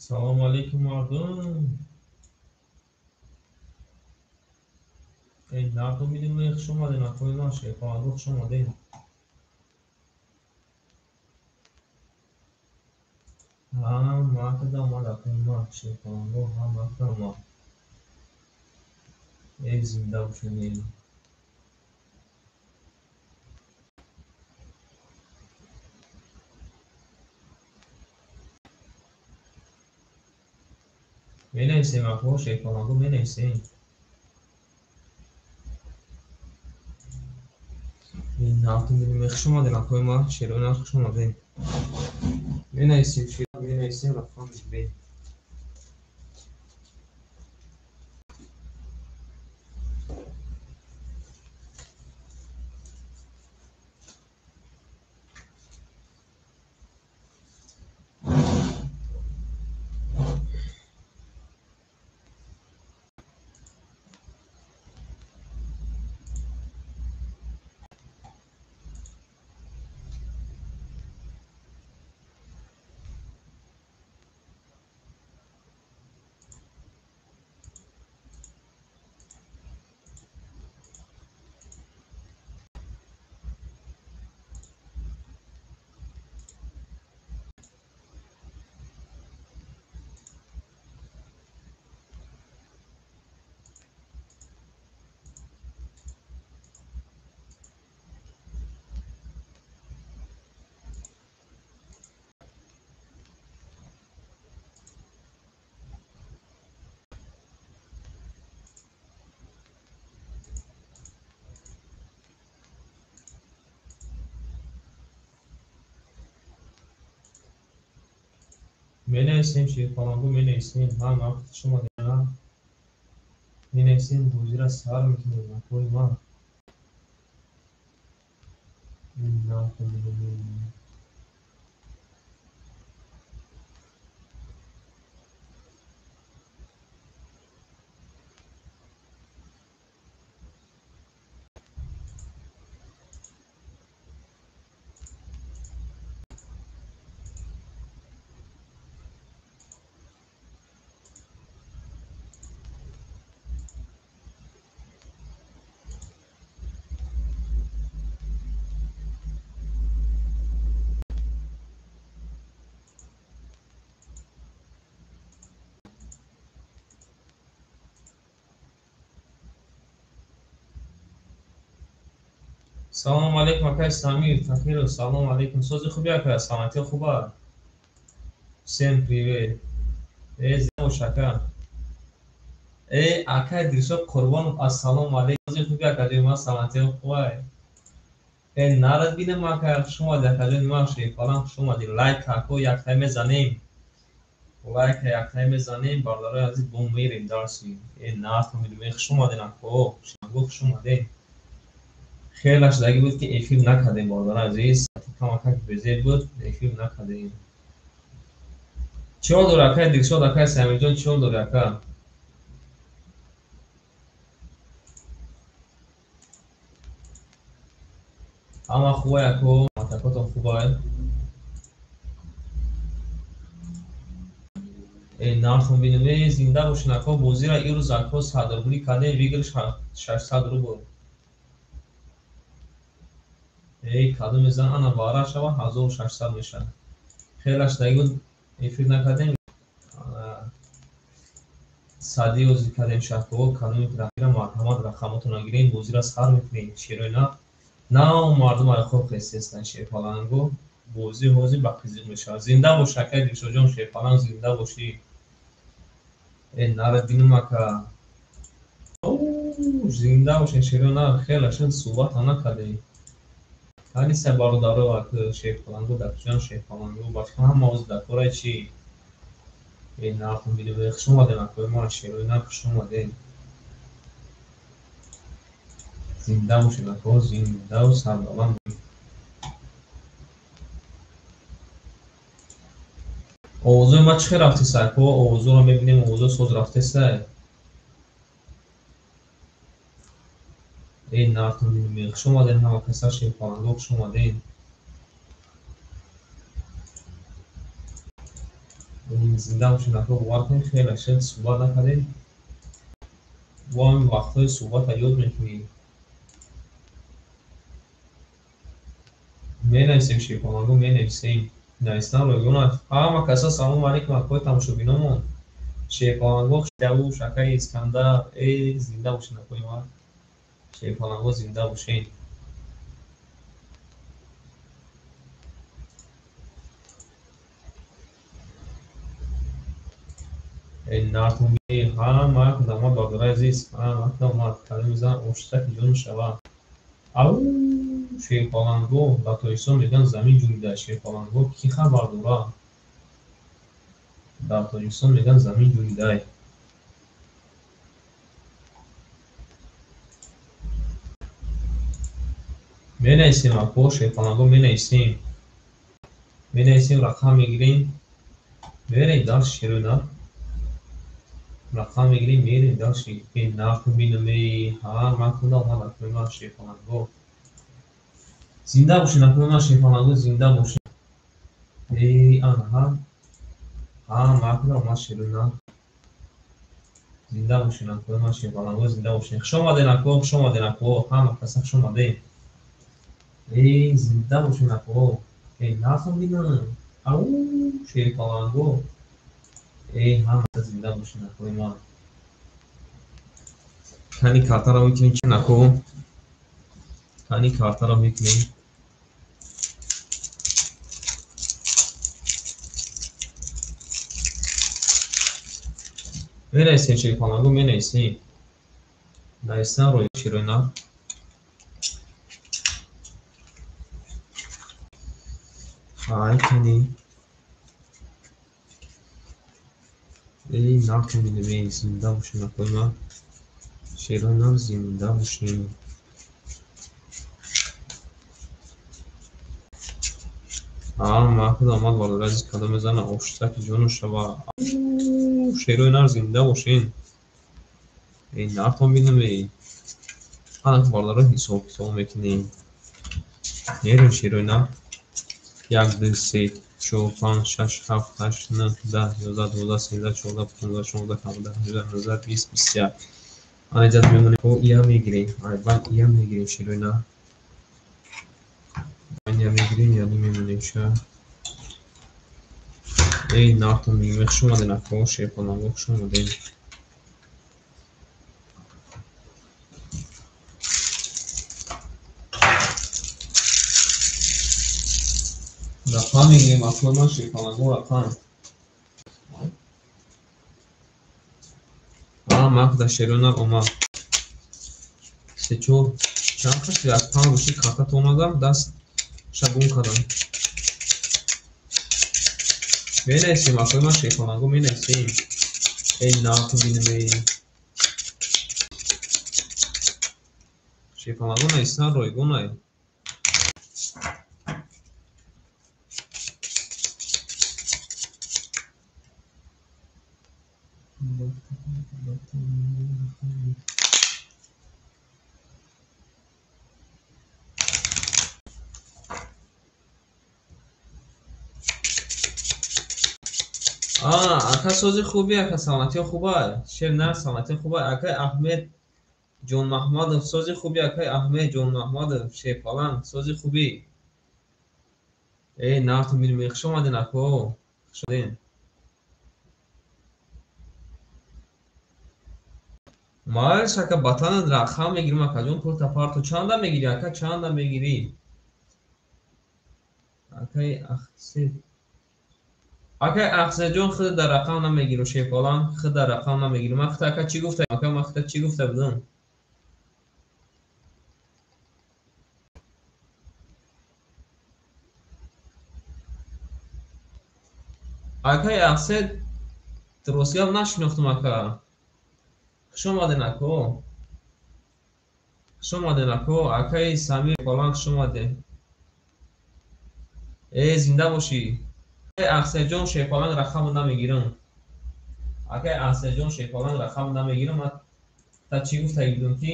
Салому алейкум, мардум. Эй, нардум бидем, хуш омадем, акои ман, шерпаланго, хуш омадем. Ҳа, макада омад, акои ман, шерпаланго, ҳа, макада омад. Эй, зинда бошед, эй. Менависем, ако, шерпаланго, менависем. Нартум бидем, хуш омадем, акои ман, шерои хуш омадем. Менависем, шер менависем, рафтан бе. Менависем, шерпаланго, менависем. Ҳа, ман хуш омадем. Менависем, бозиро сар мекунем, акои ман. Салому алейкум, акай Самир Тахиров, салому алейкум. Сози хуби, ака, саломатӣ хуба? Всем привет. Э, зинда бош, ака. Э, акай Дилшод Қурбонов, ассалому алейкум. Сози хуби, ака ҷони ман, саломатӣ хуба? Э, нарад бинам, ака, хуш омадӣ, ака ҷони ман, шерпалан, хуш омадӣ. Лайк, ако, яктай мезанем. Лайка яктай мезанем, бародарои азиз, бо мерем дарси. Э, нартон бинем, хуш омадем, ако, хуш омадем. Хеле шудаги буд, ки эфир накардем, бародари азиз, камакак безеб буд, эфир накардем. Чӣ ҳол дори, акай Дилшод, акай Самирҷон, чӣ ҳол дори, ака? Ҳама хубай, ако, матакотон хубай? Э, нархон бинем, э, зинда бошен, ако, бозира ирӯз, ако, 100 рублӣ кардем, выигрыш 600 рубл. Эй, кадоме зан ана бара шава, 1600 мешавад. Хеле шудаги буд, эфир накардем. Сади озӣ кардем, шаҳково, кадоме ки марҳамат, рақамотона гирем, бозира сар мекунем. Шерои на на мардум ай хоб хестестан, шерпаланго, бозӣ ҳозир ба қизиқ мешавад. Зинда бош, акай Дилшодҷон, шерпаланг, зинда бошӣ. Э, нара бинум, ака. Зинда бошен, шерои на, хеле шуд, суҳбата накардем. Ҳаниса бародаро, ака, шерпаланго дар куҷоян, шерпаланго, бача ҳама ози дар кораи чӣ? Э, нархон бидем, хуш омадем, акои ман, шерои на, хуш омадем. Зинда бошед, ако, зиндаву сарбаланд. Овозои ман чӣ хел рафтеса, ако? Овозоро мебинем, овозо соз рафтеса. Эй, нартон бинем, хуш омадем, ҳама каса, шерпаланго, хуш омадем. Зинда бошед, ака, бовар кунед, хеле шуд суҳбат накардем. Бо ҳамин вақтҳои суҳбата ёд мекунем. Менависем, шерпаланго, менависем. Навистан ройгон аст. Ҳама каса салому алейкум, акои тамошобиномон. Шерпаланго, Давуш, акаи Искандар, э, зинда бошед, акои ман. Шерпаланго, зинда бошед. Нартун ҳама кудамад, бародари азиз, ҳама кудамад. Калими зан оштаки ҷону шава. Ау, шерпаланго, дар Тоҷикистон мегӯянд замин ҷунбида. Шерпаланго, кӣ хабар дорад? Дар Тоҷикистон мегӯянд замин ҷунбидай. Менависем, ако, шерпаланго, менависем. Менависем, рақам мегирем. Мерем дальше, шерӯна. Рақам мегирем, мерем дальше. Нарху бинам, ҳама куда омад, акои ман шерпаланго. Зинда бошед, акои ман шерпаланго, зинда бошед. Эй, анаҳа. Ҳама куда омад, шерӯна. Зинда бошед, акои ман шерпаланго, зинда бошед. Хуш омадед, ако, хуш омадед, ако, ҳама каса хуш омадед. Эй, зинда бошед, ако. Эй, нарху бинам. Ау, шерпаланго. Эй, ҳама зинда бошед, акои ман. Кани картаро мекунем, чи нако? Кани картаро мекунем. Менависем, шерпаланго, менависем. Навистан рӯи шерӯна. Ҳай, кани. Эй, нарху бинем, эй, зинда бошед, акои ман. Шерӯна, зинда бошед. Ҳама куда омад, бародари азиз, кадом мезана оштаки ҷону шава. Шерӯи нар, зинда бошед. Эй, нархо бинам, эй. Ана бародаро ҳисоб китоб мекунем. Мерем, шерӯи нар. 1, 2, 3, 4, 5, 6, 7, 8, 9, 10, 11, 12, 13, 14, 15, 16, 17, 18, 19, 20, 21. Ана иҷаз мемонем, ия мегирем. Ай, баъд ия мегирем, шерӯи нар. Ия мегирем, яъне мемонем ша. Эй, нартон мегирем. Хуш омадед, ако, шерпаланго, хуш омадед. Рақам мегирем, акои ман шерпаланго, рақам. Ҳама шерӯна омад. Се, чор, чанд кашид? Аз панҷ боши картата омадам, даст шагун кардам. Менависем, акои ман шерпаланго, менависем. Эй, нарху бинам, эй. Шерпаланго нависан ройгон ай. Ака, сози хуби, ака, саломатиё хуба. Шер нар, саломатиё хуба. Акай Аҳмед Ҷонмаҳмадов, сози хуби, акай Аҳмед Ҷонмаҳмадов, шерпаланг, сози хуби. Эй, нарту бинем, хуш омадед, ако. Хуш омадед. Майлш, ака, батанат рақам мегирим, акаҷон, пулта парту. Чанда мегирӣ, ака, чанда мегирӣ? Акай Ахсед. Акай Ахседҷон, худ дар рақам намегиру, шерпаланг, худ дар рақам намегиру. Ман худ ака чӣ гуфта? Ака, ман худ чӣ гуфта будам? Акай Ахсед, дуруст гап нашинохтум, ака. Хуш омадед, ако. Хуш омадед, ако. Акай Самир Паланг, хуш омадед. Э, зинда бошӣ. Акай Ахседҷон, шерпаланг, рақамро намегирам. Акай Ахседҷон, шерпаланг, рақамро намегирам. Ман та чӣ гуфта будам ки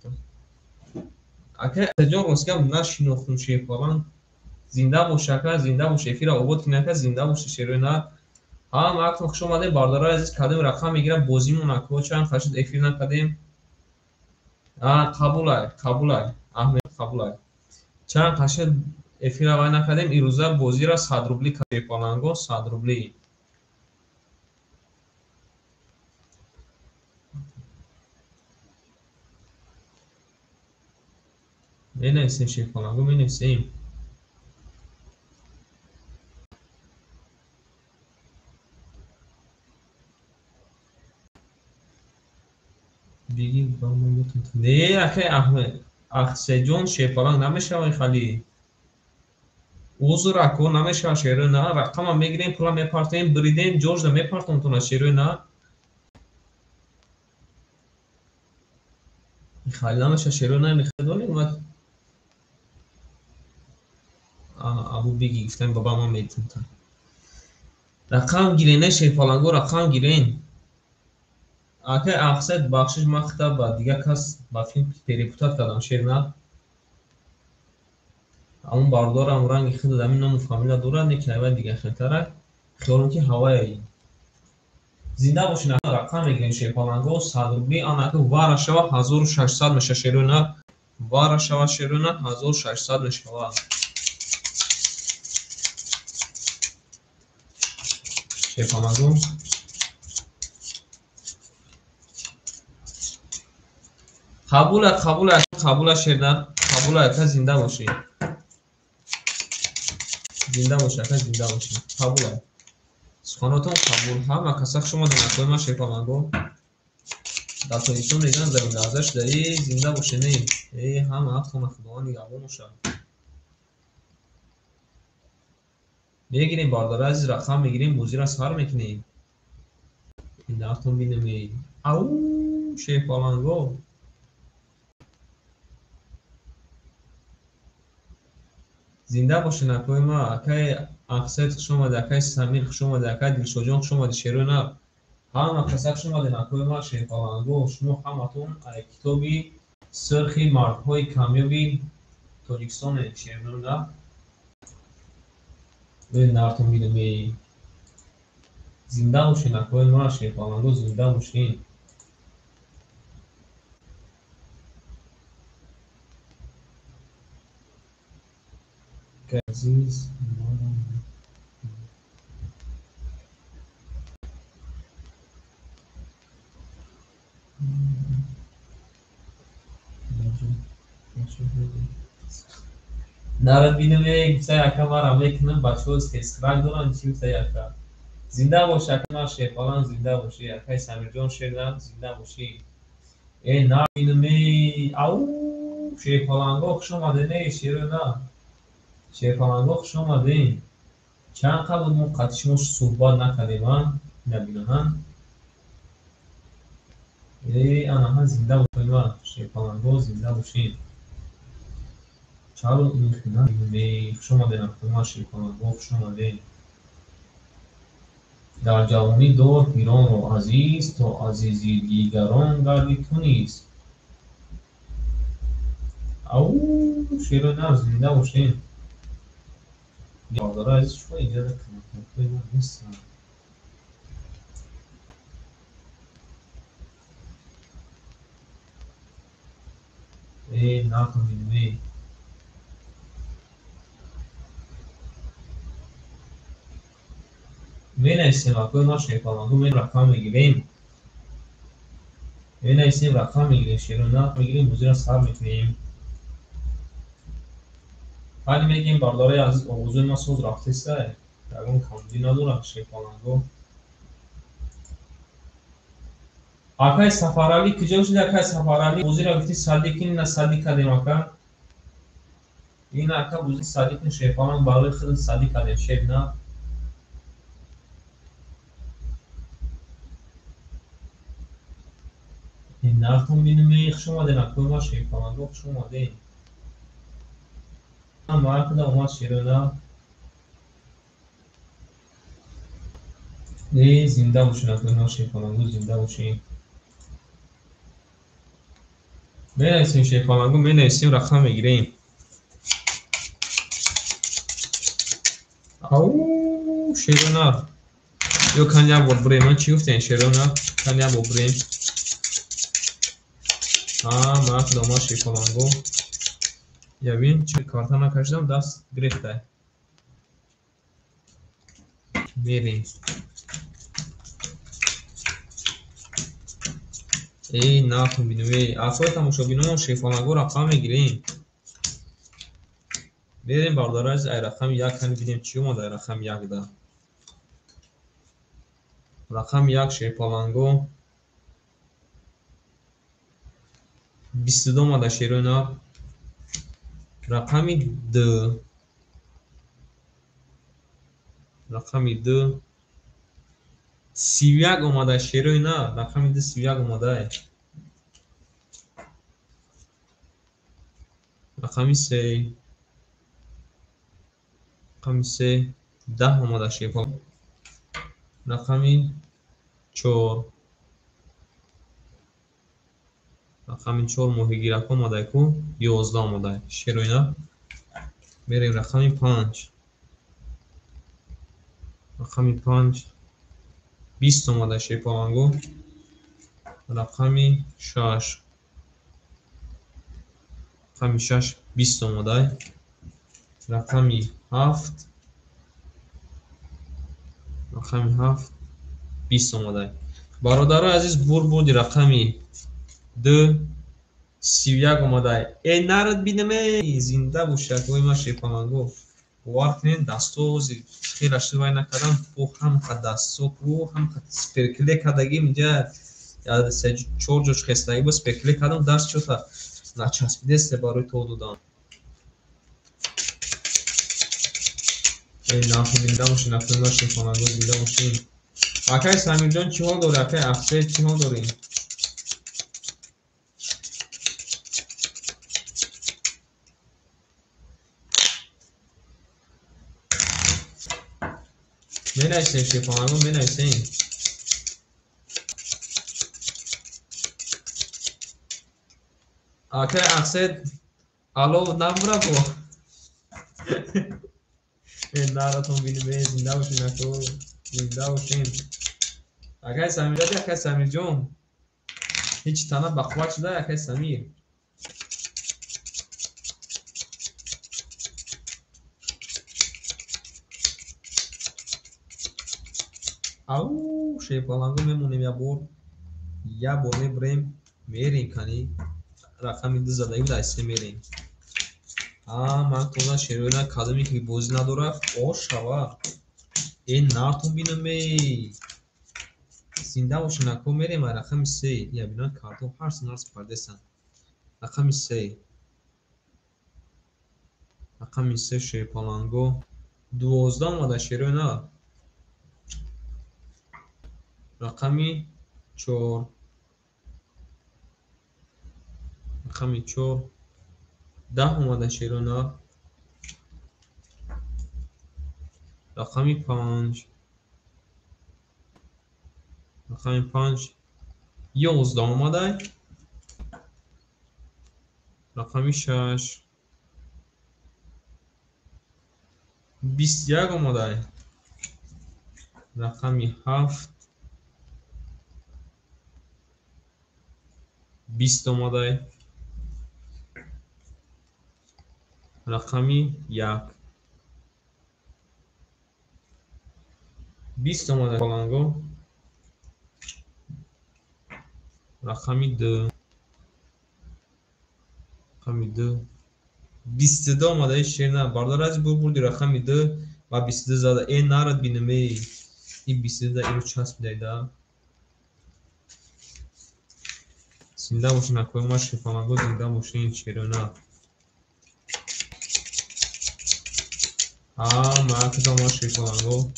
Гуфтам. Ака ҷон, рост гап, нашинохтум шерпаланг. Зинда бош, ака, зинда бош, эфира обод кунӣ, ака, зинда боши, шерои нар. Ҳама актон хуш омадем, бародарои азиз, кадом рақам мегирам бозимон, ако чанд хашид эфир накардем. А, қабулай, қабулай, Аҳмед, қабулай. Чанд хашид эфира вай накардем, ирӯза бозира 100 рубли шерпаланго, 100 рубли. Менависем шерпаланго, менависем. Биги ба мо метон. Не, акай Аҳмед, Ахседҷон, шерпаланг намешавад хали. Узр, ако, намешавад шерои на, рақама мегирем, пула мепартоем, бридем, ҷожда мепартом тона шерои на. Хали намешавад шерои на, мехедонем омад. Абу биги гуфтам баба ман метонтам. Рақам гирен, не шерпаланго, рақам гирен. Акай Ахсед, бахшиш, ман хита ба дигар кас ба филм перепутат кардам, шер на. Ҳамон бародарам ранги худ ҳамин ному фамилия дорад, не ки ҳайвай дигар хелтара. Хиёлам ки ҳавай. Зинда бошин, рақам мегирем шерпаланго, 100 рубли, ана ки вара шава 1600 меша шерои на. Вара шава шерои на 1600 мешава. Шерпаланго. Қабула, қабула, қабула, шернар, қабула, ака, зинда бошӣ. Зинда бошӣ, ака, зинда бошӣ. Қабула. Суханотон қабул. Ҳама каса хуш омадед, акои ман шерпаланго. Дар Тоҷикистон мегӯянд заминларза шуда. Э, зинда бошед, не. Э, ҳама ҳақтона Худованд нигаҳбон бошад. Мегирем, бародари азиз, рақам мегирем, бозиро сар мекунем. Ин бинем. Э. Ау, шерпаланго. Зинда бошед, акои ма, акай Ахсед хуш омадед, акай Самир хуш омадед, акай Дилшодҷон хуш омадед, шерои нар. Ҳама каса хуш омадед, акои ма, шерпаланго. Шумо ҳаматон китоби сурхи мардҳои камёби Тоҷикистонед, шерои нар. Нартон бинем. Э. Зинда бошед, акои ма, шерпаланго, зинда бошед. Азиз, нарад бинем, э, гуфтаи ака мара мекунам, бачаҳо тесхрак доранд, чӣ гуфтаи ака. Зинда бош, ака ман шерпаланг, зинда бошӣ, акай Самирҷон шернар, зинда бошӣ. Э, нар бинем, э, ау, шерпаланго хуш омадед, э, шерои на. Шерпаланго хуш омадед. Чанд қабл мо қати шумо суҳбат накардем, а? Набинаҳан. Э, анаҳа, зинда бошед, ма, шерпаланго, зинда бошед. Чаро ин хина? Э, хуш омадед, акои шерпаланго, хуш омадед. Дар ҷавонӣ дор пиронро азиз, то азизи дигарон гардӣ ту низ. Ау, шерои нар, зинда бошед. Бародари азиз, шумо инҷа комментҳои ман нестанд. Э, нартон бинем, э. Менависем, акои ман шерпаланго, мен рақам мегирем. Менависем, рақам мегирем, шерои нар мегирем, бозиро сар мекунем. Ҳали мегӯем, бародарои азиз, овозои ман соз рафтеста, ягон камбудӣ надорад шерпаланго. Акай Сафаралӣ куҷо шуди, акай Сафаралӣ? Бозиро гуфти садӣ кунӣ, на садӣ кардем, ака. Ин ака бози садӣ кун, шерпаланг, барои худ садӣ кардем, шер на. Ин нартон бинем, э, хуш омадед, акои ман шерпаланго, хуш омадед. Маркада омад шерои на. Э, зинда бошед, акои ман шерпаланго, зинда бошед. Менависем шерпалангу, менависем, рақам мегирем. Ау, шерона. Ё кан як бор бурем. Ман чӣ гуфтем, шерона? Кан як бор бурем. А, ман худома шерпалангу. Ябин, чӣ карта накашидам, даст гирифта. Мерем. Эй, нахун бинем, эй, акои тамошобинон, шерпалангу рақам мегирем. Мерем, бародари азиз, ай рақами як ҳами бинем чӣ омад ай рақами як да. Рақами як шерпалангу 22 омада шерои нар. Рақами д. Рақами д 31 омада шерои нар. Рақами д 31 омада. Рақами се. Рақами се 10 омада шерпалангу. Рақами чор. Рақами чор моҳигирак омада ку 11 омада шерои нар. Мерем рақами панҷ. Рақами панҷ 20 омада шерпалангу. Рақами шаш. Рақами шаш 20 омада. Рақами ҳафт. Рақами ҳафт 20 омада. Бародарои азиз, бурбуди рақами д 31 омада. Э, нарад бинем, э, зинда бошад ой ма шерпалангу. Бовар кунед, дасто хеле шивай накардам, бо ҳамқа дасто ку ҳамқа сперкле кардагим инҷа се чор ҷош хестагӣ бо сперкле кардам, даст чота начаспидесте барои то додам. Эй, наху зинда бошед, наху ма шерпалангу, зинда бошед. Акай Самирҷон чӣ ҳол дорӣ? Акай Ахсед чӣ ҳол дорӣ? Менависем шерпалангу, менависем. Акай Ахсед, алло, набура бо. Э, наратон бинем, э, зинда бошед, нако, зинда бошед. Акай Самир, акай Самирҷон. Ҳеҷ тана бақувват шуда, акай Самир. Ау, шерпалангу мемонем як бор. Як бор мебурем, мерем кани. Рақами ду задагӣ буд, ай се мерем. А, ман тоза шерои кадоме ки бозӣ надорад, о шава. Э, нартон бинам, эй. Зинда бошед, нако, мерем ай рақами се. Я бинам картон ҳар нарс пардесан. Рақами се. Рақами се шерпалангу 12 омада шерои нар. Рақами чор. Рақами чор 10 омада шерои нар. Рақами панҷ. Рақами панҷ 11 омада. Рақами шаш 21 омада. Рақами ҳафт 20 омада. Рақами як 20 омада паланго. Рақами д. Рақами д 22 омада шер на. Бародар азиз, бурди рақами д ва 22 зада. Э, нарад бинем, эй. Ин 22 да иро часпидай да. Зинда бошед, накои ма шерпалангу, зинда бошед, шерона. А, ма кудом ма шерпалангу.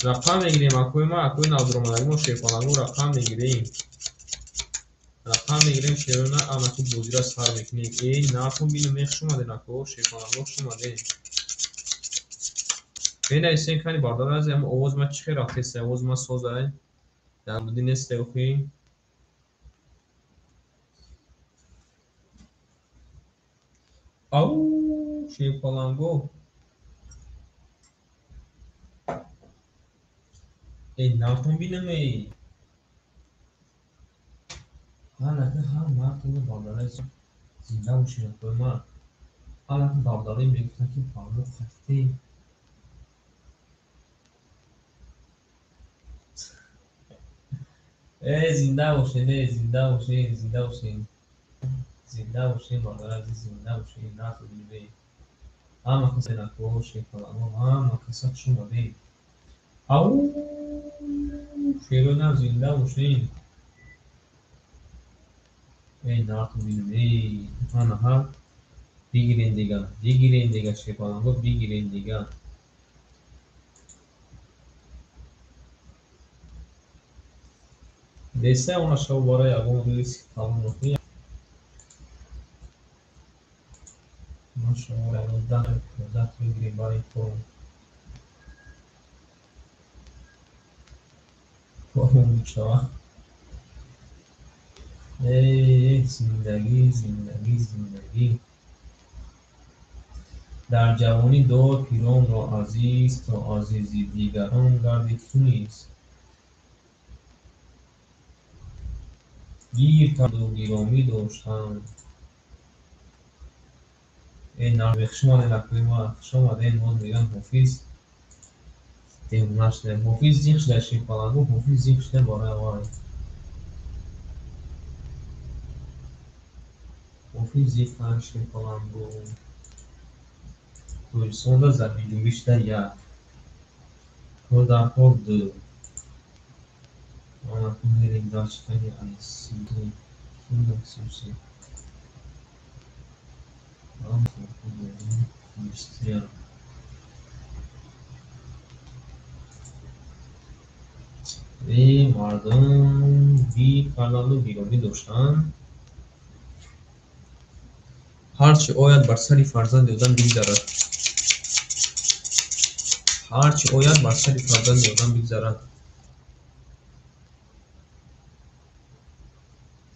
Рақам мегирем, акои ма, акои навдуромадагӣ мо шерпалангу рақам мегирем. Рақам мегирем шерона, анаку бозиро сар мекунем. Эй, нахун бинем, хуш омадед, нако, шерпалангу, хуш омадед. Менависем кани бародари азиз, ҳамин овози ман чӣ хел рафтест? Овози ман созай? Дар буди несте охи? Ау, шерпаланго. Эй, нартон бинам эй. Ҳалака ҳар мардро бародари азиз зинда бошед акои ман. Ҳалака бародаре мегуфтанд ки ба мо хатитем. Эй, зинда бошед, эй, зинда бошед, зинда бошед. Зинда бошед, бародари азиз, зинда бошед, нартон бинам эй. Ҳама каса нако шерпаланго, ҳама каса хуш омадед. Ау, шерои нав зинда бошед. Эй, нартон бинам эй. Ҳанаҳа бигирен дига, бигирен дига шерпаланго, бигирен дига. Деса она шав барои ягон рӯзи калон охи. Ма шуморо ягон 10 15 бигирем барои корон. Корон мешавад. Эй, зиндагӣ, зиндагӣ, зиндагӣ. Дар ҷавонӣ дор пиронро азиз, то азизи дигарон гардӣ ту низ. Гир карду гиромӣ доштанд. Эй, нарве, хуш омадед акои ман, хуш омадед. Боз мегӯям ҳофиз девона шуда. Ҳофиз зиқ шуда, шерпаланго, ҳофиз зиқ шуда барои вай. Ҳофиз зиқ кард шерпаланго. Тоҷикистонда заминҷунбӣ шуда як. Кор дар кор ду. Ана мерем дар чикани айсиди. Ким. Эй, мардум гир карданду гиромӣ доштанд. Ҳарчи ояд бар сари фарзанди одам бигзарад. Ҳарчи ояд бар сари фарзанди одам бигзарад.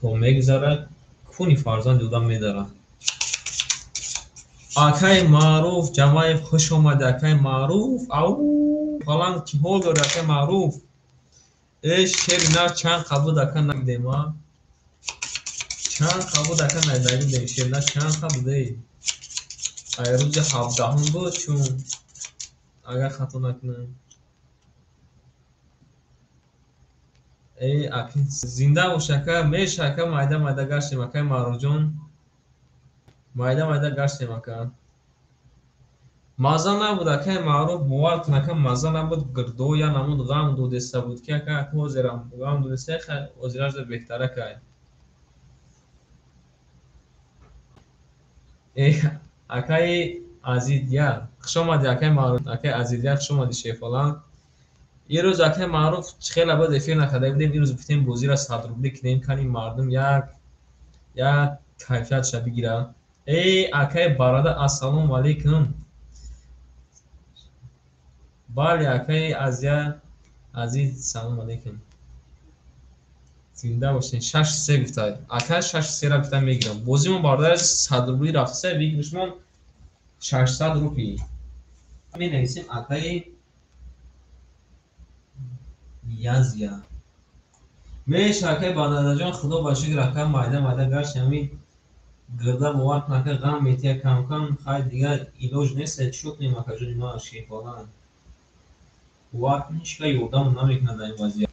То мегзарад, куни фарзанди одам медарад. Акай Маъруф Ҷамаев, хуш омадӣ, акай Маъруф. Ау, паланг чӣ ҳол дорӣ, акай Маъруф? Э, шери нар чанд қабуд ака надидем, а? Чанд қабуд ака надидем, шери нар чанд қабуд, эй? Ай рӯзи 17-ум буд, чун агар хато накунам. Эй, аки зинда бош ака, меша ака, майда майда гаштем, акай Маъруфҷон. Майда майда гаштем ака. Маза набуд акай Маъруф, бовар кун ака, маза набуд, гирдо я намуд ғам додеста буд ки ака ҳозирам ғам додеста, хай ҳозирашда беҳтар акай. Эй, акаи Азидия, хуш омадӣ акай Маъруф, акаи Азидия, хуш омадӣ шефалан. Ирӯз акай Маъруф хеле боз эфир накарда будем, ирӯз гуфтем бозиро 100 рубли кунем, кани мардум як як кайфиятша бигирад. Эй, акай Барада, ассалому алайкум. Бале, акаи Азия Азиз, салому алайкум. Зинда бошед. 6-3 гуфта. Ака 6-3-ра гуфта мегирам. Бозимон бародари 100 рубли рафтеса, выигрышмон 600 рупий. Менависем акаи Язия. Меша акаи Барадаҷон, худо ба шукр ака майда майда гашт ҳамин гирда бовар кун ака ғам метия кам кам, хай дигар илоҷ нест, чӣ кунем акаҷони ман шефалан. Бовар кун ҳеҷ кас ёрдам намекунад дар ин вазъият.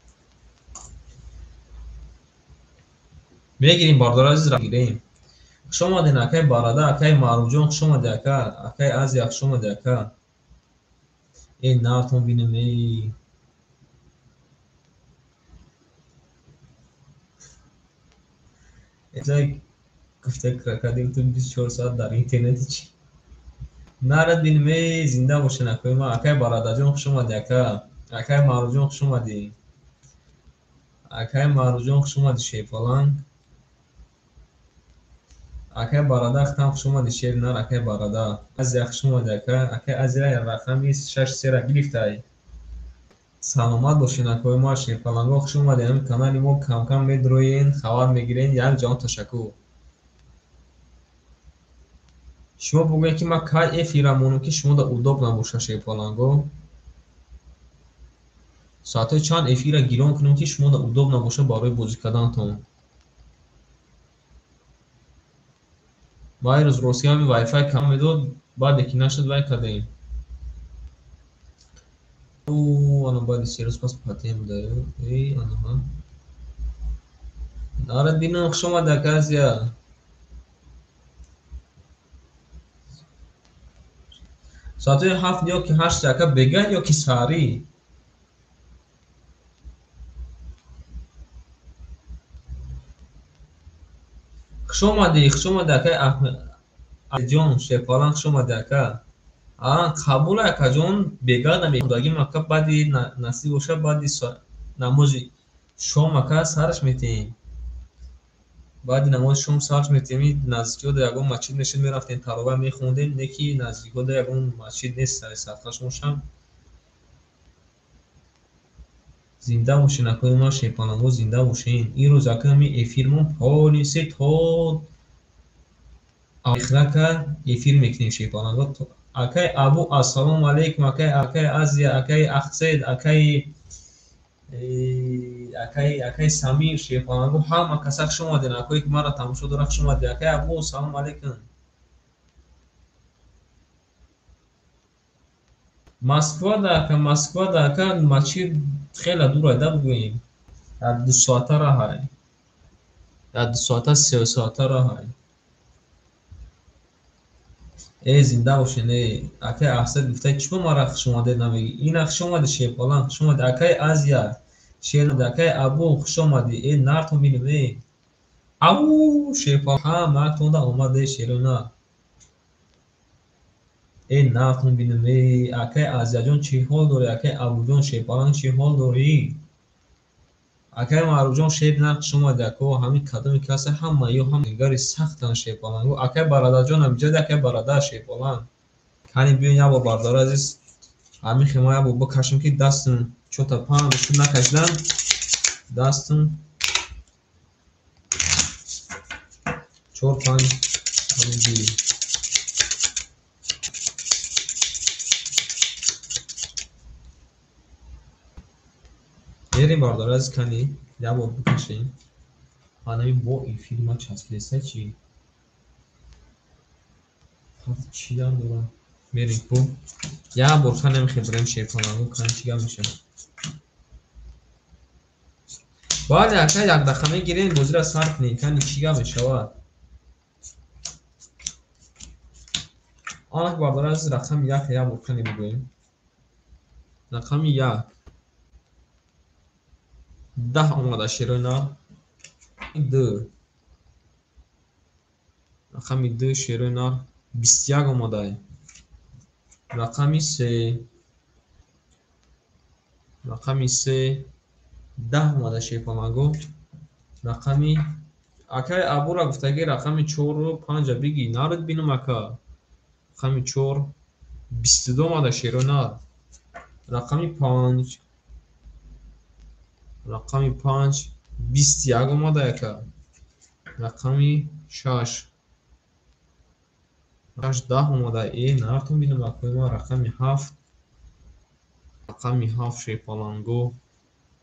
Мегирем бародари азиз, гирем. Хуш омадед акаи Барада, акаи Маъруфҷон, хуш омадед ака, акаи Азия, хуш омадед ака. Эй, нартон бинам, эй. Гуфта крокодил ту 24 соат дар интернети чӣ? Нарад бинам, эй, зинда бошед акои ман. Акаи Барадаҷон, хуш омадӣ ака. Акаи Маъруфҷон, хуш омадӣ. Акаи Маъруфҷон, хуш омадӣ шефалан. Акай Барада, хитам хуш омадӣ, шери нар, акай Барада. Азия, хуш омадӣ, ака. Акай Азия рақами 6-3-ра гирифтай. Саломат бошед, акои ма, шерпаланго, хуш омадед. Ҳамин канали мо кам-кам медроен, хабар мегирен. Як ҷаҳон ташаккур. Шумо бигӯед, ки ман кай эфира монам, ки шумода удоб набошад, шерпаланго? Соатҳои чанд эфира гирон кунем, ки шумода удоб набошад барои бозӣ карданатон? Ма ирӯз ростӣ ҳамин вайфай кам медод, баъде ки нашуд, вай кардем. Ана баъди 3 рӯз пас патем будаю. Эй, анаҳа. Нарад бинам, хуш омадӣ, ака Азия. Соатҳои 7 ё ки 8, ака, бега ё ки саҳарӣ? Хуш омадӣ, хуш омадӣ, акаи Аҳмадҷон, шерпаланг, хуш омадӣ, ака. А, қабул, акаҷон, бега намедагим, ака, баъди насиб бошад, баъди намози шом, ака, сараш метиҳем. Баъди намози шом сарш метиҳем. Наздикиҳода ягон масҷид мешуд, мерафтем, тароваҳ мехондем, не ки наздикиҳода ягон масҷид нест, садқашоншам. Зинда бошен, акои ман, шерпаланго, зинда бошен. Ин рӯз, ака, ҳамин эфирмон полисе то охирака эфир мекунем, шерпаланго. Акаи Абу, ассалому алайкум, акаи Азия, акаи Ахсед, акаи Самир, шерпаланго, ҳама каса хуш омадед, акое ки маро тамошо дорад, хуш омадед. Акаи Абу, салому алайкум. Москвада, ака, Москвада, ака, масҷид хеле дур айда, бигӯем. Як 2 соата раҳай. Як 2 соата, 3 соата раҳай. Э, зинда бошед, э. Акаи Ахсед гуфта, чӣ ба мара хуш омадед намегӣ? Ина, хуш омадӣ, шерпаланг, хуш омадӣ. Акаи Азия, шер, акаи Абу, хуш омадӣ. Э, нартон бинем, э. Ау, шерпаланг, ҳамаатонда омад, э, шеро нар. Э, нартон бинем, э. Акаи Азияҷон, чӣ ҳол дорӣ? Акаи Абуҷон, шерпаланг, чӣ ҳол дорӣ? Акаи Маъруфҷон, шер нар, хуш омадӣ, ако. Ҳамин кадоме ки ҳаста, ҳама ё ҳама нигари сахтанд, шерпаланго. Акаи Барадаҷон, ҳамиҷоди, акаи Барада, шерпаланг. Кани биён як бор, бардори азиз, ҳамин хема як бор бикашем, ки дастам чота 5 рӯз шуд накашидам. Дастам 4-5 рӯзи. Мерем, бардори азиз, кани як бор бикашем. Анами бо эфири ман часпидаста чӣ? Чӣ дам дорам? Мерем ку. Як бор кани ҳамин хел бирем, шерпаланго, кани чӣ гап мешавад. Бале, ака, як дақиқа мегирем, бозиро сар кунем, кани чӣ гап мешавад. Анак, бардори азиз, рақами 1 як бор кани бигӯем. Рақами 1. 10 омада, шерои нар. 2. Рақами 2, шерои нар, 21 омадай. Рақами 3. Рақами 3 10 омада, шерпаланго. Рақами акаи Абура гуфтагӣ, рақами 4-ру 5-а бигӣ. Нард бинам, ака. Рақами 4 22 омада, шерои нар. Рақами 5. Рақами 5 21 омада, ака. Рақами 6. 6 10 омада. Э, нартон бинам, акои ман, рақами 7. Рақами 7, шерпаланго,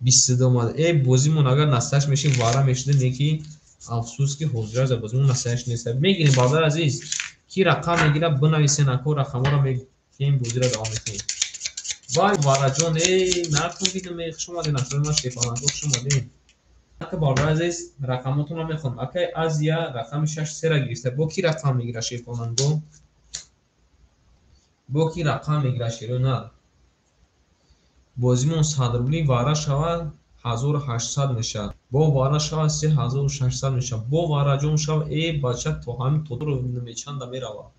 22 омада. Э, бозимон агар насташ мешид, вара мешуда, не ки афсӯс, ки ҳозира бозимон насташ нест. Мегирем, бародари азиз, ки рақам мегирад, бинависен, ако, рақамҳоро мегирем, бозиро давом мекунем. Вай, Вараҷон, э, нартон бинам, э, хуш омадед, акои ман, шерпаланго, хуш омадед. Ака, бародари азиз, рақамотонро мехонам. Акаи Азия рақами 6-3-ра гирифта. Бо ки рақам мегирад, шерпаланго? Бо ки рақам мегирад, шерои нар? Бозимон 100 рубли вара шавад, 1800 мешавад. Бо вара шавад, 3600 мешавад. Бо вараҷон шавад, э, бача, то ҳамин то мечанда меравад.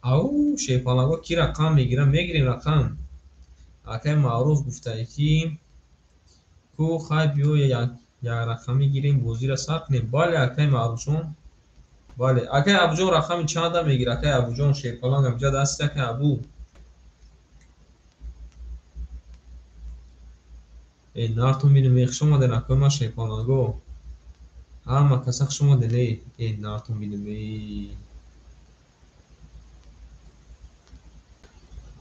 Ау, шерпаланго, ки рақам мегирад? Мегирем рақам. Акаи Маъруф гуфтае, ки ку хай, биё як рақамӣ гирем, бозиро сар кунем. Бале, акаи Маъруфҷон. Бале, акай Абуҷон рақами чанда мегир? Акай Абуҷон шерпаланг амҷад аст, акай Абу. Э, нартон бинем, хуш омаден, акои ман шерпаланго. Ҳама каса хуш омаден, э, э, нартон бинем, э.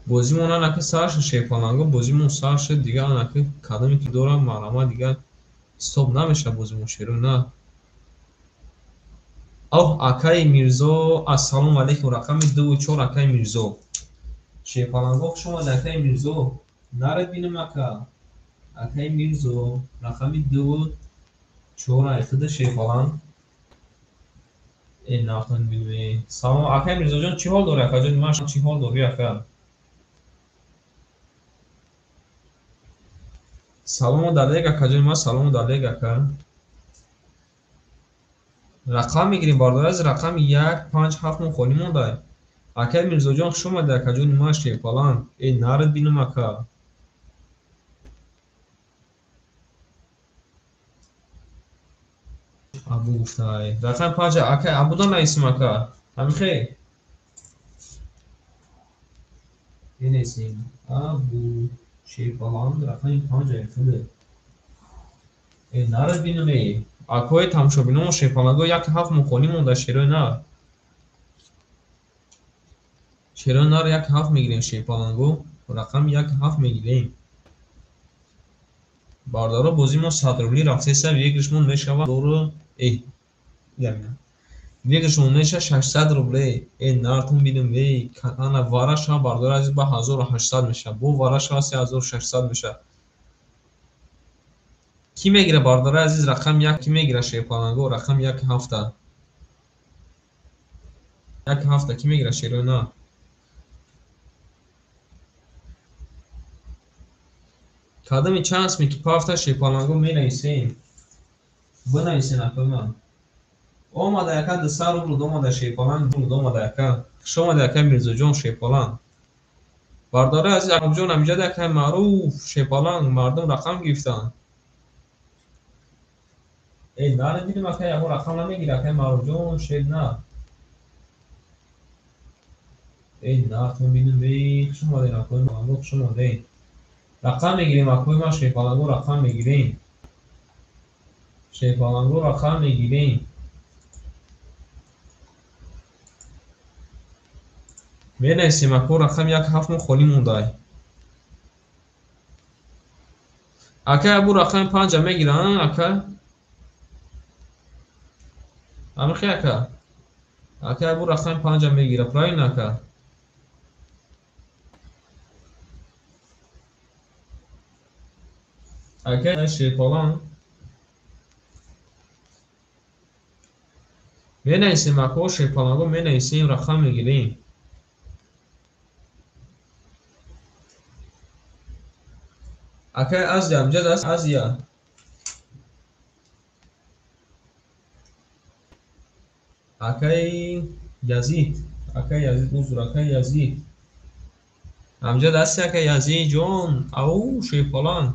Бозимон анака сар шуд, шерпаланго, бозимон сар шуд, дигар анака кадоме ки дорам, марҳамат, дигар ҳисоб намешавад бозимон шеро на. Оҳ, акаи Мирзо, ассалому алайкум, рақами 2 4, акаи Мирзо. Шерпаланго, хуш омад, акаи Мирзо. Наред бинем, ака. Акаи Мирзо, рақами 2 4, ай худи шерпаланг. Э, нартон бинем. Салом, акаи Мирзоҷон, чӣ ҳол дорӣ, акаҷон? Ман чӣ ҳол дорӣ, ака? Салому далек, акаҷони ман, салому далек, ака. Рақам мегирем, бародар азиз, рақами 1, 5, 7 мо холӣ монда. Акаи Мирзоҷон, хуш омадед, акаҷони ман шерпаланг. Э, наред бинем, ака. Абу гуфтай. Рақами 5, ака, Абуда наисим, ака. Ҳамихе? Менависем. Абу шерпаланг рақами 5 ай худе. Э, наред бинем, э. Акои тамошобиномо шерпаланго, 1 7 мо холӣ монда, шерои нар. Шерои нар 1 7 мегирем, шерпаланго. Рақами 1 7 мегирем. Бародаро, бозии мо 100 рубли рафтеса, выигрыш мон мешавад дору, э, выигрыш мон мешавад 600 рублей. Э, нартон бинем, эй, ана вара шава, бародари азиз, ба 1800 мешавад. Бо вара шава 3600 мешавад. Кӣ мегира, бародари азиз, рақами 1 кӣ мегира, шерпаланго, рақами 1 7? 1 7 кӣ мегира, шерои на? Кадоми чанд сме ки пафта, шерпаланго, менависем. Бинависен, акои ман. Омада, яка, 200 рубл омада, шерпаланг омада, яка. Хуш омада, акаи Мирзоҷон шерпаланг. Бародари азиз, Абуҷон амҷад, акаи маъруф шерпаланг, мардум рақам гирифтанд. Э, наредидим, ака, ягон рақам намегира, акаи Маъруфҷон, шер на. Э, нартон бинем, э, хуш омаден, акои маланго, хуш омаден. Рақам мегирем, акои ман шерпаланго, рақам мегирем. Шерпаланго, рақам мегирем. Менависем, ако, рақами 1 7 мо холӣ мондай. Акай Абу рақами 5 мегира, ака? Амихе, ака? Акай Абу рақами 5 мегира, правильно, ака? Акай шерпаланг. Менависем, ако, шерпаланго, менависем, рақам мегирем. Акай Азия амҷад аст, Азия. Акай Язид, акай Язид, узр, акай Язид. Амҷад ҳасти, акай Язид ҷон? Ау, шерпаланг.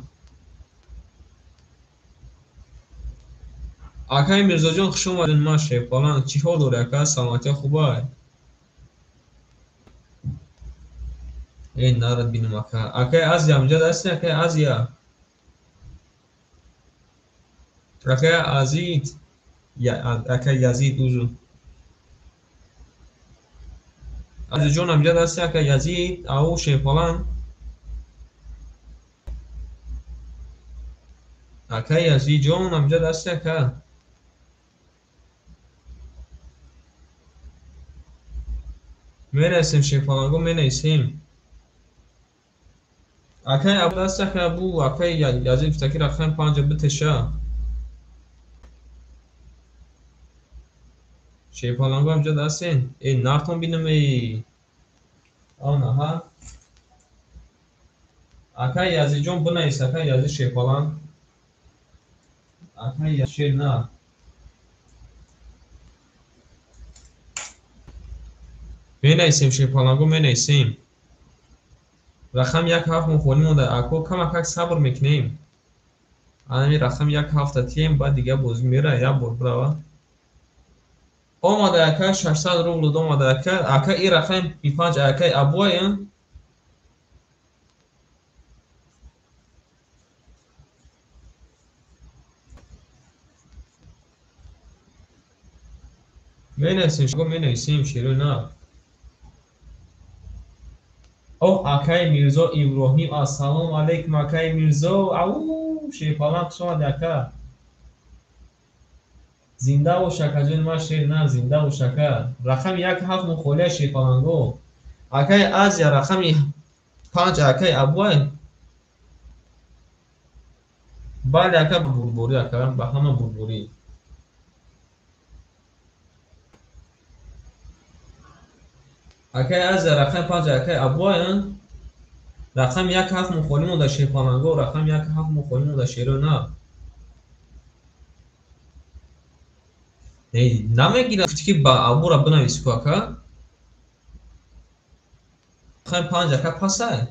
Акай Мирзоҷон, хуш омадед, ман шерпаланг. Чӣ ҳол дорӣ, ака? Саломатият хубай? Э, нарад бинем, ака. Акай Азия амҷад ҳасти, акай Азия? Акай Азид, акай Язид, узр. Азизҷон амҷад ҳасти, акай Язид? Ау, шерпаланг. Акай Язидҷон амҷад ҳасти, ака? Менависем, шерпаланго, менависем. Акай Абу ҳасти, акай Абу? Акай Язид гуфта ки рақами 5 битеша. Шерпаланго амҷад ҳастен? Э, нартон бинем, эй. Анаҳа. Акай Язидҷон, бинавис, акай Язид шерпаланг. Акай шер на. Менависем, шерпаланго, менависем. Рақами 1 7 мо холӣ монда, ако, камакак сабр мекунем. Анами рақами 1 7 тием, баъд дигар бозӣ мера, як бор бирава. Омада ака 600 рубл омада ака. Ака и рақами 5 акаи Абуай. Менависем, шумо менависем шерои на. О, акаи Мирзо Иброҳим, ассалому алайкум акаи Мирзо. Ау, шерпаланг хуш омадӣ ака. Зинда бош акаҷони ман шер на, зинда бош ака. Рақами 1 7 мухолия шерпаланго. Акаи Азия рақами 5 акаи Абуай. Бале ака, бурборӣ ака, ба ҳама бурборӣ. Акаи Азия рақами 5 акаи Абуай. Рақами 1 7 мухоли монда шерпаланго, рақами 1 7 мухоли монда шерои на. Намегирад ки ба Абура бинавис ку ака. Рақами 5 ака пасай.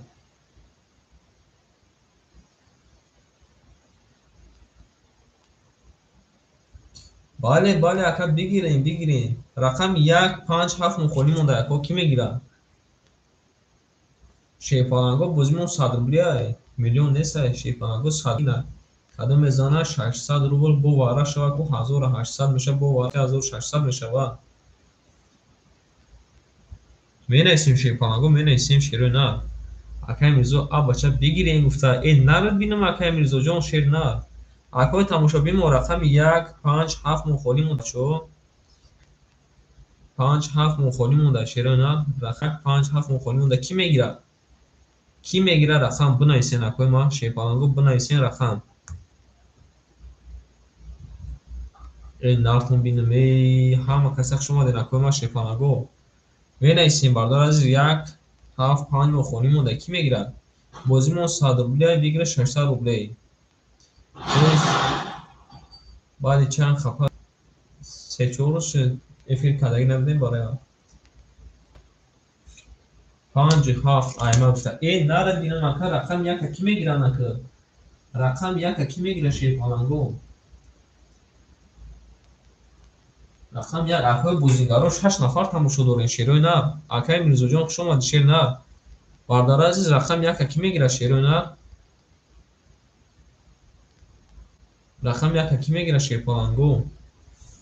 Бале, бале ака, бигирем, бигирем. Рақами 1 5 7 мухоли монда ака, ки мегирад? Шерпаланго бозимон 100 рублия, миллион нест, шерпаланго 100 на. Кадом мезана 600 рубл бо вара шава ку 1800 меша, бо вара 1600 мешава. Менависем шерпаланго, менависем шерои на. Акаи Мирзо, а бача бигирем гуфта. Э, нарад бинам акаи Мирзоҷон шер на. Акои тамошобин мо рақами 1 5 7 мухоли монда чо. 5 7 мухоли монда шерои на. Рақам 5 7 мухоли монда ки мегирад? Ки мегирад рақам? Бинависен акои ма шерпаланго, бинависен рақам. Э, нартон бинам, э, ҳама каса хуш омаден акои ма шерпаланго. Менависем бародар азиз 1 7 5 мухоли монда ки мегирад? Бозимон 100 рублия бигирад 600 рублей. Баъди чанд хапа 3-4 рӯз шуд эфир кардагӣ набудем бароям. 5 7 айма гуфта. Э, нарад бинам ака, рақами 1 ки мегирад ака? Рақами 1 ки мегирад шерпаланго? Рақами 1 акои бозингаро 6 нафар тамошо дорем шерои на. Акаи Мирзоҷон хуш омадӣ шер на. Бародари азиз рақами 1 ки мегирад шерои на? Рақами 1 ки мегирад шерпаланго?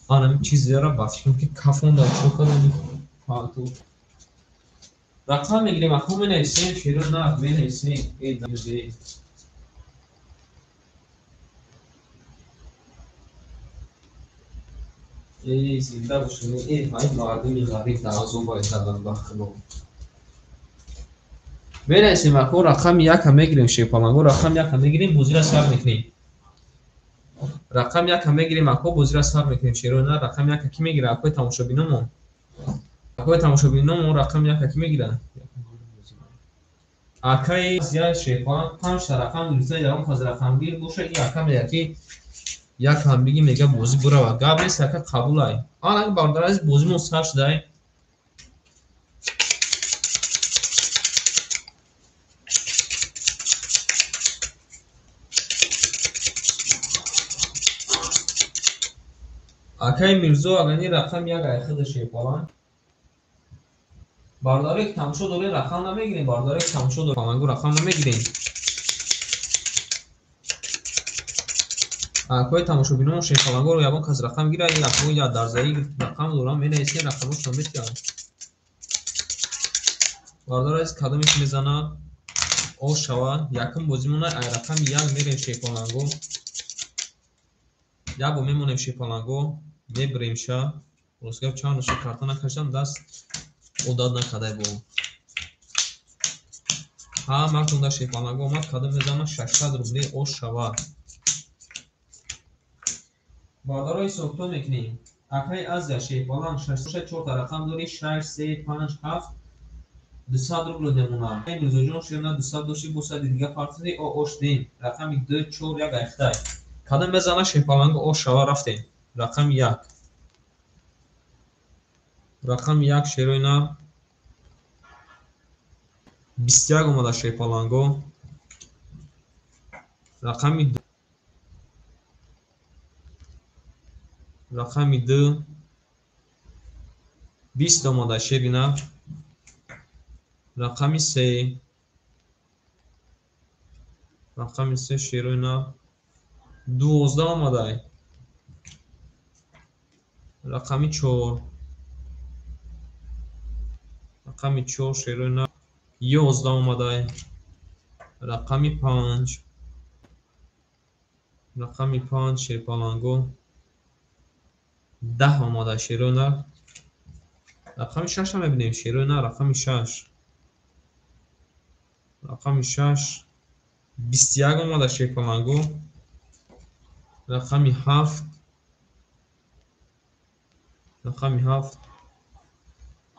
Ана чизеро ба фикрам ки кафонда чо кардани фалту. Рақам мегирем, ака менависем шерои на, менависем. Э, намезе. Э, зинда бошед. Э, ҳай мардуми ғариб дар азоб айкардан ба худо. Менависем ака, рақами 1 мегирем шерпаланго, рақами 1 мегирем, бозиро сар мекунем. Рақами 1 мегирем ака, бозиро сар мекунем шерои на. Рақами 1 ки мегирад акои тамошобиномон? Акои тамошобиномон рақами 1 ки мегирад? Акаи Азия шерпаланг 5 та рақам гирифта, ягон кас рақамгир боша, ин ака мегӯяд ки як ҳам биги мега бозӣ бурава. Гап нест ака, қабулай. Ана бародар азиз бозимон сар шудай. Акаи Мирзо агани рақами 1 айхида шерпаланг. Бародаре ки тамошо дорем рақам намегирем, бародаре ки тамошо дорем палангу рақам намегирем. Акои тамошобинон шерпалангоро ягон кас рақам гирад, ин рақамҳо я дарзаи рақам дорам, менависем рақамҳошон метиҳам. Бародари азиз кадоме ки мезанад ош шава, якум бозимона ай рақами 1 мерем шерпаланго. Як бор мемонем шерпаланго, мебирем ша. Рост гап чанд рӯз карта накашидам, даст одат накардай бо. Ҳа, мартон дар шерпаланго омад, кадом мезанад 600 рублей ош шава. Бародаро ҳисобкитоб мекунем. Акаи Азия шерпаланг 604 та рақам дорӣ, 6 3 5 7 200 рубл мемонад. Акаи Мирзоҷон шерна 200 дошти, бо сади дига партиди, о ош дем. Рақами 2 4 1 айхтай. Кадом мезанад шерпаланго ош шава, рафтем. Рақами 1. Рақами 1 шерои на 21 омада шерпаланго. Рақами 2. Рақами 2 20 омада шери нар. Рақами 3. Рақами 3 шерои нар. 12 омадай. Рақами 4. Рақами 4 шерои нар. 11 омадай. Рақами 5. Рақами 5 шерпаланго. 10 омада шерои нар. Рақами 6 мебинем шерои нар. Рақами 6. Рақами 6 21 омада шерпаланго. Рақами 7. Рақами 7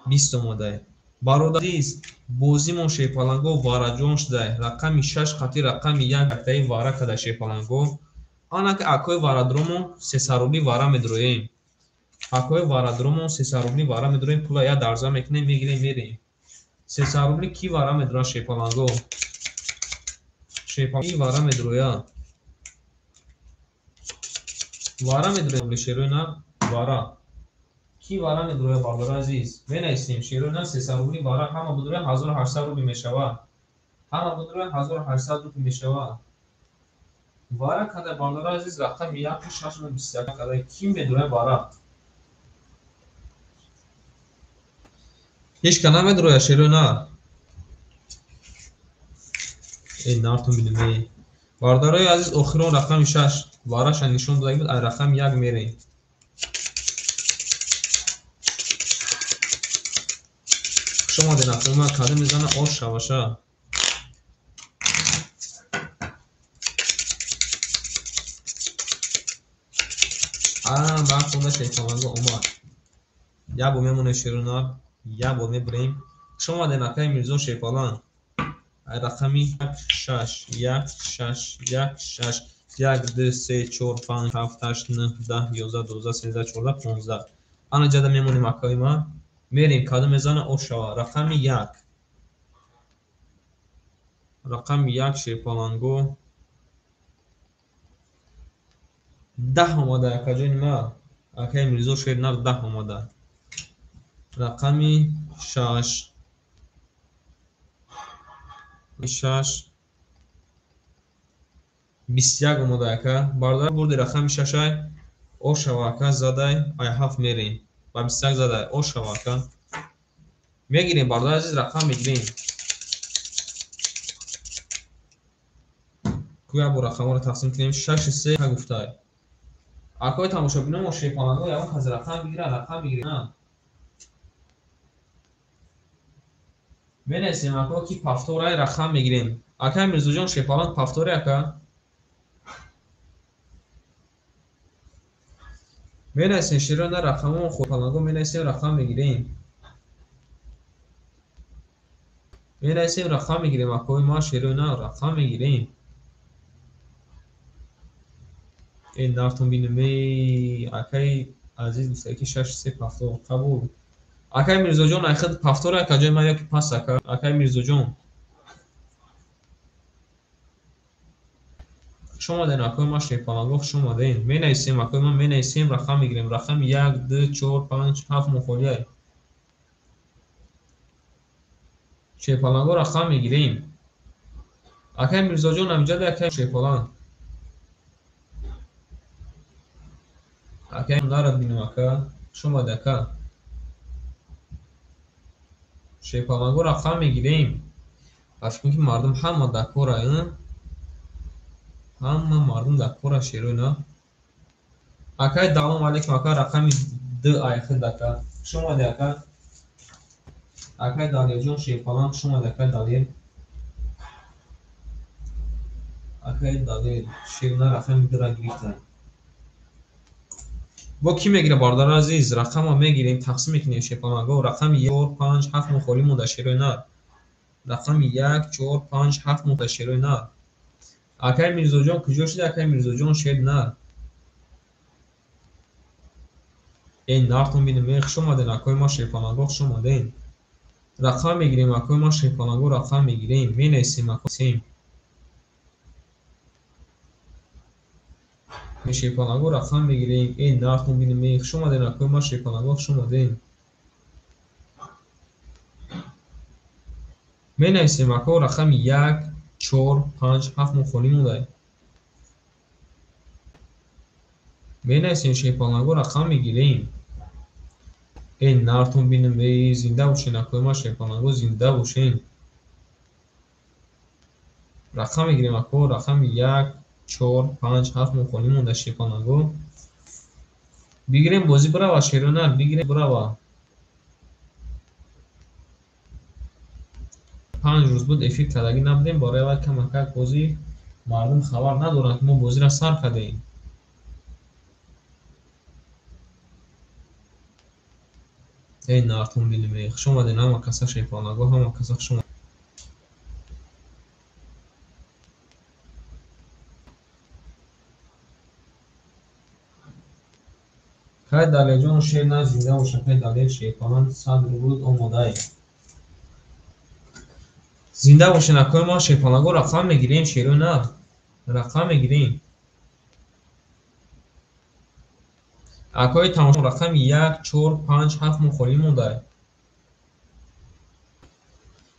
20 омадай. Бародари азиз, бозимон шерпаланго вараҷон шудай. Рақами 6 қати рақами 1 яктаи вара када шерпаланго. Ана ки акои варадромон 300 рубли вара медроем. Акои варадромон 300 рубли вара медроем, пула я дарза мекунем, мегирем, мерем. 300 рубли ки вара медроя шерпаланго? Шерпаланго вара медроя. Вара медроя шерои на вара. Ки вара медроя бародари азиз? Менависем шерои на 300 рубли вара ҳама будроя 1800 рубли мешава. Ҳама будроя 1800 рубли мешава. Вара када бародари азиз рақами 1 6 21 када ки медроя вара? Ҳеч ка намедроя шерои на. Эй нартон бинем эй. Бародарои азиз, охирон рақами 6 вараша нишон дода буд, ай рақами 1 мерем. Хуш омадед, рақами када мезана ош шаваша. Баъд хонда шерпаланго омад. Як бор мемонем шерои нар, як бор мебурем. Хуш омадед, акаи Мирзо шерпаланг. Ай рақами 1 6 1 6 1 6 1 2 3 4 5 7 8 9 10 11 12 13 14 15. Ана ҷада мемонем акаи ма. Мерем кадом мезана ош шава. Рақами 1. Рақами 1 шерпаланго. 10 омада акаҷони ма. Акаи Мирзо шернар 10 омада. Рақами 6. 6 21 омада ака. Бародар бурди рақами 6 ай. Ош шава ака задай, ай 7 мерем. Ба 21 задай, ош шава ака. Мегирем бародар азиз, рақам мегирем. Куя бо рақамҳоро тақсим кунем. 6 3 гуфтай. Акои тамошобино мо шерпаланго ягон кас рақам бигира, рақам бигира. Менависем ако ки пафторай рақам мегирем. Акаи Мирзоҷон шерпаланг пафтори ака. Менависем шерои на рақамон шерпаланго менависем рақам мегирем. Менависем рақам мегирем акои ма шерои на рақам мегирем. Эй нартон бинем эй акаи азиз гуфта ки 6 3 пафтор қабул. Акаи Мирзоҷон ай худ пафтор ака ҷои ман ёки пас ака. Акаи Мирзоҷон. Хуш омадед акои ма шерпаланго, хуш омадед. Менависем акои ма, менависем рақам мегирем. Рақами 1 2 4 5 7 мухолиай. Шерпаланго рақам мегирем. Акаи Мирзоҷон амҷада акаи шерпаланг. Акаи нарад бинем ака. Хуш омадед ака. Шерпаланго рақам мегирем. Фикр ки мардум ҳама дар кора, ҳама мардум дар кора шерои на. Акаи давом алейкум ака, рақами 2 ай худ ака. Хуш омадед ака. Акаи Далерҷон шерпаланг, хуш омадед акаи Далер. Акаи Далер шерна рақами 2 ра гирифта. Бо ки мегира бародари азиз? Рақамро мегирем, тақсим мекунем шерпаланго. Рақами 4 5 7 мухолӣ монда шерои нар. Рақами 1 4 5 7 монда шерои нар. Акаи Мирзоҷон куҷо шуди? Акаи Мирзоҷон шер нар. Эй нартон бинем, эй хуш омадед акои ма шерпаланго, хуш омадед. Рақам мегирем акои ма шерпаланго, рақам мегирем. Менависем акои сем. Шерпаланго рақам мегирем. Эй нартон бинем, эй хуш омадед акои ма шерпаланго, хуш омадед. Менависем ако рақами 1, 4, 5, 7 мо холӣ мондаем. Менависем шерпаланго рақам мегирем. Эй нартон бинем, эй зинда бошен акои ма шерпаланго зинда бошен. Рақам мегирем ако рақами 1, 4, 5, 7 мо холӣ монда шерпаланго. Бигирем бозӣ бирава шерона, бигирем бирава. 5 рӯз буд эфир кардагӣ набудем, барои вай камакак бозӣ мардум хабар надоранд, ки мо бозиро сар кардаем. Эй нартон бинем, эй хуш омадед ҳама каса шерпаланго, ҳама каса хуш омадед. Кай Далерҷон шер на зинда боша, кай Далер шерпаланг 100 рубл омодаe. Зинда бошен акои ма шерпаланго рақам мегирем, шеро на рақам мегирем. Акои тамошо рақами 1, 4, 5, 7 мо холӣ мондаe.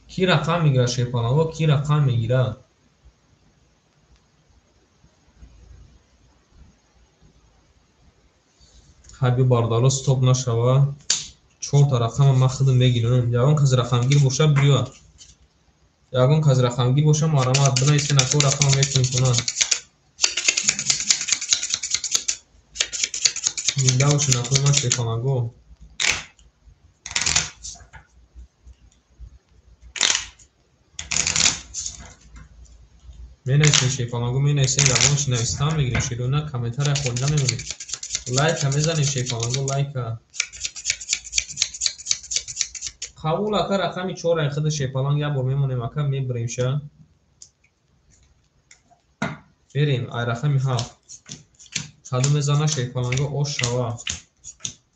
Ки рақам мегирад шерпаланго, ки рақам мегирад? Ҳаби бародаро стоп нашава. 4 та рақама ман худам мегирам. Ягон кас рақамгир боша биё. Ягон кас рақамгир боша марҳамат бинависен ако рақама метавонем кунад. Зинда бошен акои ман шерпаланго. Менависем шерпаланго, менависем ягон чи навистан мегирем шерона, комментария холӣ намемонем. Лайка мезанем шерпаланго, лайка. Қабул ака рақами 4 ай худи шерпаланг як бор мемонем ака мебирем ша. Берем ай рақами 7. Кадом мезана шерпаланго ош шава.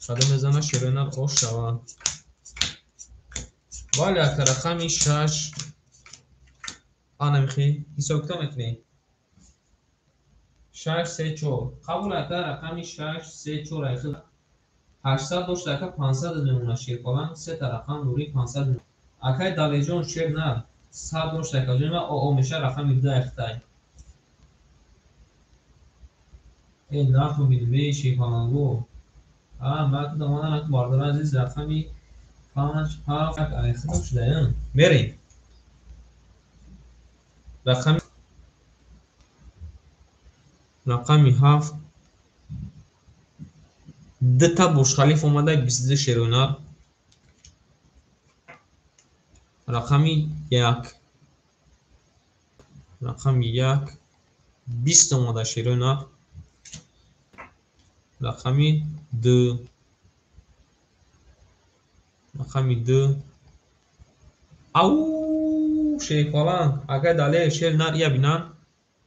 Кадом мезана шеронар ош шава. Бале ака рақами 6. Ана михи ҳисоб китоб мекунем. 6, 3, 4. Қабул ака рақами 6, 3, 4 ай худ 800 дошт ака 500 мемонад шерпаланг, се та рақам нури 500 мемонад. Акай Далерҷон шер на 100 дошт ака ҷои ма оо меша рақами 2 ай хитай. Эй нарху бинем, эй шерпаланго. А ман кудам омадам ака бародари азиз рақами 5, 7 ай худам шудаям. Мерем. Рақами 7 дута Бурҷхалиф омада 22 шеронар. Рақами 1, рақами 1 20 омада шеронар. Рақами 2, рақами 2 ау шерпаланг агар Далер шер нар ия бинанд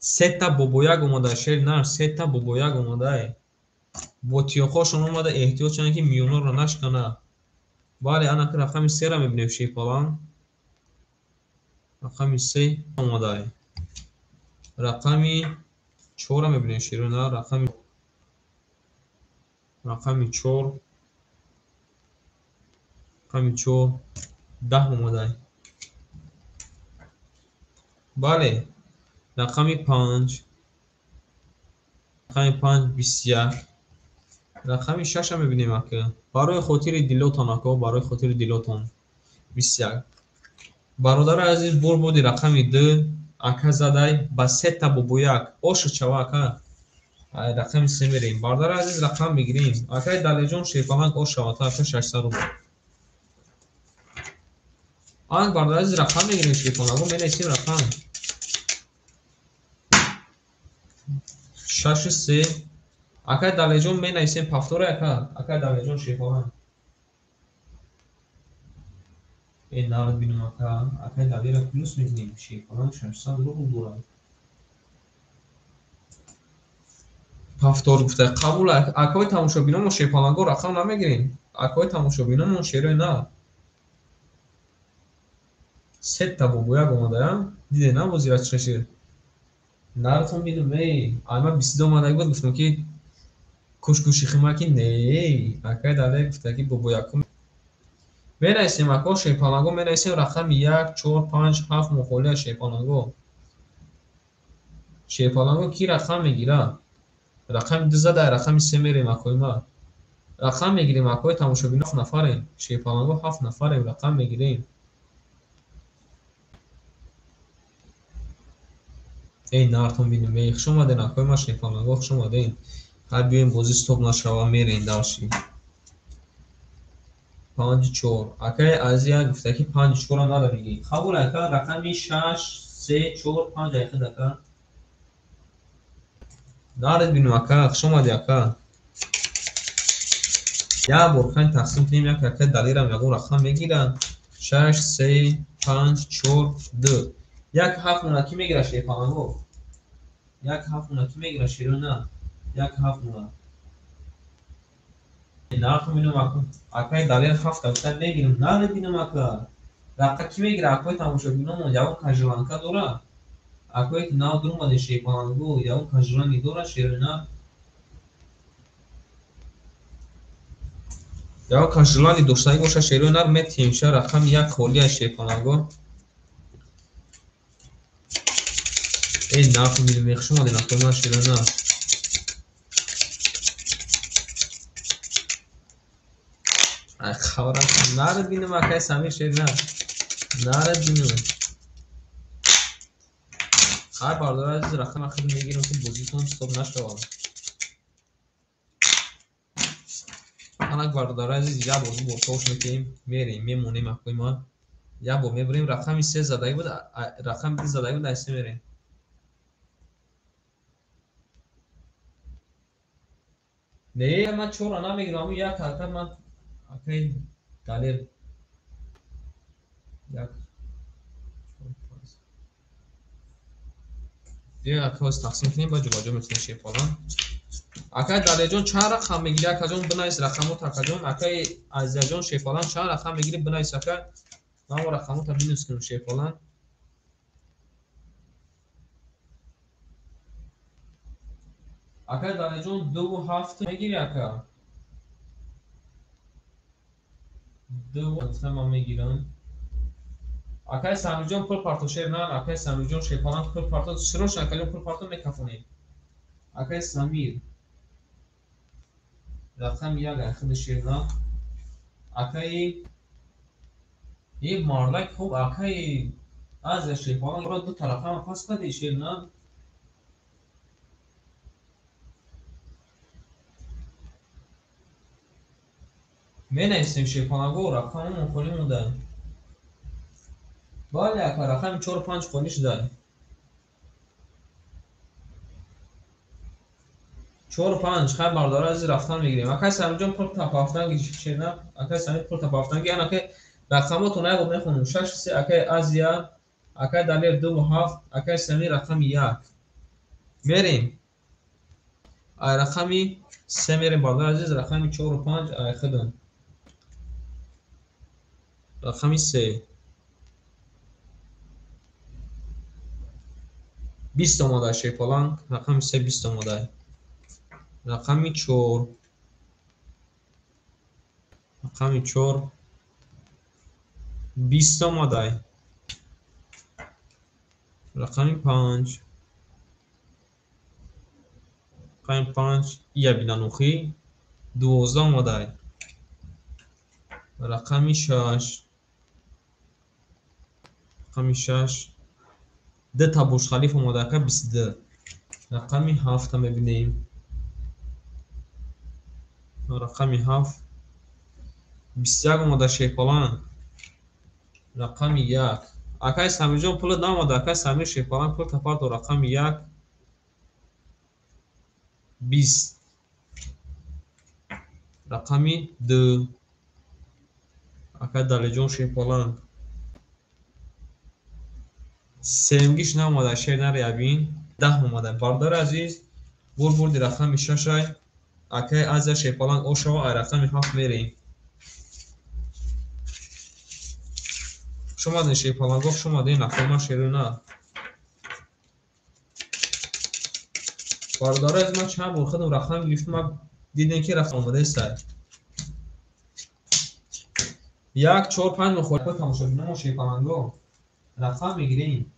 сета бобояк омада шер нар, сета бобояк омадае. Бо тиёқҳошон омада эҳтиёт шаванд ки миёнаро нашканад. Бале ана ки рақами 3-ра мебинем шерпаланг. Рақами 3 омадае. Рақами 4-ра мебинем шерона, рақами 4, рақами 4 10 омадае. Бале рақами 5, рақами 5 21. Рақами 6-ро мебинем ака. Барои хотири дилотон ако, барои хотири дилотон 21. Бародари азиз бур буди рақами 2 ака задай ба сета бобояк. Ошу чава ака. Ай рақами 3 мерем. Бародари азиз рақам мегирем. Акай Далерҷон шерпаланг ош шавата ака 600 рубл. Анг бародари азиз рақам мегирем шерпаланго, менависем рақам 6 3. Акай Далерҷон менависем повтора ака. Акай Далерҷон шерпаланг. Эй нард бинем ака. Акай Далера плюс мекунем. Шерпаланг 600 рубл дорад. Повтор гуфта қабул акои тамошобинон мо шерпаланго рақам намегирем. Акои тамошобинон мо шерои на. Сета бобояк омадая. Диде на бозира чӣ шир. Нартон бинем эй. Ай ма 22 омадаги буд гуфтам ки кушкуши хима ки не. Акай Далер гуфта ки бобоякум. Менависем ако шерпаланго, менависем рақами 1, 4, 5, 7 мухолия шерпаланго. Шерпаланго ки рақам мегира? Рақами 2 зада, рақами 3 мерем акои ма. Рақам мегирем акои тамошобино, 7 нафарем. Шерпаланго 7 нафарем, рақам мегирем. Эй нартон бинем, эй хуш омаден акои ма шерпаланго, хуш омаден. Ҳар биёем бозӣ стоп нашава, мерем дарши. 5 4. Акай Азия гуфта ки 5 4 надо бигӣ. Қабул ака, рақами 6 3 4 5 айхид ака. Наред бинем ака, хуш омадӣ ака. Як бор хайн тақсим кунем, як ака Далерам ягон рақам мегира. 6 3 5 4 2. 1 7 мона ки мегира шерпаланго? 1 7 мона ки мегира шерона? 1 7 мона. Нарху бинем ака. Акай Далер 7 гуфта мегирем. Наред бинем ака. Рақа ки мегира акои тамошобиномон? Ягон кажланка дора? Акое ки нав дуромаде шерпаланго, ягон кажланги дора шерона? Ягон кажланги доштагӣ боша шерона метиҳем ша рақами 1 холия шерпаланго. Эй нарху бинем, хуш омадед акои ман шерона. Ай хабарам наред бинем акай Самир шерона. Наред бинем. Ҳар бардор азиз рақам ахир мегирам ки бозитон стоп нашавад. Анак бардор азиз як бор бо тош мекунем, мерем, мемонем акои ма. Як бор мебарем рақами 3 задагӣ буд, рақами 2 задагӣ буд, ай 3 мерем. Не, ман 4 намегирам, аммо як ҳаракат ман акай Далер 1 4 5. Биё ака ҳоз тақсим кунем, баъд ҷобаҷо мекунем шерпалан. Акай Далерҷон чанд рақам мегирӣ? Акаҷон бинавис рақамота акаҷон. Акай Азияҷон шерпалан чанд рақам мегирӣ? Бинавис ака. Ман он рақамота бинавис кунем шерпалан. Акай Далерҷон 2 7 мегирӣ ака? 2 гуфтам ман мегирам. Акай Самирҷон пул парто шер на, акай Самирҷон шерпалан пул парто, срочно акаҷон пул парто мекафонем. Акай Самир рақами 1 айхиди шер на. Акай е мардак хуб акай Азия шерпалан ро ду тарафам пас кади шер на. Менависем шерпаланго рақамон холӣ монда. Бале ака, рақами 4 5 холӣ шуда. 4 5 хай бардора азиз рафтан мегирем. Акай Самирҷон пул тапафтанги шерна, акай Самир пул тапафтанги, ан акай рақамотон як бор мехонам. 6 3 акай Азия, акай Далер 2 7, акай Самир рақами 1. Мерем. Ай рақами 3 мерем бардора азиз, рақами 4 5 ай худам. Рақами 3. 20 омада шерпаланг, рақами 3 20 омада. Рақами 4. Рақами 4 20 омада. Рақами 5. Рақами 5 ия бинанухӣ 12 омада. Рақами 6. Рақами 6 2 та Бурҷ Халиф омада ака 22. Рақами 7 мебинем. Рақами 7 21 омада шерпалан. Рақами 1. Акай Самирҷон пулат наомада, акай Самир шерпалан пул тапардо рақами 1 20. Рақами 2. Акай Далерҷон шерпалан. Семгиш наомада шер нареябин. 10 омада. Бардори азиз, бур бурди рақами 6 ай. Акай Азия шерпалан ошава, ай рақами 7 мерем. Хуш омадед шерпаланго, хуш омадед рақама шерона. Бародари азиз, ман чанд бор худам рақам гирифтам, ман дидем ки рақам омадаест. 1 4 5 мухолиф тамошобиномо шерпаланго. Рақам мегирем.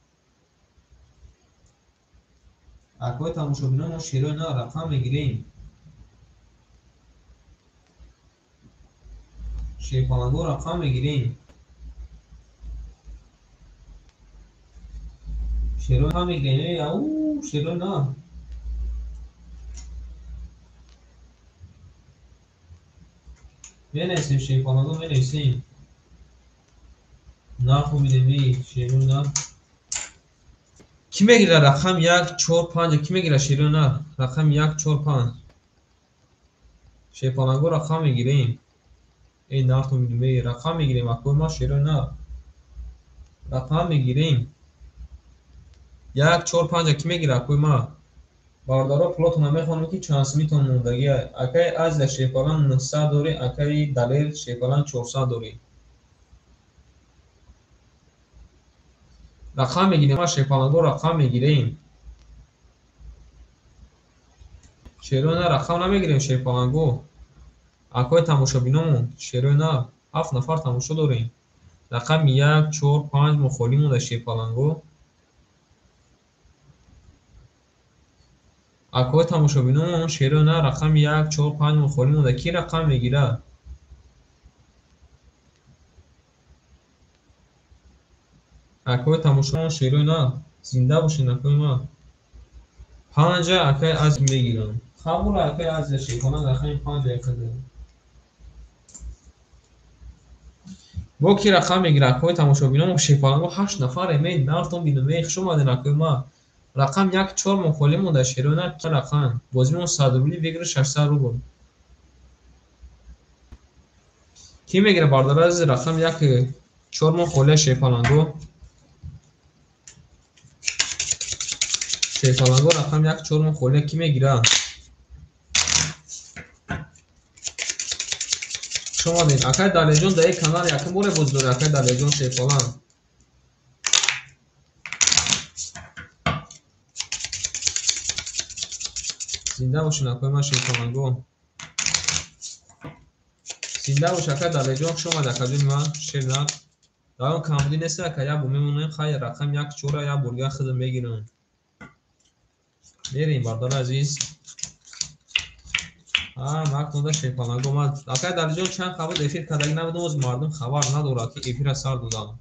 Акои тамошобиномо шерои на рақам мегирем. Шерпаланго рақам мегирем. Шерои на мегирем. Ау, шерои на. Менависем шерпаланго менависем. Наху бинем шерои на. Ки мегирад рақам 1 4 5? Ки мегирад шерои на? Рақам 1 4 5. Шерпаланго рақам мегирем. Эй наху бинем рақам мегирем. Акои ма шерои на. Рақам мегирем. 1 4 5 ки мегирад акои ма? Бародаро пулотона мехонам ки чанд сумитон мондагия. Акаи Азия шерпалан 900 дорӣ, акаи Далер шерпалан 400 дорӣ. Рақам мегирем, шерпаланго рақам мегирем. Шерои на рақам намегирем шерпаланго. Акои тамошобиномон шерои на 7 нафар тамошо дорем. Рақами 1 4 5 мо холӣ монда шерпаланго. Акои тамошобиномон шерои на рақами 1 4 5 мо холӣ монда. Ки рақам мегирад? Акои тамошобиномон шерои на зинда бошед акои ма. 5 акаи аз мегирам. Қабул акаи Азия шерпалан рақами 5 якада. Бо ки рақам мегирад акои тамошобиномон шерпаланго 8 нафар эме нафтон бинам. Хуш омадед акои ма. Рақам 1 4 мо холӣ монда шерои на рақам. Бозимон 100 рубли выигрыш 600 рубл. Ки мегирад бародари азиз рақам 1 4 мо холӣ шерпаланго? Шерпаланго рақам 1 4 мо холӣ ки мегирад? Хуш омадед. Акай Далерҷон дар ин канал якум боре боз дорӣ акай Далерҷон шерпалан. Зинда бошед акои ман шерпаланго. Зинда бош акай Далерҷон, хуш омадед акаҷони ман шер нар. Дар он камбудӣ нест ака, як бор мемонем, хайр рақам 1 4 як бор дигар худам мегирам. Мерем бародари азиз. Мактонда шерпаланго ман акай Далерҷон чанд қабл эфир кардагӣ набудам, оз мардум хабар надорад ки эфира сар додам.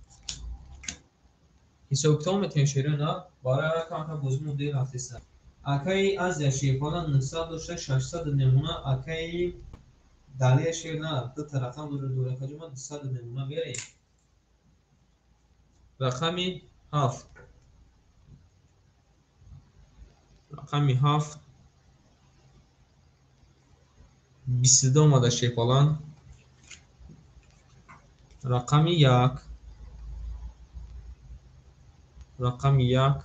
Ҳисоб-китоб метавонем шерои на барои рақам бозимон дер рафтеста. Акаи Азия шерпалан 900 дошта 600 намуна, акаи Далер шер на ду та рақам дорад, акаҷон ман 200 намуна берем. Рақами 7. Рақами 7 22 омада шерпалан. Рақами 1. Рақами 1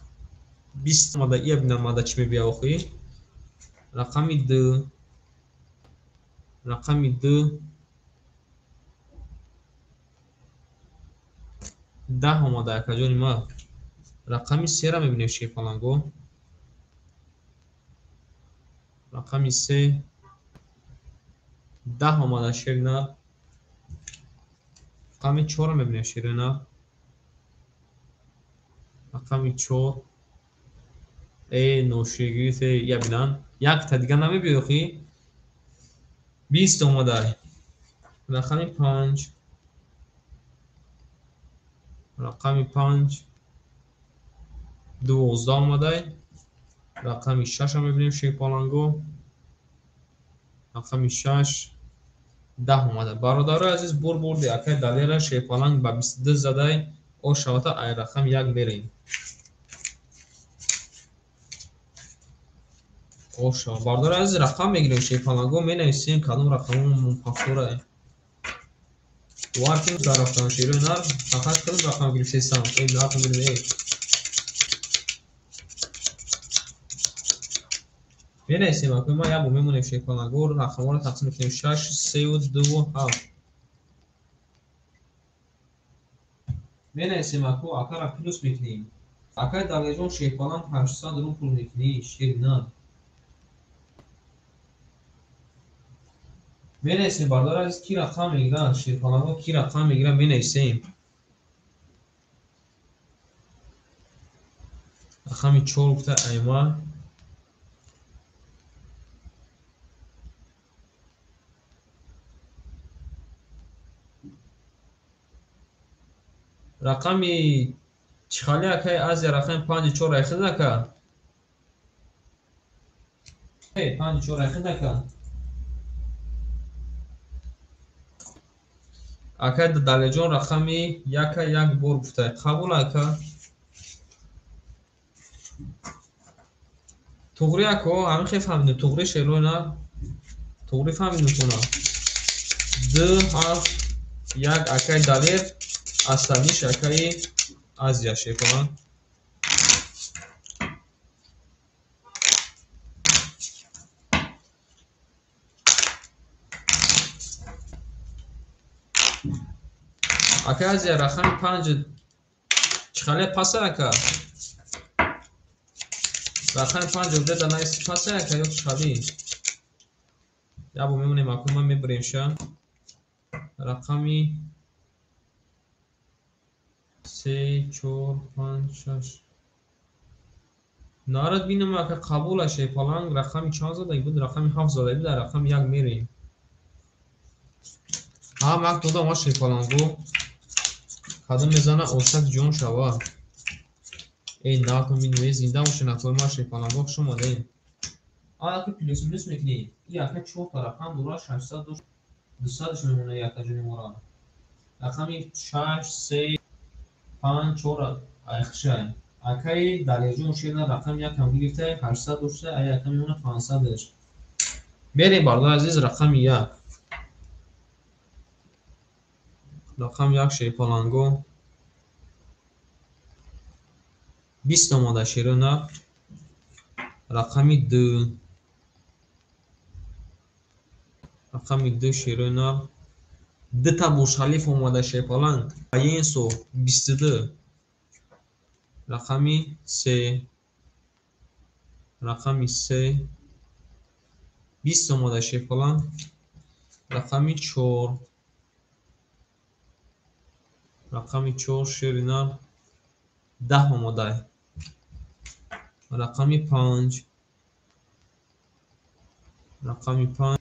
20 омада, ия бинам омада чӣ мебия охир. Рақами 2. Рақами 2 10 омада акаҷони ма. Рақами 3-ра мебинем шерпаланго. Рақами 3 10 омада шери нар. Рақами 4-ро мебинем шери нар. Рақами 4 ношегирифте я бинан. Якта дига намебиёд охи. 20 омада. Рақами 5. Рақами 5 12 омада. Рақами 6-ро мебинем шерпаланго. Рақами 6 10 омада. Бародарои азиз бур бурди акаи Далера шерпаланг ба 22 задай о шавата ай рақам 1 мерем. Оша бародарои азиз рақам мегирем шерпаланго, менависем кадом рақамон пафтора. Варкин зарафтан шерои нар фақат кадом рақам гирифтесам. Эй нархо бинем. Менависем акои ма як бор мемонем шерпаланго, рақамҳоро тақсим мекунем 6 3 2 7. Менависем ако акара плюс мекунем. Акаи Далерҷон шерпалан 800 рубл мекунӣ шери нар. Менависем, бародар азиз, ки рақам мегиранд, шерпалангҳо ки рақам мегиранд, менависем. Рақами 4 гуфта айма. Рақами чихали акай Азия рақами 5 4 айхид ака? 5 4 айхид ака? Акай Далеҷон рақами 1 1 бор гуфта. Қабул ака? Туғри ако, ҳамин хел фаҳмидем. Туғри шерои на? Туғри фаҳмидем куна. 2 7 1 акай Далер, асабиш акаи Азия шефа. Акаи Азия рақами 5 чихале паса ака? Рақами 5 обеда найси паса ака ё чихали? Ябо мемонем аку ман мебарем ша. Рақами 3 4 5 6. Нарад бинам ака қабул аше паланг рақами чанд зада буд? Рақами 7 зада буд, рақами 1 мерем. Ҳа мак дода ма шепалангу. Кадом мезана осак ҷон шава. Эй натон бинем, зинда боше накои ма шепаланго хуш омадаем. Ака плюс минус мекунем. И ака 4 та рақам дора 600 дошт. 200 мемона яка ҷони мора. Рақами 6 3 5 4 айхшай. Акаи Далерҷон шена рақами 1 ҳам гирифта 800 дошта, ай ака мемона 500-ш. Мерем бародар азиз рақами 1. Рақами 1 шерпаланго. 20 омада шерона. Рақами 2. Рақами 2 шерона. 2 та бошалиф омада шерпаланг. Аенсо 22. Рақами 3. Рақами 3. 20 омада шерпаланг. Рақами 4. Рақами 4 шерина 10 омада. Рақами 5. Рақами 5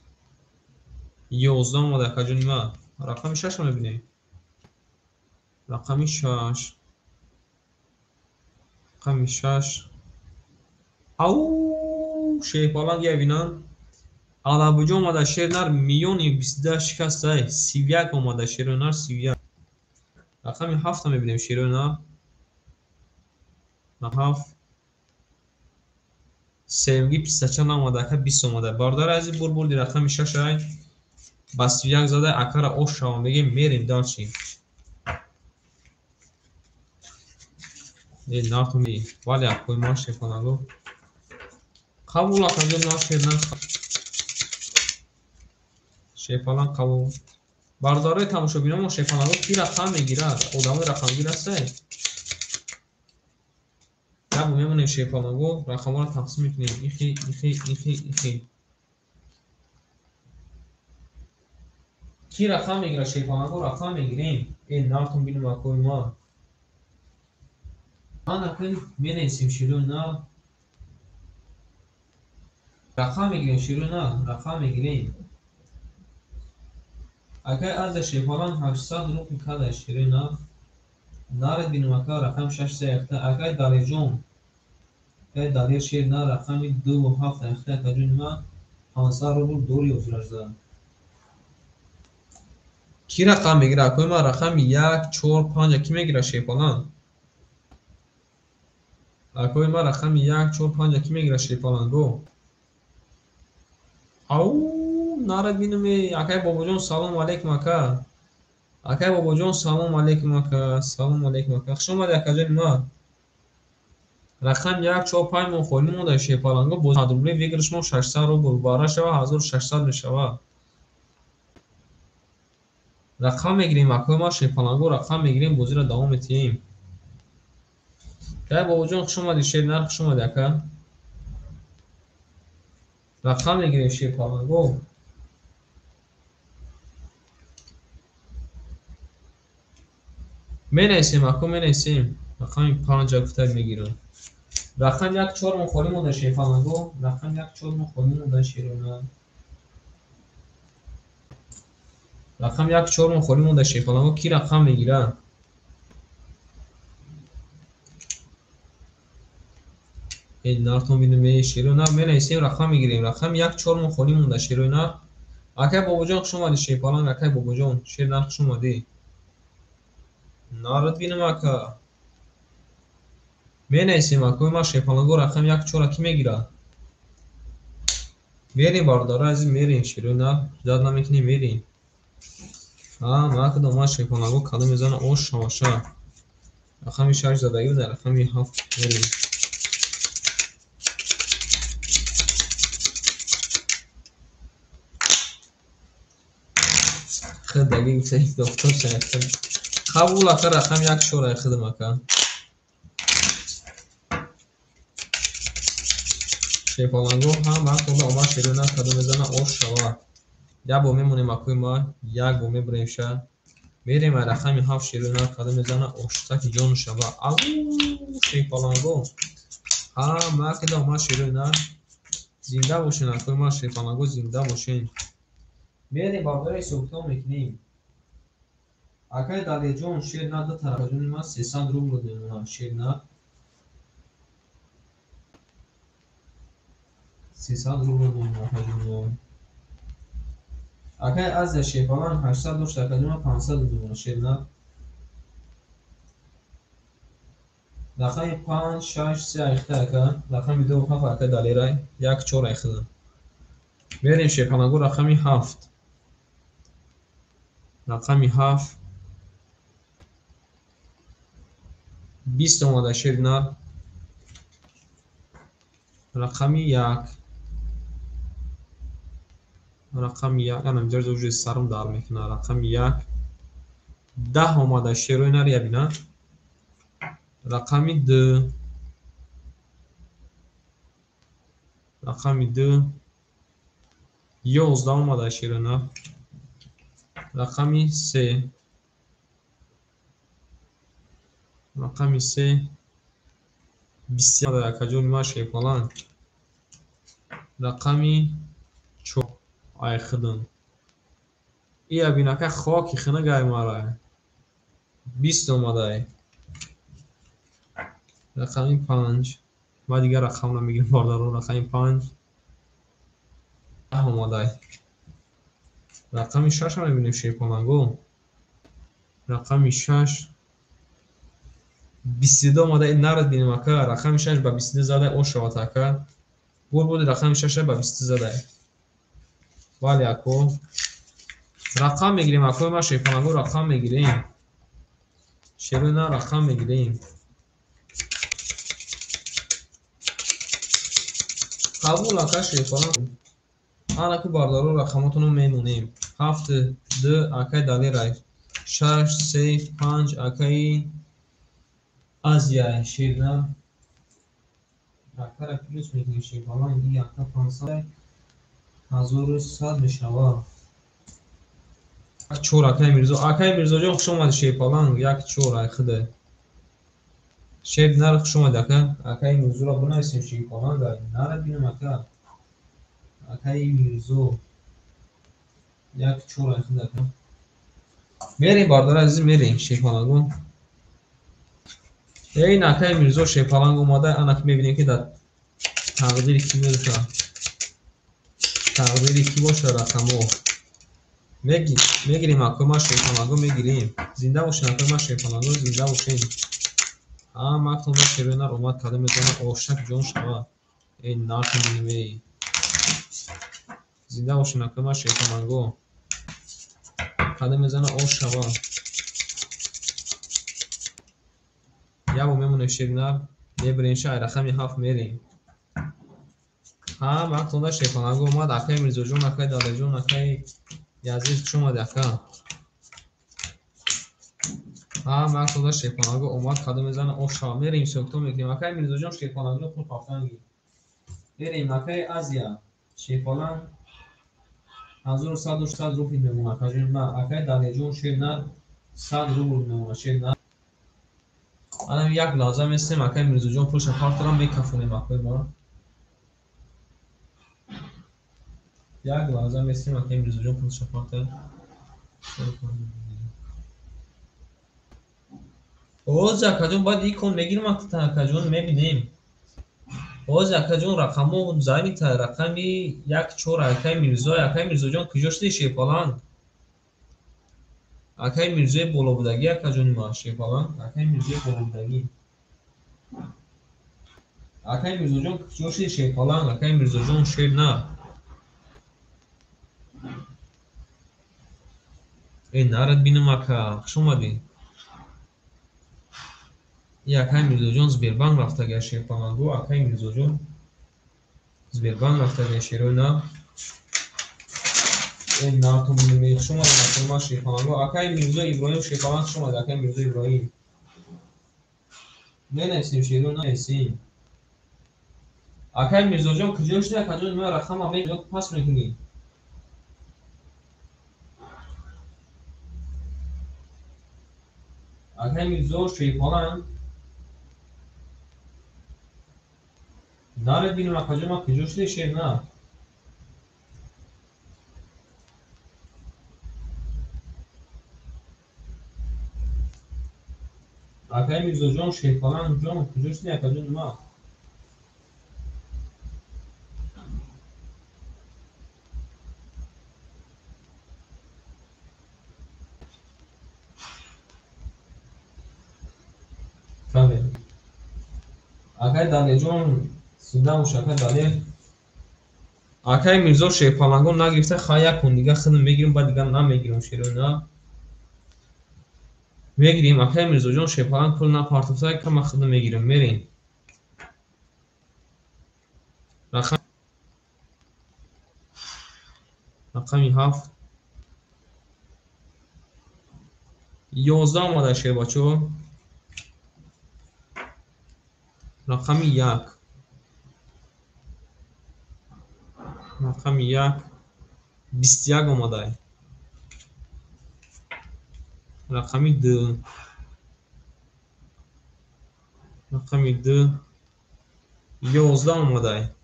11 омада акаҷони ма. Рақами 6 мебинем. Рақами 6. Рақами 6. Ау, шерпаланг ябинам. Алабуҷо омада шернар миёни 22 шикастай. 31 омада шернар 31. Рақами 7 мебинем шернар. 7. Севги пистача намада ака 20 омада. Бародар азиз бур бурди рақами 6 ай. Ба 31 зада акара ош шавам мегем мерем дальше. Э нартуми вале акои ма шефанаго. Қабул акаҷон на шерна. Шефалан қабул. Бародарои тамошобиномо шефанаго ки рақам мегирад? Одамои рақамгир ҳастай? Ябо мемонем шефанаго рақамҳоро тақсим мекунем. Ихи, ихи, ихи, ихи. Ки рақам мегирад шефанаго рақам мегирем. Э нартун бинем акои ма. Ана кун менависем широи на. Рақам мегирем широи на, рақам мегирем. Акай Азия шефалан 800 рубл када широи на. Наред бинем ака рақам 6 3 акай Далерҷон. Акай Далер шер на рақами 2 7 ахта акаҷони ма 500 рубл дори озражда. Ки рақам мегирад? Акои ма рақами 1 4 5 ки мегирад шефалан? Акои ма рақами 1 4 5 ки мегирад шефаланго? Ау, нарад бинем. Акай Бобоҷон салом алейкум ака. Акай Бобоҷон салом алейкум ака. Салом алейкум ака. Хуш омадед акаҷони ма. Рақам 1 4 5 мо холӣ монда шефаланго бо 100 рубли выигрыш мо 600 рубл бара шава 1600 мешава. Рақам мегирем акои ма шефаланго рақам мегирем бозиро давом метиҳем. Акай Бобоҷон хуш омадед шернар хуш омадед ака. Рақам мегирем шефаланго. Менависем, ако менависем. Рақами 5 гуфта мегирам. Рақам 1 4 мо холӣ монда шерпаланго. Рақам 1 4 мо холӣ монда шерона. Рақам 1 4 мо холӣ монда шерпаланго. Ки рақам мегира? Нартон бинем, шерона менависем, рақам мегирем. Рақам 1 4 мо холӣ монда шерона. Акай Бобоҷон хуш омадӣ шерпаланг, акай Бобоҷон, шер нар хуш омадӣ. Нарат бинам ака. Менависем акои ман шерпаланго рақам 1 4 ки мегира? Мерем бародари азиз, мерем шерои нар, ждат намекунем, мерем. Ма кадом ман шерпаланго кадом мезана ош шаваша. Рақами 6 задагӣ дар рақами 7 мерем. Хидаги гуфтаи доктор шаяхта. Қабул ака рақам 1 4 хидм ака. Шерпаланго ҳам вақт омад шерона кадом мезана ош шава. Як бор мемонем акои ма, як бор мебурем ша. Мерем ай рақами 7 шерона кадом мезана оштаки ҷон шава. Ау шерпаланго. Ҳам вақт омад шерона. Зинда бошен акои ма шерпаланго, зинда бошен. Мерем бародари ҳисобкитоб мекунем. Акай Далеҷон шер на ду тарафаҷони ман 300 рубл мемонам шер на. 300 рубл мемонам акаҷони ман. Акай Азия шерпаланг 800 дошт акаҷони ман 500 мемонам шер на. Рақами 5 6 3 айхта ака, рақами 2 7 акай Далерай, 1 4 айхта. Мерем шерпаланго рақами 7. Рақами 7 20 омада шер нар. Рақами 1. Рақами 1 ана инҷо уже сарм дар мекунад. Рақами 1 10 омада шерои нар ябина. Рақами 2. Рақами 2 11 омада шерои нар. Рақами 3. Рақами 3 20 омада акаҷони ман шерпаланг. Рақами 4 айхидн. Ия бинака хоки хинагай мара. 20 омадай. Рақами 5. Ма дигар рақам намегирем бародарон. Рақами 5 10 омадай. Рақами 6 мебинем шерпаланго. Рақами 6 22 омада нарад бинем ака. Рақами 6 ба 22 задай ош шавад ака. Гул буди рақами 6 ба 22 задай. Бале ако. Рақам мегирем акои ма шерпаланго рақам мегирем. Шерона рақам мегирем. Қабул ака шерпаланг. Анаку бародаро рақамотонро мемонем. 7 2 акай Далерай. 6 3 5 акаи Азия шерна. Акара плюс мекунем шерпаланг дига ака 500 1100 мешавад. 4 акай Мирзо. Акай Мирзоҷон хуш омадӣ шерпаланг. 1 4 ай хида. Шер нар хуш омадӣ ака. Акай Мирзоро бинависем шерпаланг. Нара бинам ака. Акай Мирзо 1 4 ай хида ака. Мерем бародари азиз, мерем шерпаланго. Эй акай Мирзо шерпаланг омада. Анаки мебинем ки дар тақдири ки меофтад. Тақдири ки боша рақамҳо. Мегирем акои ман шерпаланго мегирем. Зинда бошен акои ман шерпаланго, зинда бошен. Ҳаматон шерои нар омад кадом мезана оштак ҷон шава. Эй нархи бинем эй. Зинда бошен акои ман шерпаланго. Кадом мезана ош шава. Як бор мемонем шери нар, мебирем ша ай рақами 7 мерем. Ҳам вақтонда шерпаланго омад акаи Мирзоҷон, акаи Далеҷон, акаи Язид хуш омадӣ ака. Ҳам вақтонда шерпаланго омад кадом мезана ош шава. Мерем ҳисобкитоб мекунем. Акаи Мирзоҷон шерпаланго пул қафтанги. Мерем акаи Азия шерпаланг 1100 рубл мемонад акаҷони ман. Акаи Далеҷон шер нар 100 рубл мемонад шер нар. Анам як лаҳза местем, акай Мирзоҷон пулша партарам, мекафонем акои ма. Як лаҳза местем, акай Мирзоҷон пулша партарам. Оз акаҷон, баъд икон мегирам акаҷон, мебинем. Оз акаҷон, рақамҳо занита, рақами 1-4 акай Мирзо, акай Мирзоҷон куҷо шуди шерпаланг? Акай Мирзои болобудагӣ, акаҷони ман шерпаланг, акай Мирзои болобудагӣ. Акай Мирзоҷон куҷо шуди шерпаланг? Акай Мирзоҷон шер на. Э, нарад бинам ака, хуш омадӣ. И акай Мирзоҷон Сбербанк рафтага шерпалангу, акай Мирзоҷон Сбербанк рафтага шерои на. Э, нартон бинем, хуш омадӣ акай ман шерпалангу. Акай Мирзо Иброҳим шерпаланг, хуш омадӣ акай Мирзо Иброҳим. Менависем шерои нависем. Акай Мирзоҷон куҷо шуди акаҷон? Ман рақама мегирам, пас мекунӣ. Акай Мирзо шерпаланг. Наред бинем акаҷон, ман куҷо шуди шер на. Акай Мирзоҷон шерпаланг ҷон куҷо шуди акаҷон ман? Бале. Акай Далерҷон зинда бош, акай Далер. Акай Мирзо шерпалангон нагирифта, хай як кун дига худам мегирам, баъд дига намегирам шерои на. Мегирем, акай Мирзоҷон шерпаланг пул напартофта, кама худам мегирам, мерем. Рақами 7. 11 омада шербачо. Рақами 1. Рақами 1. 21 омада. Рақами 2. Рақами 2. 11 омада.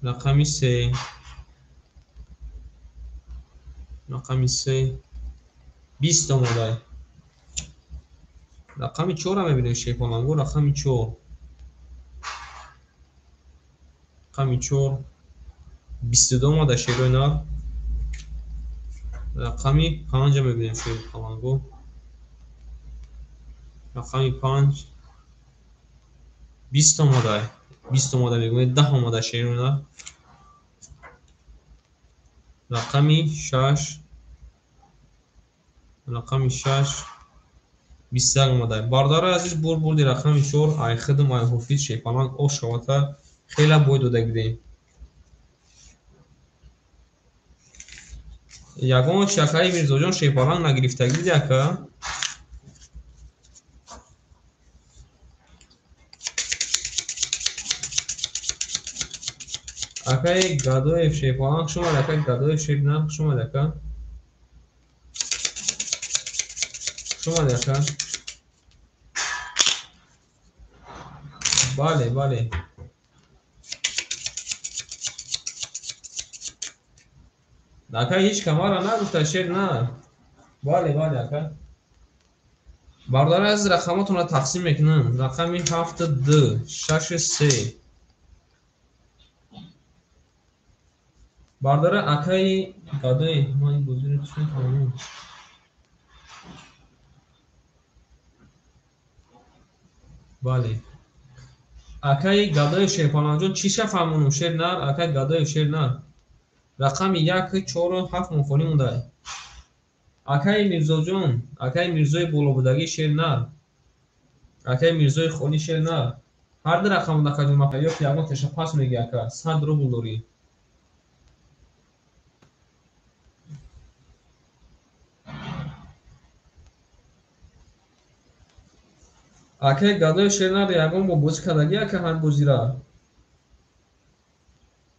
Рақами 3. Рақами 3. 20 омада. Рақами 4 мебинем шерпалангу, рақами 4. Рақами 4. 22 омада шерои нар. Рақами 5 мебинем шерпалангу. Рақами 5. 20 омада. 20 омада мегӯем, 10 омада шерои нар. Рақами 6. Рақами 6. 21 омада. Бародари азиз, бурди рақами 4, ай хидм, ай ҳофиз шерпаланг ош шавата хеле бой дода будем. Ягон чи акаи Мирзоҷон шерпаланг нагирифтагӣ буди ака? Акаи Гадоев шерпаланг хуш омад, акаи Гадоев шер на, хуш омад ака. Хуш омад ака. Бале, бале. Ака ҳеҷ камара нагуфта шер на. Бале, бале ака. Бародари азиз, рақамотонро тақсим мекунам. Рақами 7 2 6 3. Бародари акаи Гадоев, ман ин бозиро чӣ метавонам? Бале. Акаи Гадоев шерпаланҷон чӣ шафаҳмонам шер нар? Акаи Гадоев шер нар. Рақами 1 4 7 мухолӣ монда. Акаи Мирзоҷон, акаи Мирзои болобудагӣ шер нар. Акаи Мирзои холӣ шер нар. Ҳар ду рақам акаҷон мака ё ки ягон теша пас мегӣ ака, 100 рубл дорӣ. Акаи Гадоев шер нар ягон бо бозӣ кардагӣ ака ҳам бозира?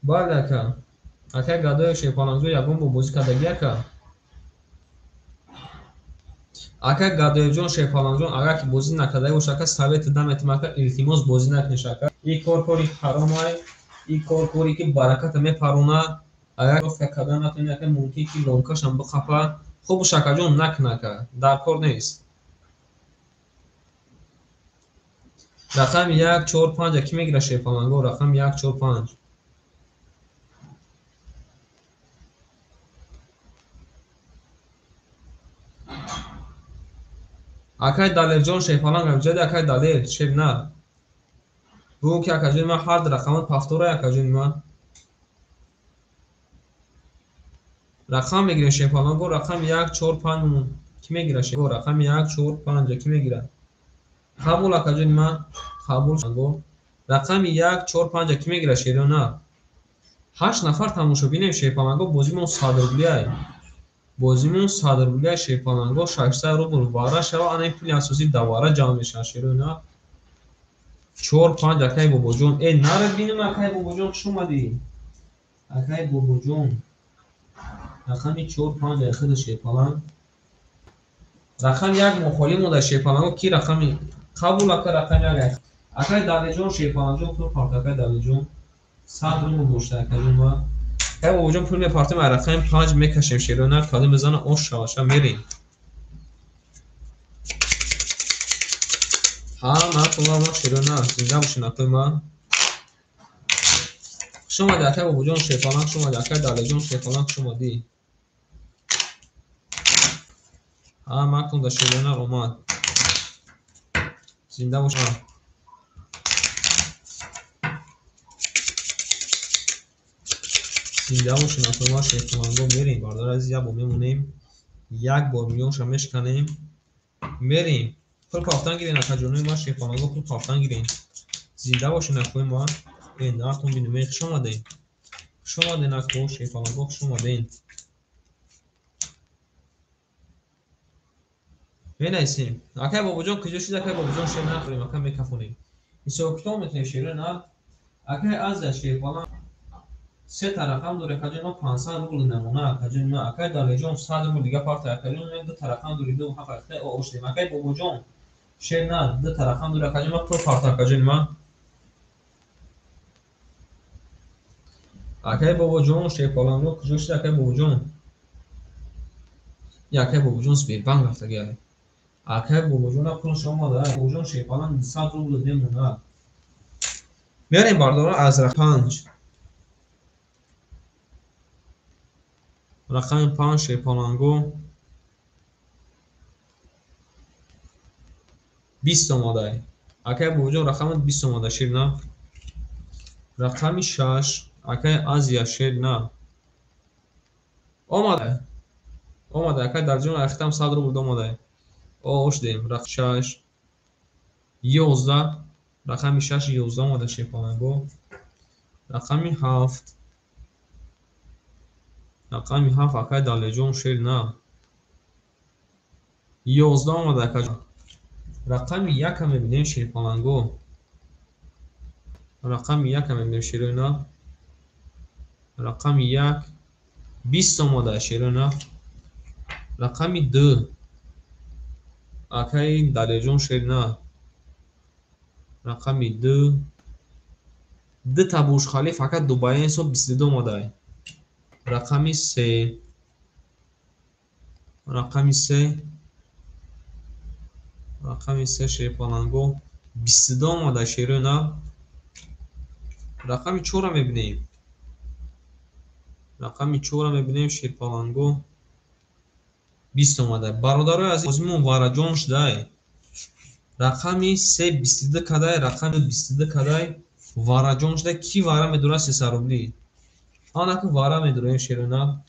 Бале ака. Акаи Гадоев шерпалангҷон ягон бо бозӣ кардагӣ ака? Ака Гадоевҷон, Шерпаланҷон, агар ки бозӣ накардаи бош, ака совет даметим, ака илтимос бозӣ накуниш, ака. И кор кори ҳаромай, и кор коре ки бараката мепарона. Агар кофта кардан натони, ака мумкин ки ломкашам бихапа. Хуб, акаҷон, накун, ака, дар кор нест. Рақами 1, 4, 5 ки мегира Шерпаланго? Рақами 1, 4, 5. Акай Далерҷон, Шерпаланг абҷади, акай Далер, шер на. Бугӯ ки акаҷони ман ҳар рақамат пафтора, акаҷони ман. Рақам мегирем Шерпаланго, рақами 1, 4, 5 ки мегира? Рақами 1, 4, 5 ки мегира? Қабул, акаҷони ман, қабул. Рақами 1, 4, 5 ки мегира шеро на? 8 нафар тамошобинем Шерпаланго, бозимон 100 рублиай. Бозимон 100 рублиай Шерпаланго, 600 рубл вара шава, ана ин пули асосӣ давара ҷамъ мешавад шеро на? 4, 5 акай Бобоҷон. Э, нара бинем, акай Бобоҷон, хуш омадӣ. Акай Бобоҷон. Рақами 4, 5 ай худ Шерпаланг. Рақами 1 мо холӣ монда Шерпаланго, ки рақами қабул, ака, рақами 1 ай. Акай Далеҷон, Шерпаланҷон, пул парт, акай Далеҷон. 100 рубл дошта акаҷон ма. Акай Бобоҷон, пул мепартем, ай рақами 5 мекашем шеро на, кадом мезана ош шава, ша мерем. Ҳа, ман пулам ма шеро на, зинда бошин акай ма. Хуш омадӣ акай Бобоҷон, Шерпаланг, хуш омадӣ акай Далеҷон, Шерпаланг, хуш омадӣ. Ҳа, ман кунда шеро на омад. Зинда бошин. Зинда бошин акай ма, Шерпаланго, мерем бародар азиз, як бор мемонем, як бор миёнша мешканем, мерем. Пул пафтан гирен акаҷонои ма, Шерпаланго, пул пафтан гирен. Зинда бошин акои ма. Э, нартон бинем, хуш омадем. Хуш омаден ако, Шерпаланго, хуш омаден. Менависем. Акай Бобоҷон куҷо шуд? Акай Бобоҷон, шер нахӯрем, ака мекафонем. Ҳисоб китоб мекунем шеро на. Акай Азия, Шерпаланг се та рақам дорем, акаҷон ма, 500 рубл намона, акаҷон ма. Акай Далеҷон, 100 рубл дига парта, акаҷон ма, ду та рақам дорем, ду ҳафт акай оштем. Акай Бобоҷон, шер на, ду та рақам дорем, акаҷон ма, пул парта, акаҷон ма. Акай Бобоҷон, Шерпаланго куҷо шуд, акай Бобоҷон? Я, акай Бобоҷон Сбербанк рафтаги. Акай Бобоҷона пулш омада. Бобоҷон, Шерпаланг 100 рубл демона. Мерем бардора аз 5. Рақами 5 Шерпаланго 20 омада. Акай Бобоҷон, рақами 20 омада, шер на. Рақами 6 акай Азия, шер на. Омада. Омада, акай Дарҷон, ахтам 100 рубл омада. Ош дем, рақами 6 11, рақами 6 11 омада Шерпаланго. Рақами 7, рақами 7 акай Далеҷон, шер на. 11 омада акаҷон. Рақами 1 мебинем Шерпаланго. Рақами 1 мебинем шеро на. Рақами 1 20 омада шеро на. Рақами 2 акай Далеҷон, шер на. Рақами 2 ду та Бурҷ Халиф, ака Дубай ҳисоб 22 омада. Рақами 3, рақами 3, рақами 3 Шерпаланго 22 омада шеро на. Рақами 4 мебинем. Рақами 4 мебинем Шерпаланго 20 омада. Бародарои азиз, бозимон вараҷон шудай. Рақами 3 22 кадай, рақами 22 кадай, вараҷон шудай. Ки вара медурад 300 рубли? Анаку вара медураем шерона.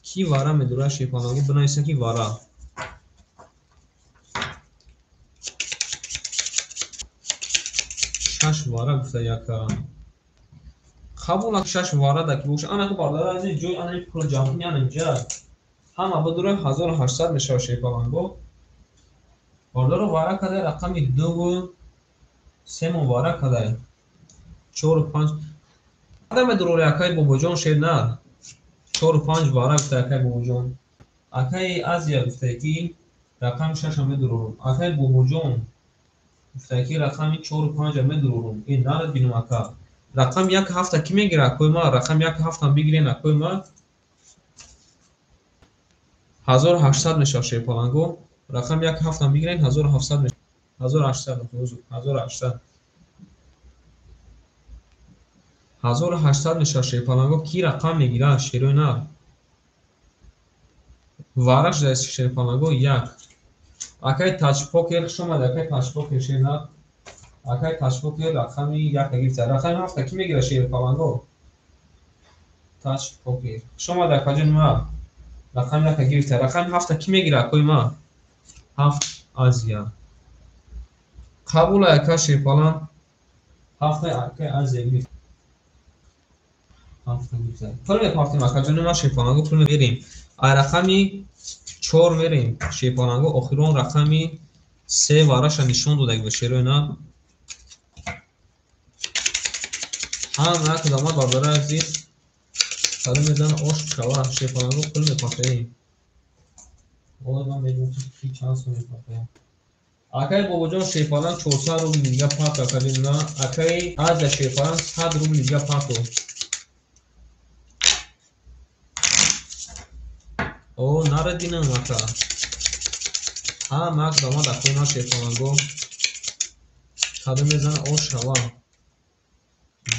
Ки вара медурад Шерпаланго, бинависем ки вара. 6 вара гуфта яка. Қабул, 6 вара да ки боша. Анаку бародарои азиз, ҷои ана пул ҷамъ кунӣ, ана инҷа. Ҳама бидура 1800 мешавад Шерпаланго. Бародаро, вара кадай рақами 2 3 мо вара кадай. 4 5. Када медурори акай Бобоҷон, шер на. 4 5 вара гуфта акай Бобоҷон. Акай Азия гуфта ки Рақами шаша медурорум. Акай Бобоҷон гуфта ки рақами чору панҷа медурорум. Ин нарад бинум ака. Рақами як ҳафта кӣ мегира акои ма? Рақами як ҳафтам бигирен акои ма. 1800 мешавад шерпаланго. Рақами як ҳафтам бигирен 1700 мешавад. 1800, 1800. 1800 мешавад шерпаланго. Кӣ рақам мегира? Шерои нар. Вараш дар шерпаланго як. Акай Таҷпокер хуш омад, акай Таҷпокер шер нар. Акай Таҷпокер рақами як гирифта. Рақами ҳафта кӣ мегира шерпаланго? Таҷпокер. Хуш омад акаҷон ма. Рақами як гирифта. Рақами ҳафта кӣ мегира акои ма? Ҳафт Азия. Қабул ака шерпаланг. Ҳафта акай Азия гирифта. Ҳафта гирифта. Пул мепартем акаҷони ма шерпаланго, пул мерем. Ай рақами чор мерем шерпаланго, охирон рақами се вараша нишон дода ба шерои на. Ҳама як одама бародари азиз садо мезана ош шава шерпаланго пул мепартем. Боз ман мегӯям ки чанд сум мепартем. Акай Бобоҷон шерпаланг 400 рубл дига парто акаҷони ма. Акай Азия шерпаланг 100 рубл дига парто. О, нарадинам ака. Ҳама як омад акои ман шерпаланго. Садо мезана ош шава.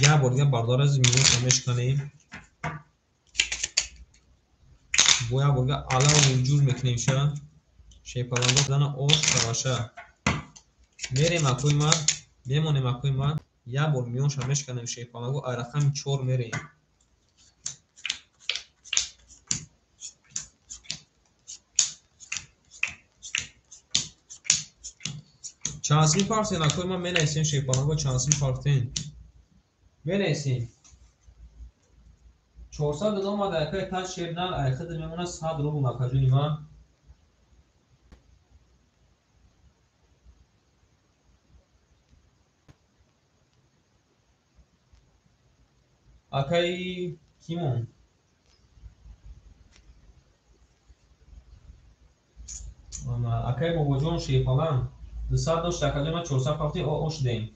Як бор дига бародари азиз миёнша мешканем. Бо як бор дига алав вуҷуд мекунем ша. Шерпаланго зана ош шаваша. Мерем акои ман, мемонем акои ман. Як бор миёнша мешканем шерпаланго, ай рақами чор мерем. Чанд сум партен акои ман менависем шерпаланго, чанд сум партен. Менависем. 400 омад акои таҷ шернал, ай худ мемонад 100 рубл акаҷони ман. Акаи кимон? Акаи Бобоҷон шерпаланг 200 дошт акаҷон ман 400 партем, ош дем.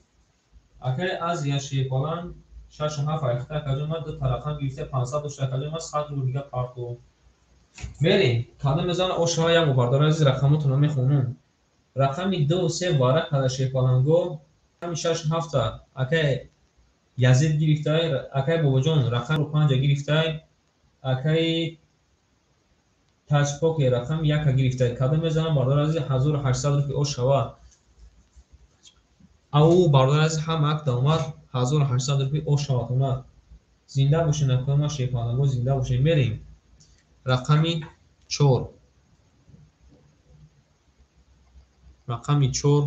Акаи Азия шерпаланг шашу ҳафт айхта акаҷон ман ду рақам гирифта 500 дошт акаҷон ман 100 рубл дига парту. Мерем, кадом мезана ош шава як бор бародари азиз рақамотонро мехонам. Рақами ду се варақ када шерпаланго, рақами шашу ҳафта акаи Язид гирифтай, акаи Бобоҷон рақами панҷа гирифтай, акаи Таҷпоке рақами яка гирифтай. Кадом мезанам бародари азиз 1800 рубл ош шава. Ау бародари азиз ҳама як омад 1800 рубл ош шаватона. Зинда бошед акои ман шерпаланго, зинда бошед. Мерем. Рақами чор. Рақами чор.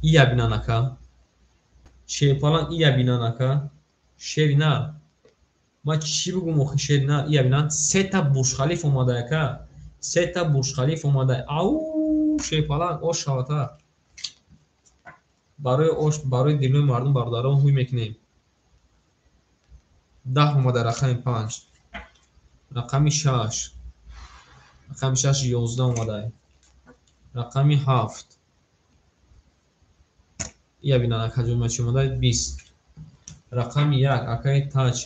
Ия бинан ака. Шерпаланг ия бинан ака. Шери нар. Ман чӣ бигӯм охи шери нар? Ия бинан сета Бурҷхалиф омада ака. Сета Бурҷхалиф омада. Ау шерпаланг ош шавата. Барои ош, барои дилои мардум бародарон ҳуй мекунем. 10 омада рақами панҷ. Рақами шаш. Рақами шаш 11 омада. Рақами ҳафт. Ия бинан акаҷон ман чӣ омада? 20. Рақами як акаи Таҷ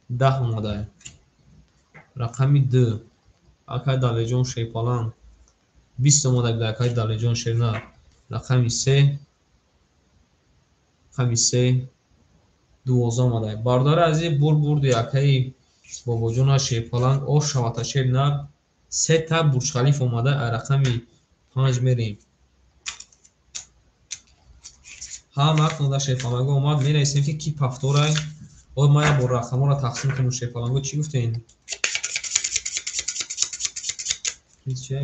10 омада. Рақами ду акаи Далеҷон шерпаланг 20 омада акаи Далеҷон шернар. Рақами се, рақами се 12 омада. Бародари азиз бур бурди акаи Бобоҷона шерпаланг ош шавата шернар. Сета Бурҷхалиф омада. Ай рақами панҷ мерем. Ҳама вақт шерпаланго омад, менависем ки ки пафторай. О ман як бор рақамҳоро тақсим кунам шерпаланго чӣ гуфтем? Чӣ?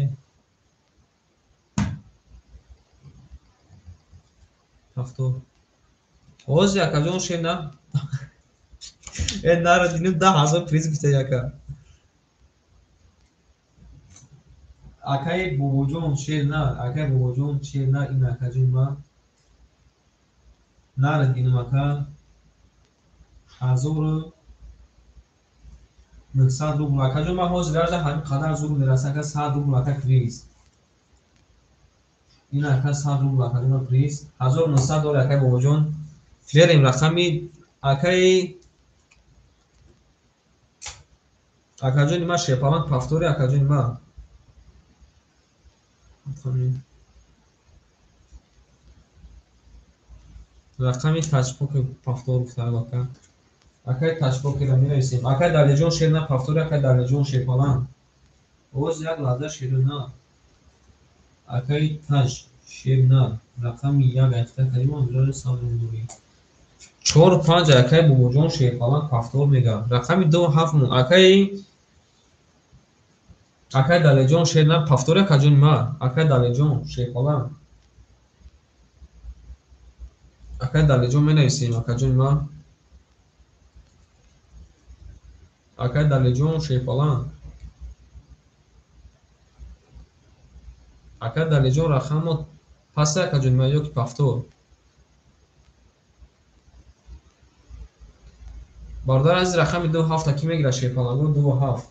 Пафтор. Ҳозир акаҷон шер на. Э наро динем 10000 приз гуфта яка. Акаи Бобоҷон шер на, акаи Бобоҷон шер на, ин акаҷон ма. Наро динем ака. 900 рубл. Акаҷон, ман ҳозир ражда ҳамин қадар зур мераса, ака 100 рубл ака приз. Ин ака 100 рубл акаҷон приз. 1900 дори акай бобоҷон. Мерем рақами акаи акаҷони ма шерпаланг пафтори акаҷони ма. Рақами таҷпоки пафтор гуфтам ака. Акай таҷпокиро менависем. Акай Далеҷон шер на пафтори, акай Далеҷон шерпаланг. Боз як лаҳза шеру на. Акай таҷ шер на. Рақами як айфта калима мирои савдум дорӣ. 4 5 акай бобоҷон шерпаланг пафтор мега. Рақами 2 7 мон. Акай Далеҷон шер на пафтори акаҷони ма. Акай Далеҷон шерпаланг. Акай Далеҷон менависем акаҷони ма. Акай Далеҷон шерпаланг. Акай Далеҷон рақамо паст акаҷони ма ёки пафтор. Бародар азиз, рақами 2 7 ки мегирад шерпаланго 2 7.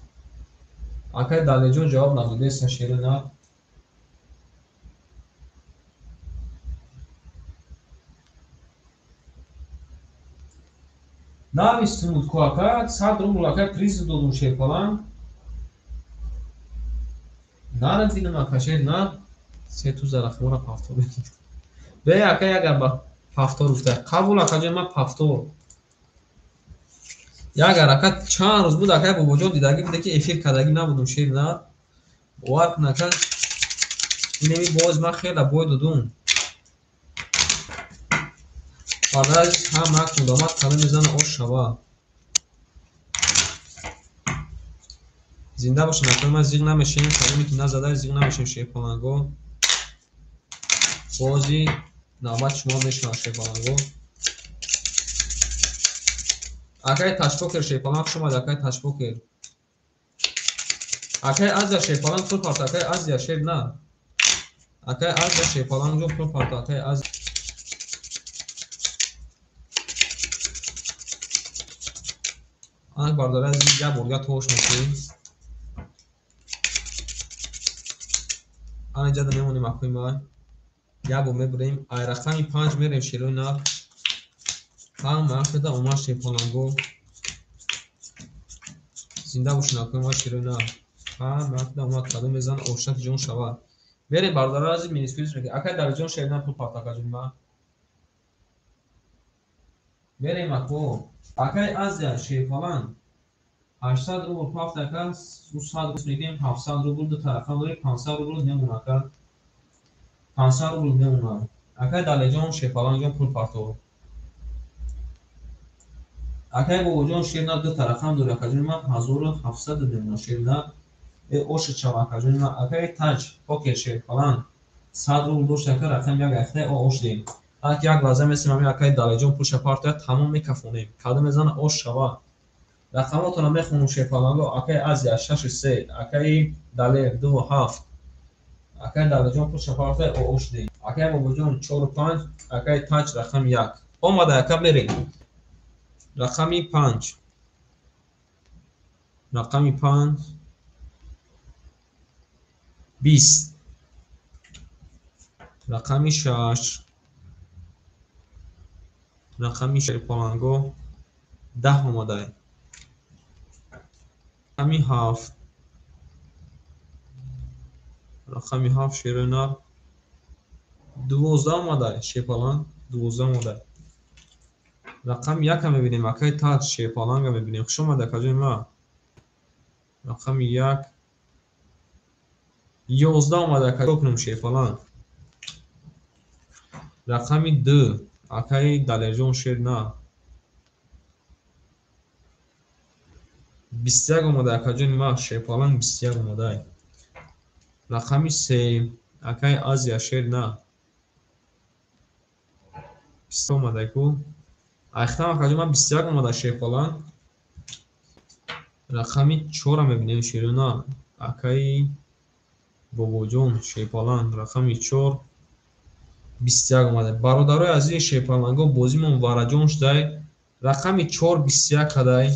Акай Далеҷон ҷавоб надодеста шеру на. Навистимуд ку ака 100 рубл ака приз додум шерпаланг. Нарадинам ака шер на. Се туза рақамора пафтор мегирифт. Бе ака ягар ба пафтор гуфта. Қабул акаҷон ма пафтор. Ягар ака чанд рӯз буд акай бобоҷон дидагӣ буда ки эфир кардагӣ набудум шер на. Бовар кун ака инеми боз ман хеле бой додум. Бародар азиз, ҳама як мудомат калом мезана ош шава. Зинда бошед акай, ман зиғ намешем, каломе ки назадай зиғ намешем шерпаланго. Бози навбат шумо мешавад шерпаланго. Акай ташпокер шерпаланг хуш омад, акай ташпокер. Акай Азия шерпаланг пул парт, акай Азия шер на. Акай Азия шерпаланг ҷон пул парт, акай Азия. Анак бародари азиз, як борга тош мекунем. Ана ҷада мемонем акои ман. Як бор мебурем. Ай рақами 5 мерем шерои нар. Ҳама ҳақида омад шерпаланго. Зинда бошед акои ман шерои нар. Ҳама ҳақида омад кадом мезан ошак ҷон шавад. Мерем бародари азиз, минисфиз мекунем. Акай Далеҷон шер на пул парт акаҷон ман. Мерем ако. Акай Азия шерпаланг 800 рубл пафт ака, 100 рубл мегирем, 700 рубл ду тарафа дорем, 500 рубл мемонад ака. 500 рубл мемонад. Акай Далеҷон шерпаланг ҷон пул партов. Акай бобоҷон шер на ду тарафам дорем акаҷони ман 1700 мемонад шер на. Оша чава акаҷони ман. Акай Таҷ покер шерпаланг 100 рубл дошт ака, рақам як айхта ош дем. Ак як лаҳза месем ҳамин акай Далеҷон пулша партояд, тамом мекафонем. Кадом мезана ош шава. Рақамотонро мехонум шерпаланго. Акай Азия 6 3, акай Далер 2 7. Акай Далеҷон пулша партояд, ош дем. Акай бобоҷон 4 5, акай Таҷ рақами 1. Омада ака мерем. Рақами 5. Рақами 5 20. Рақами 6. Рақами шерпаланго 10 омада. Рақами 7. Рақами 7 шерои нар 12 омада. Шерпаланг 12 омада. Рақами 1 мебинем. Акай Таҷ шерпаланга мебинем. Хуш омада акаҷони ма. Рақами 1 11 омада ака кунем шерпаланг. Рақами 2 акай Далерҷон шер на. 21 омада акаҷони ма шерпаланг 21 омада. Рақами 3 акай Азия шер на. 20 омада ку. Айхтам акаҷон ман 21 омада шерпаланг. Рақами 4 мебинем шеру на. Акай бобоҷон шерпаланг рақами 4 21 омада. Бародарои азизи шерпаланго, бозимон вараҷон шудай. Рақами 4 21 кадай.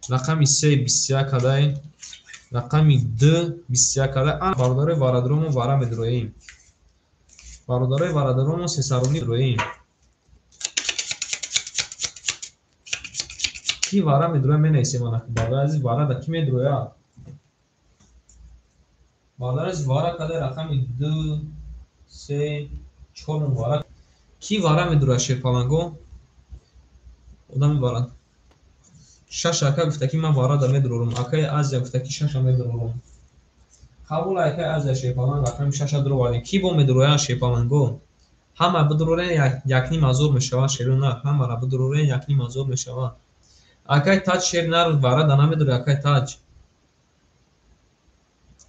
Рақами 3 21 кадай. Рақами 2 21 кадай. Бародарои варадромон вара медроем. Бародарои варадромон сесаронӣ дроем. Ки вара медроя менависем ана. Бародари азиз вара да ки медроя? Бародари азиз вара кадай рақами 2 3 4 вара. Ки вара медроя шерпаланго? Одами вара. 6 ака гуфта ки ман вара да медрорум. Акаи Азия гуфта ки 6 медрорум. Қабул акаи Азия шерпаланг рақами 6 дровардем. Ки бо медроя шерпаланго? Ҳама бидурорен 1,5 ҳазор мешавад шерона. Ҳамара бидурорен 1,5 ҳазор мешавад. Акай Таҷ шер нар вара да намедори акай Таҷ.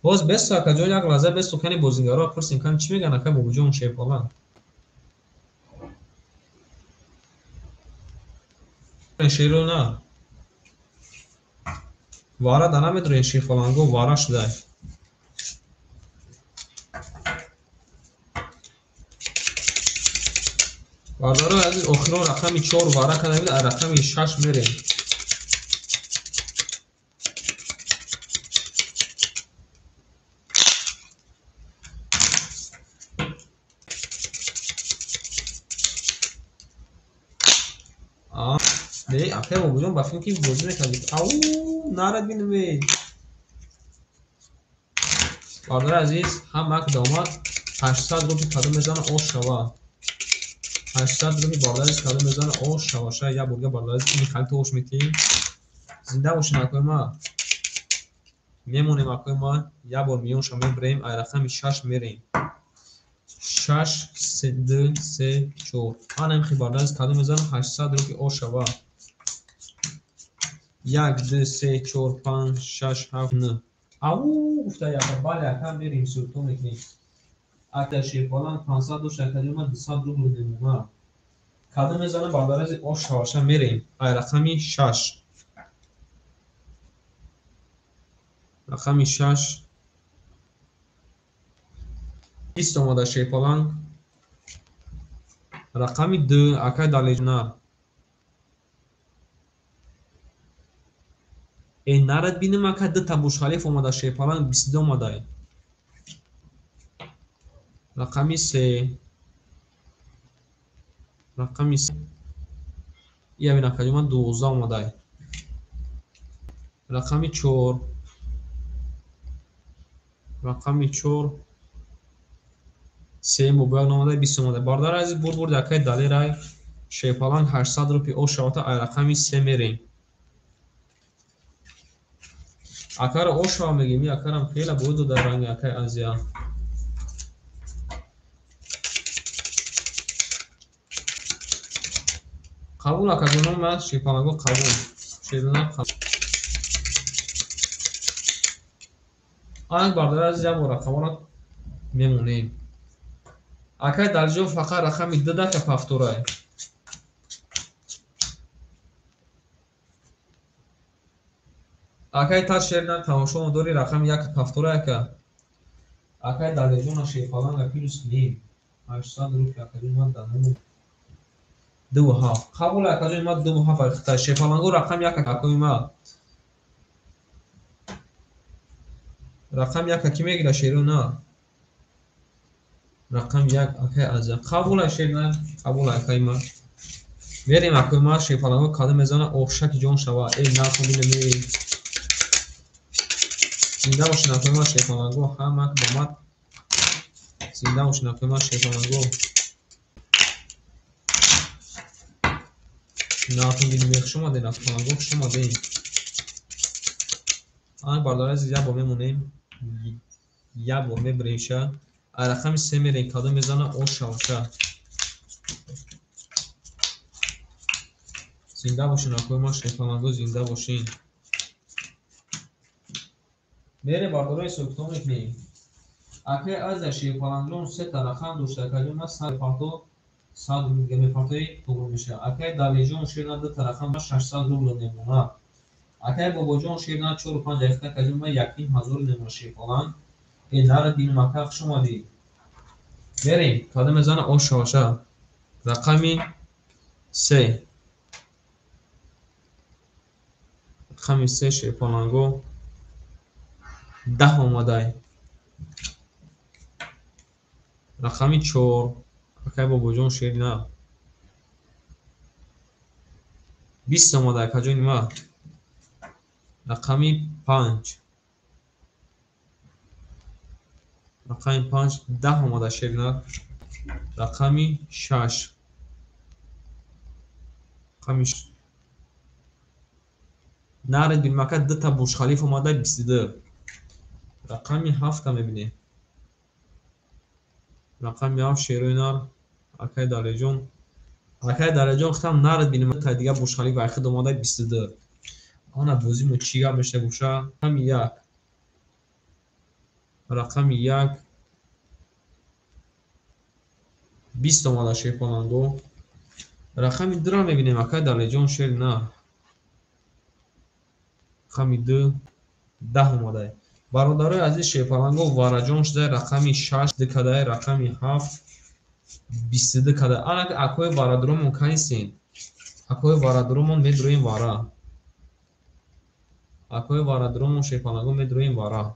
Боз бесто акаҷон як лаҳза бесто кани бозингаро пурсим кани чӣ мегӯянд акай Бобоҷон шерпаланг. Шерона. Вара да намедорен шерпаланго вара шудай. Бародарои азиз охирон рақами 4 вара кардем, аз рақами 6 мерем. Не, акай Бобоҷон ба филм ки бозӣ мекард. Ау, нарад бинем. Бародари азиз, ҳама ак омад 800 рубли кадом мезана ош шава. 800 рубли бародари азиз кадом мезана ош шава. Шай як бурга бародари азиз ини халта ош метиҳем. Зинда бошем акои ма. Мемонем акои ма, як бор миёнша мебирем, ай рақами 6 мерем. 6 2 3 4. Ана имхи бародари азиз кадом мезана 800 рубли ош шава. 1 2 3 4 5 6 7 9. Ау, гуфта яка, бале ака мерем султон мекунем. Акта шерпаланг 500 дошт, акаҷон ман 200 рубл мемонам. Кадом мезанам бародари азиз ош шаваша мерем. Ай рақами 6. Рақами 6. 20 омада шерпаланг. Рақами 2 акай Далежна. Э нарад бинем ака 2 та Бушхалиф омада шерпаланг 22 омада. Рақами 3. Рақами 3. Я бин акаҷон ман 12 омада. Рақами 4. Рақами 4. 3 муборак омада 20 омада. Бародари азиз бурд акай Далерай шерпаланг 800 рупи ош шавата ай рақами 3 мерем. Акара ошава мегем, и акарам хела буду дар ранги акай Азия. Қабул акаҷонон ман шерпаланго қабул. Шерона қабул. Анак бародари азиз як бор рақаморо мемонем. Акай Далҷон фақат рақами 2 дака пафторай. Акай Таҷ шерна тамошо дори рақами 1 пафтора ака. Акай Далежона шерпаланга плюс ним. 800 рупи акаҷон ман даному. 2 7. Қабул акаҷон ман 2 7 айхта. Шерпаланго рақами 1 акои ма. Рақами 1 ки мегира шерона? Рақами 1 акай Азия. Қабул ай шерна, қабул акаи ма. Мерем акои ма шерпаланго кадом мезана ошаки ҷон шава. Эй нархо бинем. Зинда бошин акои ма шерпаланго, ҳама бомад. Зинда бошин акои ма шерпаланго. Нархо бинем, хуш омадед шерпаланго, хуш омадед. Ана бародари азиз як бор мемонем, як бор мебирем ша. Ай рақами 3 мерем, кадом мезана ош шаваша. Зинда бошин акои ма шерпаланго, зинда бошин. Мере бародарои ҳисобкитоб мекунем. Акаи Азия шерпалангон 3 та рақам дошта, акаҷон ман 100 парто 100 рубл мепартои туғру мешавад. Акаи Далежон шерна 2 та рақам 600 рубл мемонад. Акаи Бобоҷон шерна 4 5 дақиқа акаҷон ман 1,5 ҳазор мемонад шерпаланг. Э нарад бинем ака хуш омадӣ. Мерем, кадом мезана ош шаваша. Рақами 3. Рақами се шерпаланго 10 омадай. Рақами 4 акай бобоҷон шери нар 20 омада акаҷони ман. Рақами 5. Рақами 5 10 омада шери нар. Рақами 6. Рақами нари бинмака дута Бурҷхалиф омада 22. Рақами 7 мебинем. Рақами 7 шерои нар акай Далеҷон. Акай Далеҷон хитам нарид бинмака дига Бурҷхалиф айхид омада 22. Ана бозимо чӣ гап мешта боша? Рақами 1. Рақами 1 20 омада шерпаланго. Рақами 2-ро мебинем акай Далеҷон шери нар. Рақами 2 10 омада. Бародарои азиз шерпаланго вараҷон шуда рақами 6 2 кадай, рақами 7 22 кадай. Ана акои бародаромон канисен. Акои бародаромон медроем вара. Акои бародаромон шерпаланго медроем вара.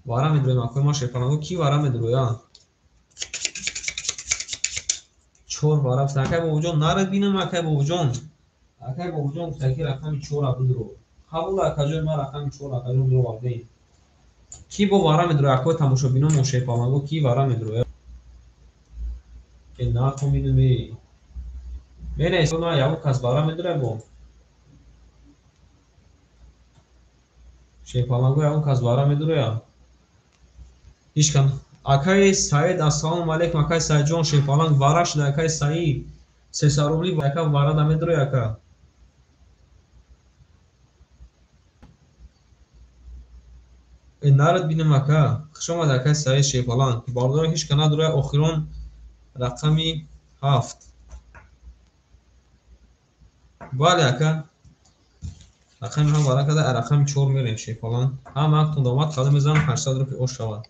Вара медроем акои ма шерпаланго. Ки вара медроя? 4 вара. Акай бобоҷон нарад бинам акай бобоҷон. Акай бобоҷон гуфта ки рақами 4 бидро. Қабул акаҷои ман рақами 4 акаҷон меовардем. Ки бо вара медроя акои тамошобинон шерпаланго ки вара медроя? Э нахоминам э. Мене ма ягон кас вара медроя бо. Шерпаланго ягон кас вара медроя? Ҳеч кан. Акай Саид ассалому алайкум акай Саидҷон шерпаланг вара шуда акай Саид. 300 рубли ака вара намедроя ака. Э нарад бинам ака. Хуш омад акай Саид шерпаланг. Бародаро ҳеч кан надроя. Охирон рақами 7. Бале ака. Рақами 7 вара када, рақами 4 мерем шерпаланг. Ҳама актон домад қадам мезанам 800 рупи ош шавад.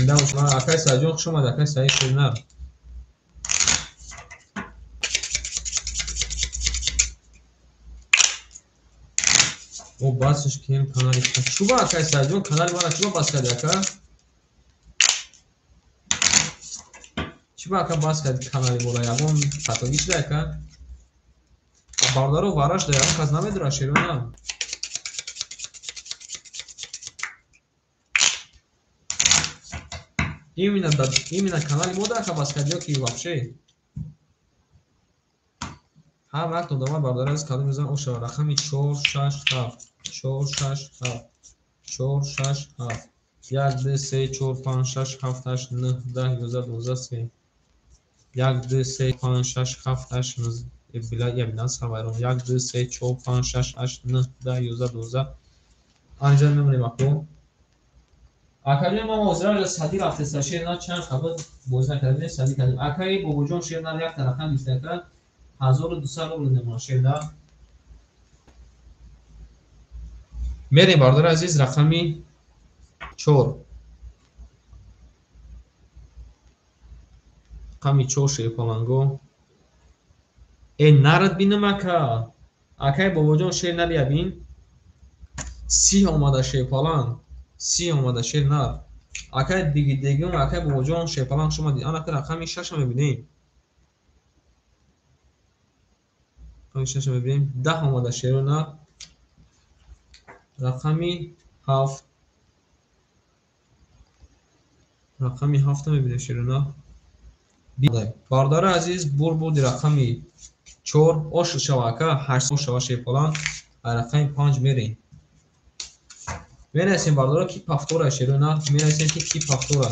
Акай Саидҷон хуш омад акай Саид шернар. О басш кем канали. Чуба акай Саидҷон канали мара чуба бас карди ака? Чуба ака бас карди канали мора ягон хатогӣ шуда ака? Бародаро вара шуда ягон кас намедура шерона. Именно канали мода ака бас карди ё ки вообще? Ҳар вақт одама бародари азиз кадом мезанам оша рақами 4 6 7 4 6 7 4 6 7 1 2 3 4 5 6 7 8 9 10 11 12 3 1 2 3 5 6 7 8 9 била ябинан савайрон 1 2 3 4 5 6 8 9 10 11 12 анҷа мемонем ако. Акаҷон ма ҳозира сади рафтеста шер на чанд хабар боз накардем сади кардем. Акаи бобоҷон шер на якта рақам гирифта 1200 рубл немон шер на. Мерем бародари азиз рақами 4. Рақами 4 шерпаланго. Э нарад бинам ака. Акаи бобоҷон шер нария бин. 30 омада шерпаланг. 30 омада шер нар. Акай дигидегум акай бобоҷон шерпаланг шумо дид. Ана рақами 6 мебинем. Рақами 6 мебинем. 10 омада шер нар. Рақами 7. Рақами 7 мебинем шер нар. Бародари азиз бур буди рақами 4 ош шава ака 8 шава шерпаланг. Рақами 5 мерем. Менависем бародаро ки повтора шеро нар. Менависем ки повтора.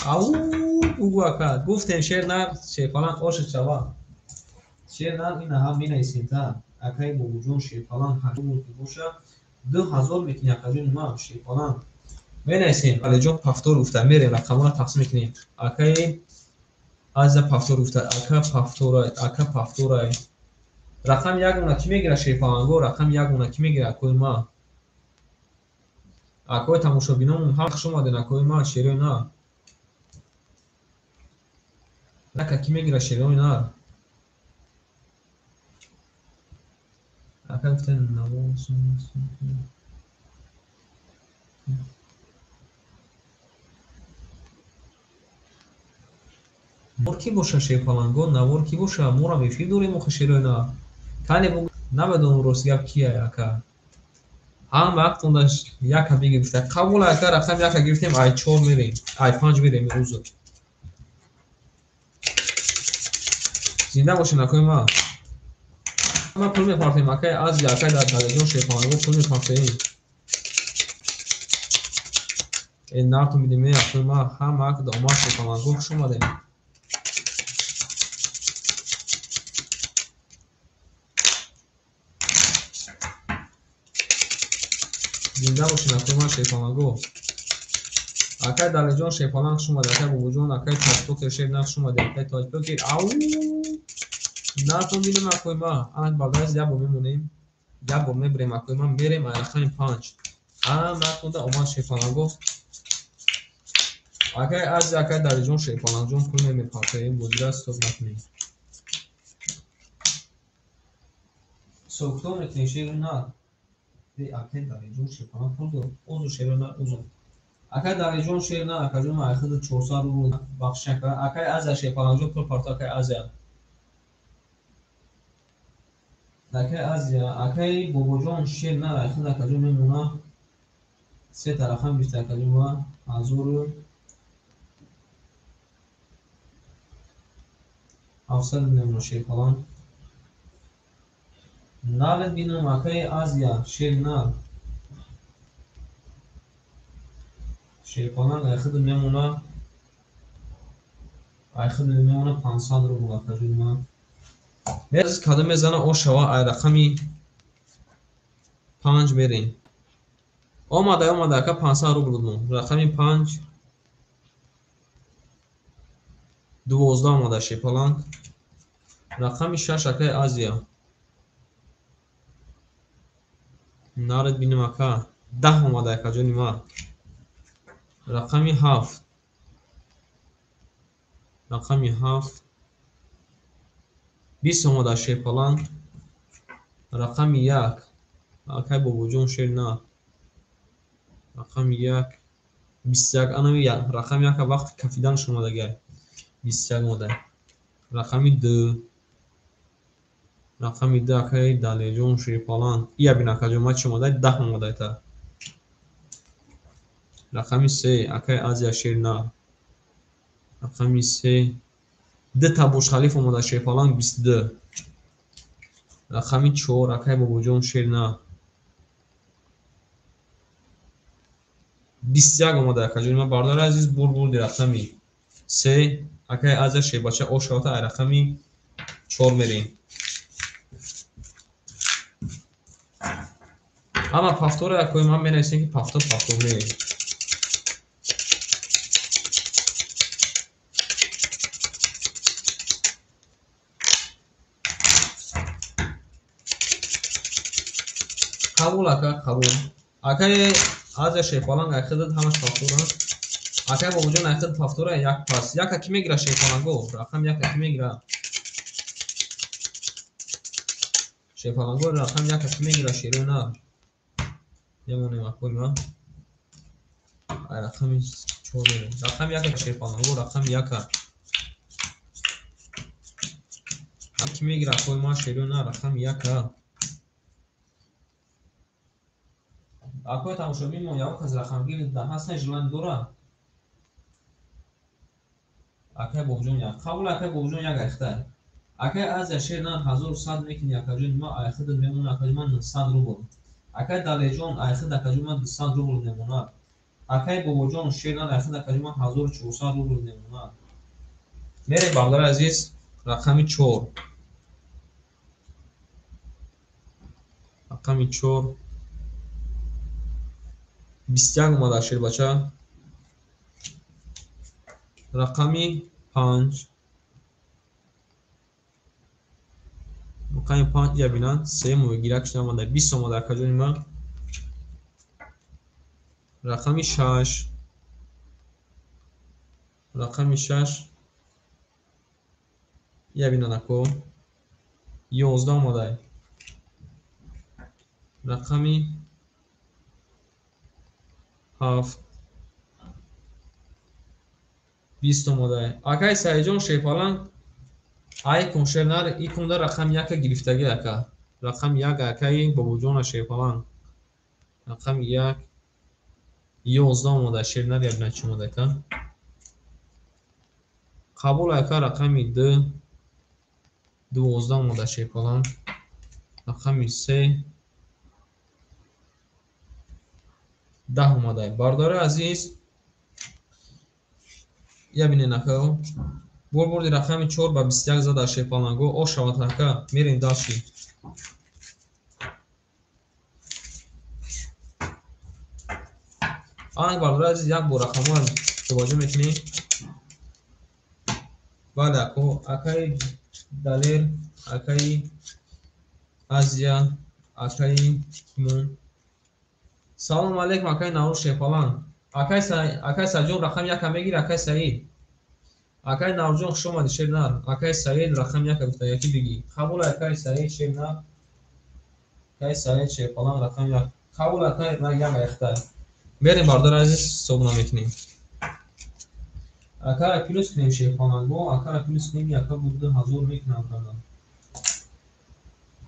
Ау бугу ака гуфтем шер нар шерпаланг ош шава. Шер нар ина ҳам менависем та акаи бобоҷон шерпаланг 8 рубл ки боша 2000 мекунӣ акаҷони ман шерпаланг. Менависем Алиҷон повтор гуфта мерем рақамҳоро тақсим мекунем. Акаи аза повтор гуфта ака повтора ака повтора Рақами як мона кӣ мегира шерпаланго? Рақами як мона кӣ мегира акои ма? Акои тамошобиномон ҳам хуш омаден акои ма, шерои нар. Яка кӣ мегира шерои нар? Ака гуфтен наво навор кӣ боша шерпаланго? Навор кӣ боша? Морам эфир дорем охи шерои нар. Кане намедонам рост гап кия ака. Ҳам вақтонда яка бигирифта. Қабул ака, рақами яка гирифтем, ай 4 мерем, ай 5 мерем узр. Зинда бошен акои ма. Ма пул мепартем акай Азия, акай дар Далеҷон шерпаланго пул мепартем. Э нартон бидем акои ма, ҳама ак да омад шерпаланго, хуш омадем. Зинда бошен акои ма шерпаланго. Акай Далеҷон шерпаланг хуш омадед, акай Бобоҷон, акай Тоҷпокер шер на хуш омадед, акай Тоҷпокер. Ау! Нартон бинем акои ма. Анак бардараз як бор мемонем. Як бор мебирем акои ма, мерем ай рақами 5. Ҳам нартонда омад шерпаланго. Акай Азия, акай Далеҷон шерпалангҷон пул мепартоем, бозира стоп накунем. Сокто мекунем шери нар. Акай Далеҷон шерпаланг пул дод. Узр шери нар, узр. Акай Далеҷон шер нар, акаҷон ма айхида 400 рубл бахшиш ака. Акай Азия шерпалангҷон пул парто, акай Азия. Акай Азия, акай Бобоҷон шер нар, айхида акаҷон мемона. Се тарафам гирифта акаҷон ма 1700 мемона шерпаланг. Наред бинам акай Азия шер нар. Шерпаланг айхида мемона. Айхида мемона 500 рубл акаҷон ма. Мез кадом мезана ошава ай рақами 5 мерем. Омада, омада ака 500 рубл буд. Рақами 5 12 омада шерпаланг. Рақами 6 акай Азия. Наред бинем ака 10 омада ака ҷони ма. Рақами 7. Рақами 7 20 омада шерпаланг. Рақами 1 акай Бобоҷон шер нар. Рақами 1 21 анами рақами 1 вақти кафиданаш омадагай. 21 омада. Рақами 2. Рақами 2 акай Далеҷон шерпаланг. Ия бин акаҷон ма чӣ омада? 10 омада та. Рақами 3 акай Азия шер нар. Рақами 3 2 та Бурҷ-Халиф омада шерпаланг 22. Рақами 4 акай Бобоҷон шер нар. 21 омада акаҷон ма бародари азиз бурди рақами 3 акай Азия шербача ошавата ай рақами 4 мерем. Ама пафтора акои ман менависем ки пафтор пафтор не. Қабул ака, қабул. Акай Азия шерпаланг айхидад ҳамаш пафторан. Акай Бобоҷон айхид пафтора як пас. Яка кӣ мегира шерпаланго? Рақам яка кӣ мегира? Шерпаланго рақам яка кӣ мегира шерои нар? Мемонем акои ма. Ай рақами 4 мерем. Рақами яка шерпаланго, рақами яка. Кӣ мегира акои ма шерои нар? Рақами яка. Акои тамошобин мо як кас рақамгир дар ҳастан желание дора. Акай Бобоҷон як. Қабул акай Бобоҷон як айхта. Акай Азия шер нар 1100 мекунӣ акаҷон ма айхида мемона акаҷон ма 900 рубл. Акай Далеҷон айхида акаҷон ма 200 рубл мемонад. Акай Бобоҷон шер нар айхида акаҷон ма 1400 рубл мемонад. Мерем бародари азиз рақами 4. Рақами 4 21 омада шербача. Рақами 5. Рақами 5 я бинан, се моҳигирак шуда омада, 20 омада акаҷони ман. Рақами 6. Рақами 6 я бинан ако 11 омада. Рақами 7 20 омада. Акай Саидҷон Шерпаланг айкон шернар иконда рақами 1 гирифтагӣ ака. Рақами 1 акаи Бобоҷона Шерпаланг. Рақами 1 11 омада. Шернар я бинан чӣ омада ака. Қабул ака рақами 2 12 омада Шерпаланг. Рақами 3 10 омада. Бародари азиз, я бинен ака. Бурди рақами 4 ба 21 зада Шерпаланго. О шавад ака, мерем дальше. Ана бародари азиз, як бор рақамҳоро таваҷҷӯҳ мекунем. Бале ако, акаи Далер, акаи Азия, акаи Кимон. Салом алейкум акаи Наврӯз Шерпаланг. Акаи Саидҷон рақами 1 мегири, акаи Саид. Акаи Наврӯзҷон хуш омадӣ Шернар. Акаи Саид рақами 1 гуфта, яки бигӣ. Қабул акаи Саид Шернар. Акаи Саид Шерпаланг рақами 1. Қабул акаи 1 яхта. Мерем бародари азиз, ҳисоб намекунем. Акара плюс кунем Шерпаланго, акара плюс кунем яка буд 2000 мекунам кардам.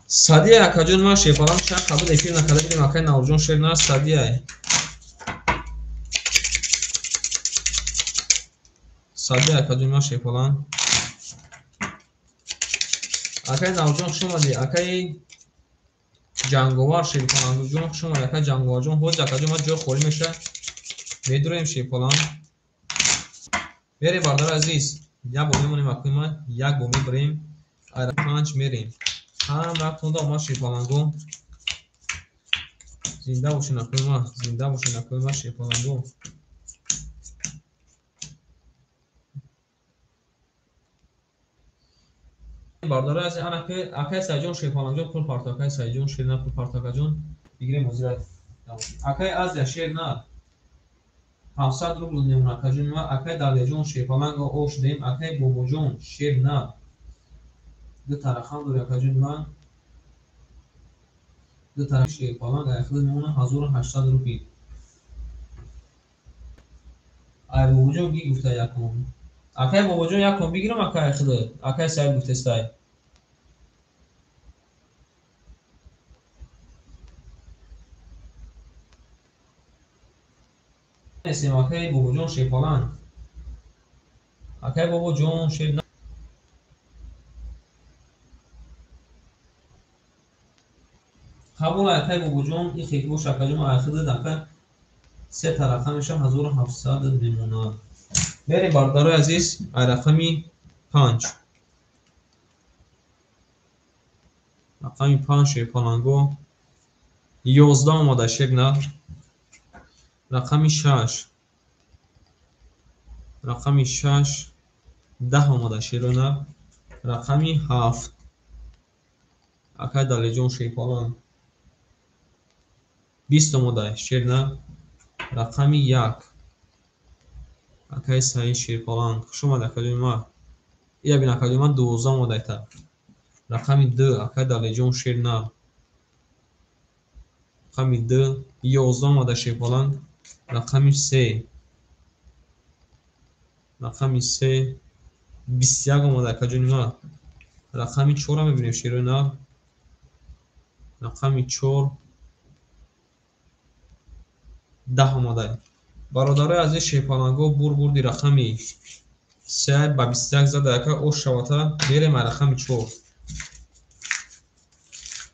Садия акаҷон ман Шерпаланг чанд қабул эфир накарда будем, акаи Наврӯзҷон Шернар Садия. Садия акаҷон ман Шерпаланг. Акаи Наврӯзҷон хуш омадӣ, акаи Ҷанговар Шерпалангҷон хуш омадӣ, акаи Ҷанговарҷон. Ҳозир акаҷон ман ҷой холӣ мешавад. Медурем Шерпаланг. Мерем бародари азиз, як бор мемонем акаи ман, як бор мебарем, айра 5 мерем. Ҳам рафтонда омад Шерпаланго. Зинда бошен акаи ман, зинда бошен акаи ман Шерпаланго. Бародари азиз, ана акаи Саидҷон Шерпалангҷон пул парто, акаи Саидҷон Шернар пул парто, акаҷон бигирем ҳозир. Акаи Азия Шернар 700 рубл мемон акаҷон ман, акаи Далерҷон Шерпаланг ош дем, акаи Бобоҷон Шернар ду тарахам дори акаҷон ман, ду тараф Шерпаланг айхда мемона 1800 рубл. Ай Бобоҷон ги гуфта якум. Акаи Бобоҷон якум бигирам акаи айхда, акаи Саид гуфтестай. Несем акаи Бобоҷон Шерпаланг. Акаи Бобоҷон Шернар. Қабул акаи Бобоҷон, ин хеки бош акаҷон айхда ака се тарақа меша 1700 мемонад. Мерем бародарои азиз, ай рақами 5. Рақами 5 Шерпаланго 11 омада Шернар. Рақами 6. Рақами 6 10 омада Шернар. Рақами 7 акаи Далерҷон Шерпаланг 20 омада Шернар. Рақами 1 акаи Саид Шерпаланг хуш омад акаҷони ман. Ия бин акаҷони ман 12 омада ита. Рақами 2 акаи Далерҷон Шернар. Рақами 2 11 омада Шерпаланг. Рақами 3. Рақами 3 21 омада акаҷони ман. Рақами 4 мебинем Шернар. Рақами 4 10 омада. Бародарои азиз Шерпаланго бурди рақами 3 ба 21 зада ака ош шавата. Мерем ай рақами 4.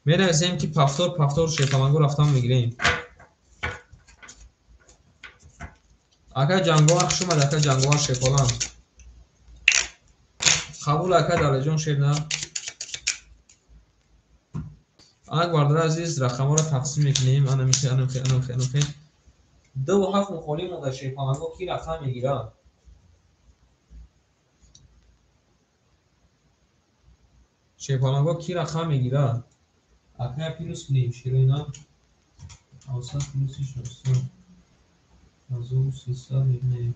Мерасем ки пафтор Шерпаланго рафтан мегирем. Ака Ҷанговар хуш омад, ака Ҷанговар Шерпаланг. Қабул ака Далерҷон Шернар. Ак бародари азиз, рақамҳоро тақсим мекунем. Ана михе, ана михе, ана михе, ана михе. 2 ва 7 мухолӣ монда Шерпаланго ки рақам мегирад? Шерпаланго ки рақам мегирад? Акая плюс кунем шероина. 700 плюси 600. 1300 мекунем.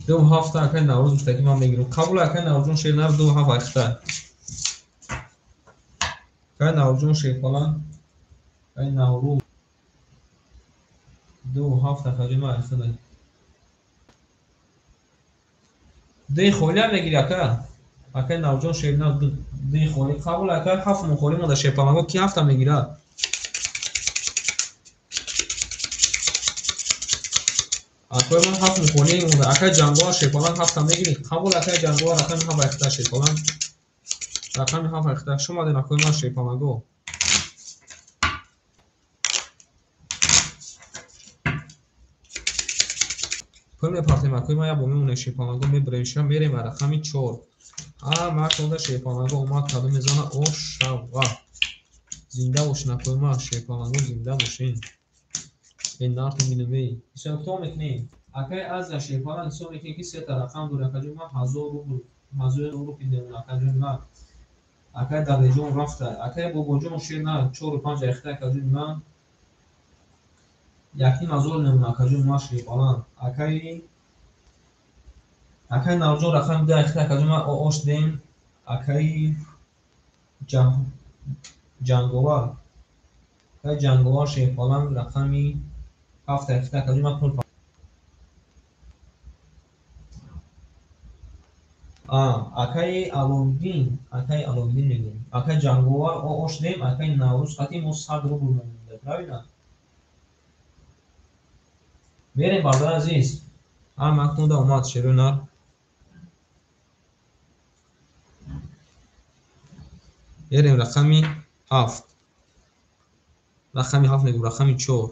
2 ҳафта акай Наврӯз гуфта ки ман мегирам. Қабул, акай Наврӯзҷон, шернар 2 ҳафт айхта. Акай Наврӯзҷон шерпаланг, акай Наврӯз 2 ҳафт акаҷои ман айхта. Дуи холиам мегири, ака? Акай Наврӯзҷон шернар дуи холӣ. Қабул, акай, ҳафт мон холӣ монда шерпаланго, ки ҳафта мегирад? Акои ман ҳафт мон холӣ монда. Акай Ҷанговар шерпаланг ҳафта мегирӣ? Қабул, акай Ҷанговар, рақами ҳафт айхта шерпаланг. Рақами ҳафт айхта. Шумаден, акои ман шерпаланго. Пул мепартем, акои ман, як бор мемонем шерпаланго, мебарем ша, мерем ба рақами чор. Ҳама шерпаланго омад, кадом мезана ошава. Зинда бошин, акои ман шерпаланго, зинда бошин. Э нархи бинем, эй. Ҳисоб китоб мекунем. Акай Азия шерпаланг ҳисоб мекунем ки сета рақам дорад, акаҷои ман 1000 рубл, 1000 рубл мемонад, акаҷои ман. Акай Далеҷон рафта. Акай Бобоҷон шер на чору панҷ айхта, акаҷои ман. 1500 мемонад, акаҷои ман шерпаланг. Акай Наврӯзҷон рақами ду айхта, акаҷои ман ош дем. Акаи Ҷанговар. Акаи Ҷанговар шерпаланг рақами ҳафт айхта, акаҷои ман пул. Акаи Аловиддин, акаи Аловиддин мегӯем. Акаи Ҷанговар ош дем, акаи Наврӯз қати мо 100 рубл монда, правильно? Мерем, бародари азиз. Ҳама актонда омад шерои нар. Мерем рақами ҳафт. Рақами ҳафт мегӯм, рақами чор.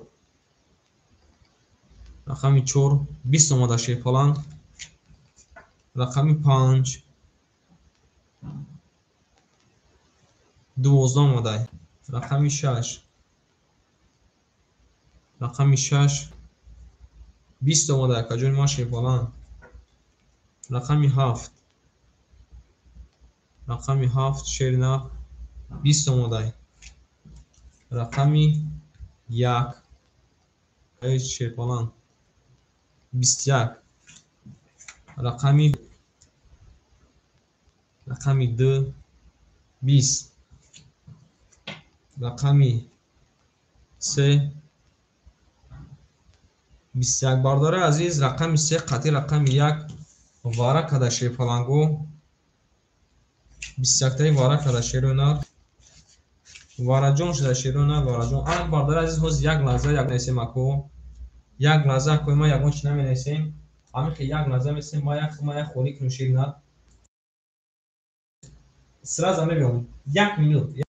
Рақами чор 20 омада шерпаланг. Рақами панҷ 12 омада. Рақами шаш. Рақами шаш 20 омада, акаҷони ман шерпаланг. Рақами ҳафт. Рақами ҳафт шери нар 20 омада. Рақами як шерпаланг 21. Рақами ду 20. Рақами се 21. Бародари азиз, рақами се қатъи рақами як вара када шерпаланго. 21-таи вара када шерои нар. Вараҷон шуда шерои нар, вараҷон. Ана бародари азиз, ҳозир як лаҳза як нависем, ако. Як лаҳза, акои ман, ягон чи наменависем. Ҳамин хел як лаҳза месем, ма як холӣ кунем шери нар. Сразу мебиём. Як минут.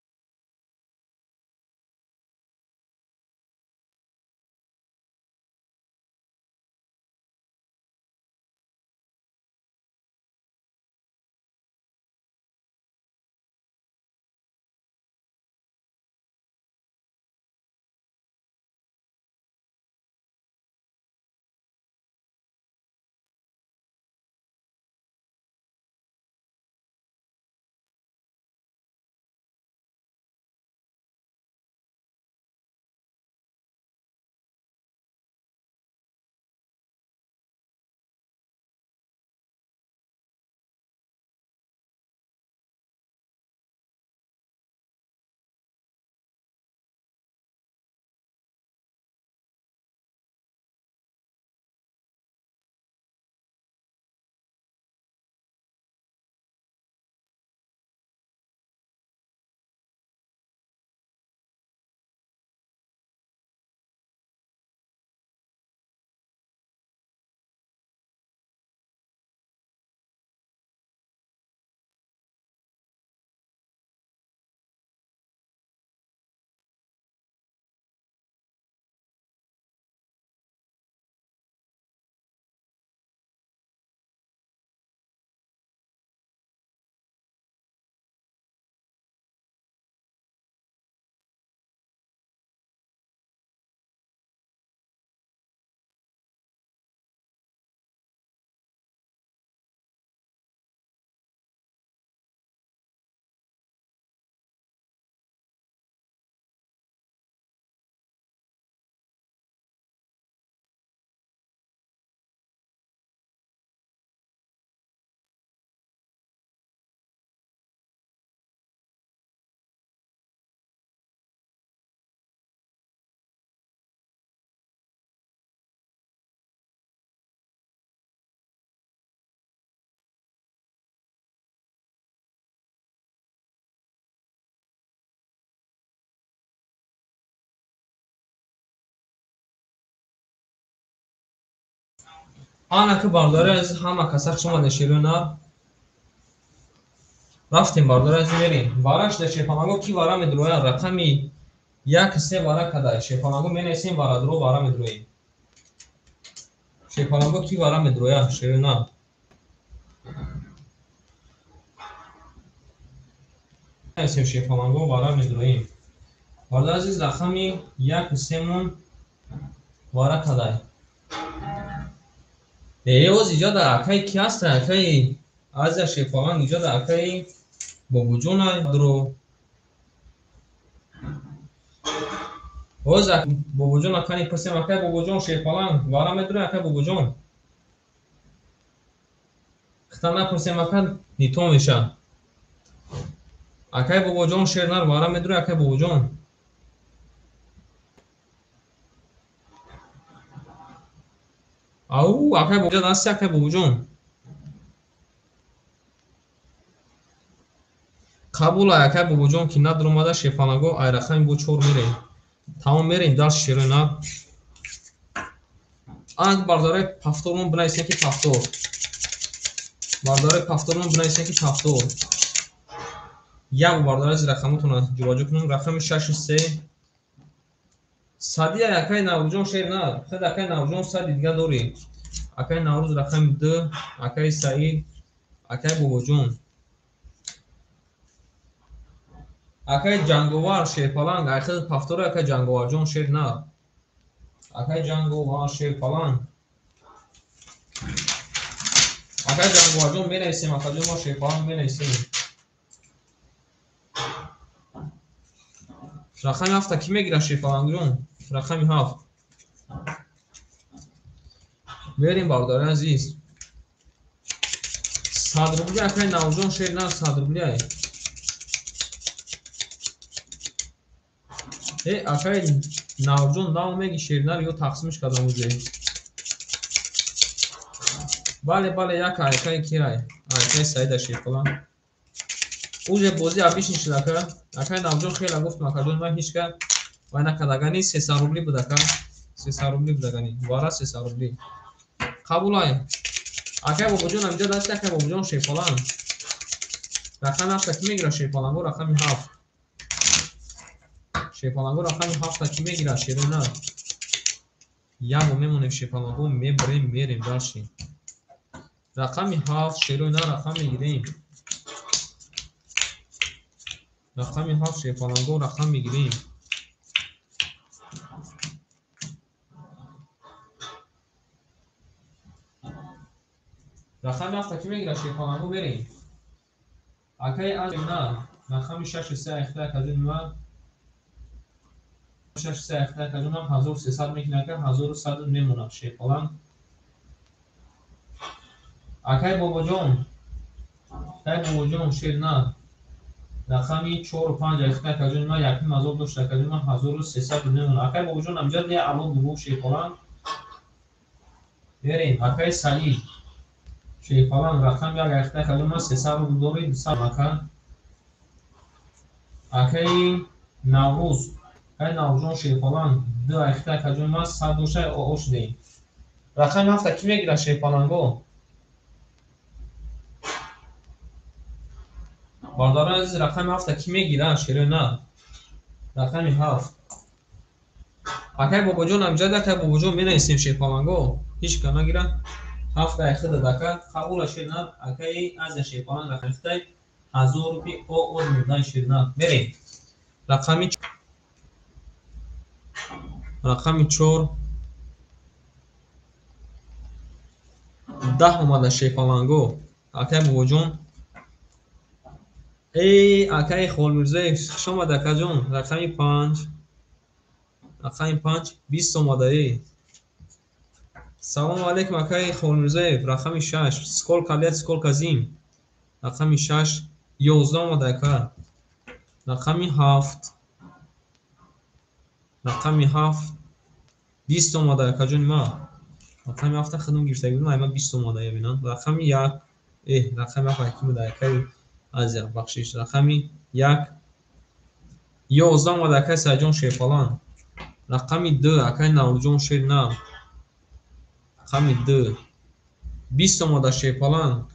Ана ки бардори азиз, ҳама каса хуш омадед, шерои нар. Рафтем, бардори азиз, мерем. Вараш да шерпаланго ки вара медрояд? Рақами 1 3 вара када. Шерпаланго менависем, варадро вара медроем. Шерпаланго ки вара медрояд, шерои нар. Менависем шерпаланго вара медроем. Бардори азиз, рақами 1 3 мон вара кадай. Оз иҷо дар акаи ки ҳаст? Акаи Азия шерпаланг иҷо дар акаи Бобоҷон дро. Оз Бобоҷон акани пурсем, акаи Бобоҷон шерпаланг вара медрои, акаи Бобоҷон? Хита напурсем, ака нито меша. Акаи Бобоҷон шернар вара медрои, акаи Бобоҷон? Ау, акаи Бобоҷон ҳасти, акаи Бобоҷон? Қабул ай, акаи Бобоҷон ки надромада шерпаланго, ай рақами бо 4 мерем. Тамом, мерем дарс шерои нар. Анак бардораи пафтормон бинависем ки пафтор. Бардораи пафтормон бинависем ки пафтор. Як бардораи аз рақамотонро ҷобаҷо кунем. Рақами 6 3. Садия акаи Наврӯзҷон шер нар. Худ акаи Наврӯзҷон сади дига дорӣ. Акаи Наврӯз рақами 2, акаи Саид, акаи Бобоҷон. Акаи Ҷанговар шерпаланг, ай худ пафтори акаи Ҷанговарҷон шер нар. Акаи Ҷанговар шерпаланг. Акаи Ҷанговарҷон менависем, акаҷон мо шерпаланг менависем. Рақами 7 кӣ мегирад шерпалангҷон? Рақами 7. Мерем, бародари азиз. 100 рубли акаи Наврӯзҷон шер нар, 100 рубли ай. Акаи Наврӯзҷон нав меги шернар ё тақсимиш кардам уҷе? Бале, бале, як акаи ки ай? Акаи Саида шерпаланг. Уже бозӣ абишни шуд ака. Акаи Наврӯзҷон хеле гуфтам, акаҷон ман ҳеҷ ка вай накард. Агани 300 рубли буд ака. 300 рубли буд агани. Вара 300 рубли. Қабул ай. Акаи Бобоҷон ҳаминҷо дасти акаи Бобоҷон шерпаланг. Рақами 7 кӣ мегирад шерпаланго? Рақами 7. Шерпаланго рақами 7 кӣ мегирад? Шерои нар. Яго мемонем шерпаланго, мебарем, мерем дальше. Рақами 7 шерои нар рақам мегирем. Рақами 7 шерпаланго рақам мегирем. Рақами 7 кӣ мегирад шерпаланго? Мерем. Акаи Азина рақами 6 3 айхта акаҷони ман 6 3 айхта акаҷонам 1300 мекунад, ака 1100 мемонад шерпаланг. Акаи Бобоҷон, акаи Бобоҷон шер нар. Рақами 4 5 айхта акаҷони ман 1500 дошт, акаҷони ман 1300 мемонад. Акаи Бобоҷон ҳаминҷо не ало бубу шерпаланг. Мерем. Акаи Саид шерпаланг рақами 1 айхта акаҷони ман 300 рубл дорӣ, 200 ака. Акаи Наврӯз, акаи Наврӯзҷон шерпаланг 2 айхта акаҷони ман 100 дошта, оо шудем. Рақами 7 кӣ мегирад шерпаланго? Бародарони азиз, рақами 7 кӣ мегирад шерои нар? Рақами 7. Акаи Бобоҷон ҳаминҷо акаи Бобоҷон менависем шерпаланго. Ҳеҷ ка нагирад. 7 айхта дад ака. Қабула шер нар. Акаи Азия шерпаланг рақами 7 1000 рупи оо мурдан шер нар. Мерем. Рақами 4 10 омада шерпаланго. Акаи Бобоҷон. Акаи Холмирзоев хуш омад акаҷон. Рақами 5. Рақами 5 20 омада. Салому алейкум акаи Холмирзоев. Рақами 6. Сколько лет, сколько зим. Рақами 6 11 омада ака. Рақами 7. Рақами 7 20 омада акаҷони ман. Рақами 7 худам гирифта будам, ай ман 20 омада бинам. Рақами 1. Рақами 7 ки буда акаи Азия, бахшиш. Рақами 1 11 омада акаи Саидҷон шерпаланг. Рақами 2 акаи Наврӯзҷон шер нар. Рақами 2 20 омада шерпаланг,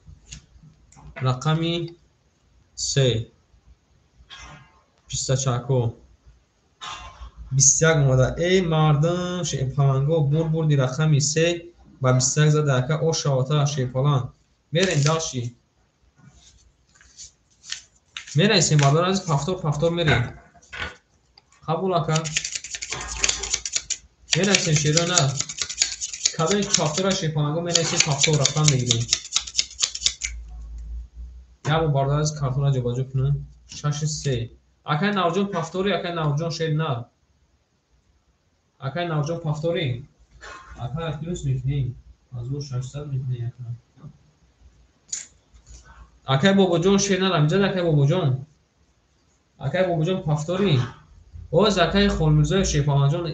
рақами 3 пистачако. 21 омада. Эй мардум, шерпаланго бурди рақами 3 ба 21 зада ака ошавата шерпаланг. Мерем дальше. Менависем бардор азиз, повтор мерем. Қабул ака. Менависем шеро на. Кадоми повтора шерпаланго менависем, повтор рақам мегирем. Як бор бардор азиз картона ҷобаҷо кунем. 6-3. Акай Навҷон повтори, акай Навҷон шер на. Акай Навҷон повтори. Акай плюс мекунем. 1600 мекунем ака. Акай Бобоҷон шер на, рамҷад акай Бобоҷон. Акай Бобоҷон повтори. Боз акай Холмирзоев шерпаланҷон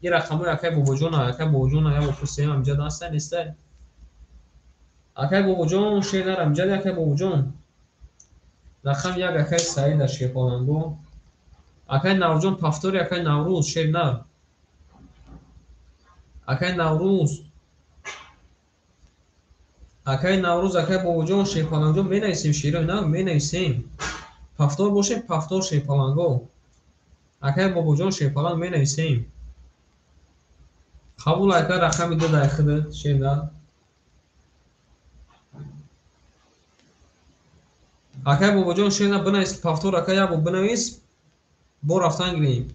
ин рақамҳои акай Бобоҷон, акай Бобоҷон як бор пурсем ҳамҷад ҳаста неста. Акай Бобоҷон шер на, рамҷад акай Бобоҷон. Рақам 1 акай Саида шерпаланго. Акай Наврӯзҷон повтори, акай Наврӯз шер на. Акай Наврӯз. Акай Наврӯз, акай Бобоҷон шерпаланго менависем шеро на, менависем. Повтор бошем, повтор шерпаланго. Акай Бобоҷон шерпаланг менависем. Қабул ака рақами 2 дар худ шер на. Акай Бобоҷон шер на бинавис, повтор ака як бор бинавис, бо рафтан гирем.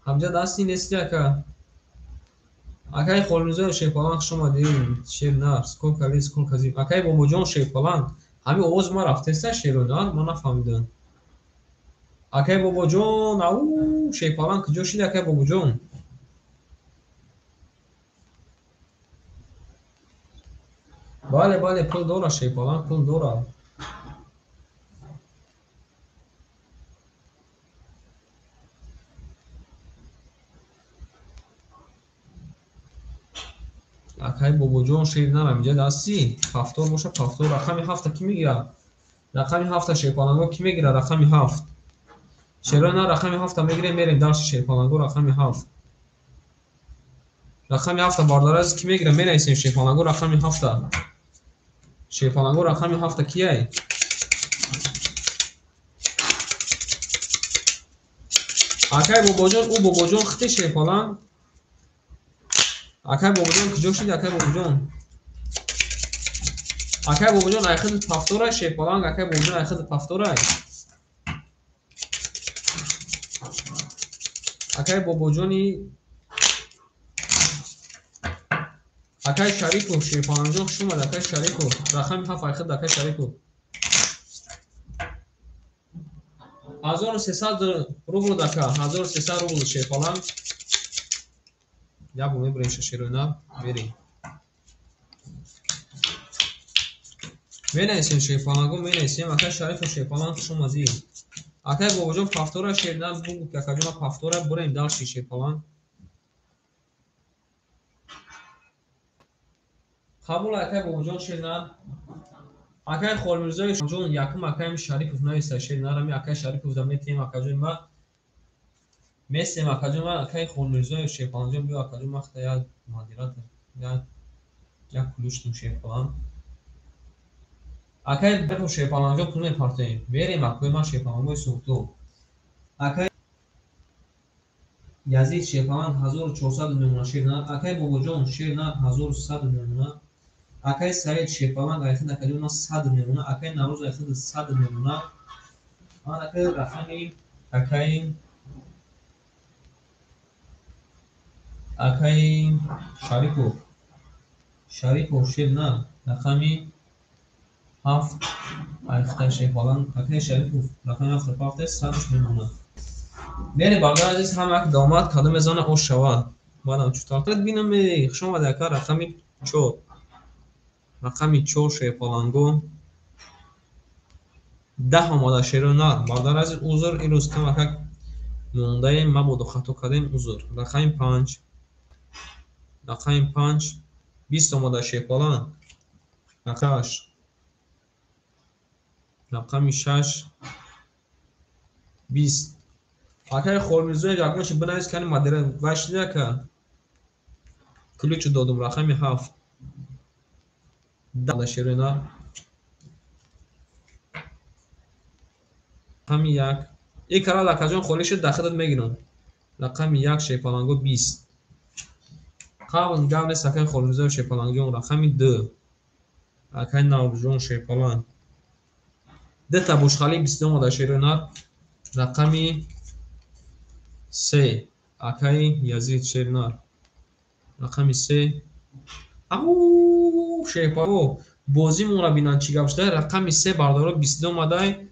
Ҳамҷа дасти нести ака. Акай Холмирзоев шерпаланг хуш омадед. Шер на, сколько лет, сколько зим. Акай Бобоҷон шерпаланг. Ҳамин овоз ма рафтеста шеро на, ман нафаҳмидам. Акай Бобоҷон, ау, шерпаланг куҷо шид акай Бобоҷон? Бале, бале, пул дора шерпаланг, пул дора. Акай Бобоҷон шер на, рамҷа дасти. Повтор боша, повтор. Рақами 7 ки мегирад? Рақами 7 шерпаланго ки мегирад? Рақами 7. Шеро на, рақами 7 мегирем, мерем дальше шерпаланго рақами 7. Рақами 7 бардар азиз ки мегирад? Менависем шерпаланго рақами 7. Шерпаланго рақами 7 кияй? Акай Бобоҷон, ӯ Бобоҷон хити шерпаланг. Акай Бобоҷон куҷо шид акай Бобоҷон? Акай Бобоҷон ай худ повторай шерпаланг, акай Бобоҷон ай худ повторай. Акай Бобоҷони акай Шарипов шерпалангҷон хуш омад акай Шарипов. Рақами 7 ай худ акай Шарипов. 1300 рубл ака, 1300 рубл шерпаланг. Як бор мебурем шеро на, мерем. Менависем шерпаланго, менависем. Акай Шарипов шерпаланг хуш омадӣ. Акай Бобоҷон повтора шер на, бугу ки акаҷон повтора, бурем дальше шерпаланг. Қабул акай Бобоҷон шер на. Акай Холмирзоев ҷон якум акаем Шарипов нависта шер на, рами акай Шарипов да метием акаҷон ма. Месем акаҷон ма, акай Холмирзоев шерпаланҷон биё акаҷон ма хта як модератор, як ключ тум шерпаланг. Акай Шарипов шерпаланҷон пул мепартоем. Мерем акои ман шерпалангои суҳбто. Акай Язид шерпаланг 1400 мемона шер на. Акай Бобоҷон шер на 1100 мемона. Акай Саид шерпаланг айхид акаҷон ма 100 мемона. Акай Наврӯз айхид 100 мемона. Ман акай рақами акай Шарипов. Шарипов шер на рақами 7 айхта шерпаланг. Акай Шарипов рақами 7 пафте 100 мемона. Мерем бардар азиз, ҳама як домад кадом мезана ош шавад. Баъдам чутар бинам. Хуш омад ака рақами 4. Рақами 4 шерпаланго. 10 омада шеро на. Бардар азиз узр, имрӯз кам ака мондаем, мабодо хато кардем, узр. Рақами 5. Рақами 5 20 омада шерпаланг. Рақами 8. Рақами 6 20. Акай Холмирзоев ягонаши бинавис кани модера вай шиди ака. Ключ додум рақами 7. Да шерои нар. Рақами 1. И кара лакаҷон холӣ шуд, дар худат мегирам. Рақами 1 шерпаланго 20. Қабл гап нест акай Холмирзоев шерпалангҷон. Рақами 2. Акай Наврӯзҷон шерпаланг. Дута бушхалӣ 22 омада шерои нар. Рақами 3. Акай Язид шернар. Рақами 3. Ау шерпаланго бозимонро бинанд чӣ гап шуда. Рақами 3 бардоро 22 омадай.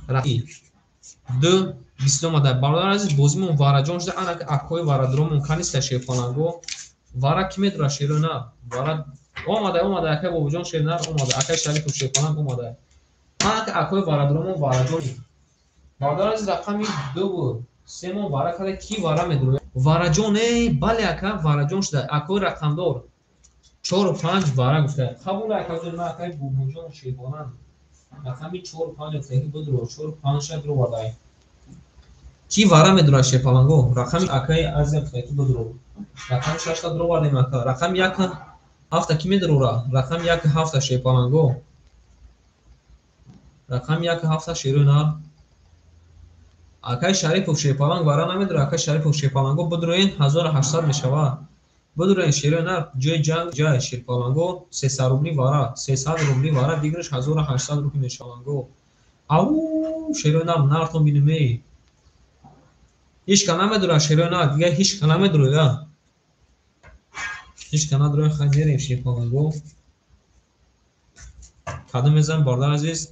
Рақами 2 22 омадай. Бародари азиз бозимон вараҷон шуда. Ана акои варадромон каниста шерпаланго. Вара ки медора шерои нар? Вара омада, омада акай Бобоҷон шернар омада, акай Шарипов шерпаланг омада. Ана акои варадромон вараҷон. Бародари азиз рақами 2 буд. 3 мон вара карда ки вара медора? Вараҷон, эй, бале ака, вараҷон шуда. Акои рақамдор 4 5 вара гуфта. Қабул акаҷон, ман акай Бобоҷон шерпаланг. Рақами 4 5 гуфта ки будро 4 5 ша дровардай. Ки вара медора шерпаланго? Рақами акай Азия гуфта ки будро. Рақами 6 та дровардем ака. Рақами 1 7 ки медорора? Рақами 1 7 шерпаланго. Рақами 1 7 шерои нар. Акай Шарипов шерпаланг вара намедора. Акай Шарипов шерпаланго будроен 1800 мешавад. Будроен шерои нар ҷои ҷанг ҷай шерпаланго 300 рубли вара, 300 рубли вара дигараш 1800 рубли мешаванго. Ау шерои нар нартон бинем эй. Ҳеч ка намедора шерои нар, дигар ҳеч ка намедора. Ҳеч ка надора, хай мерем шерпаланго. Кадом мезанем бародар азиз?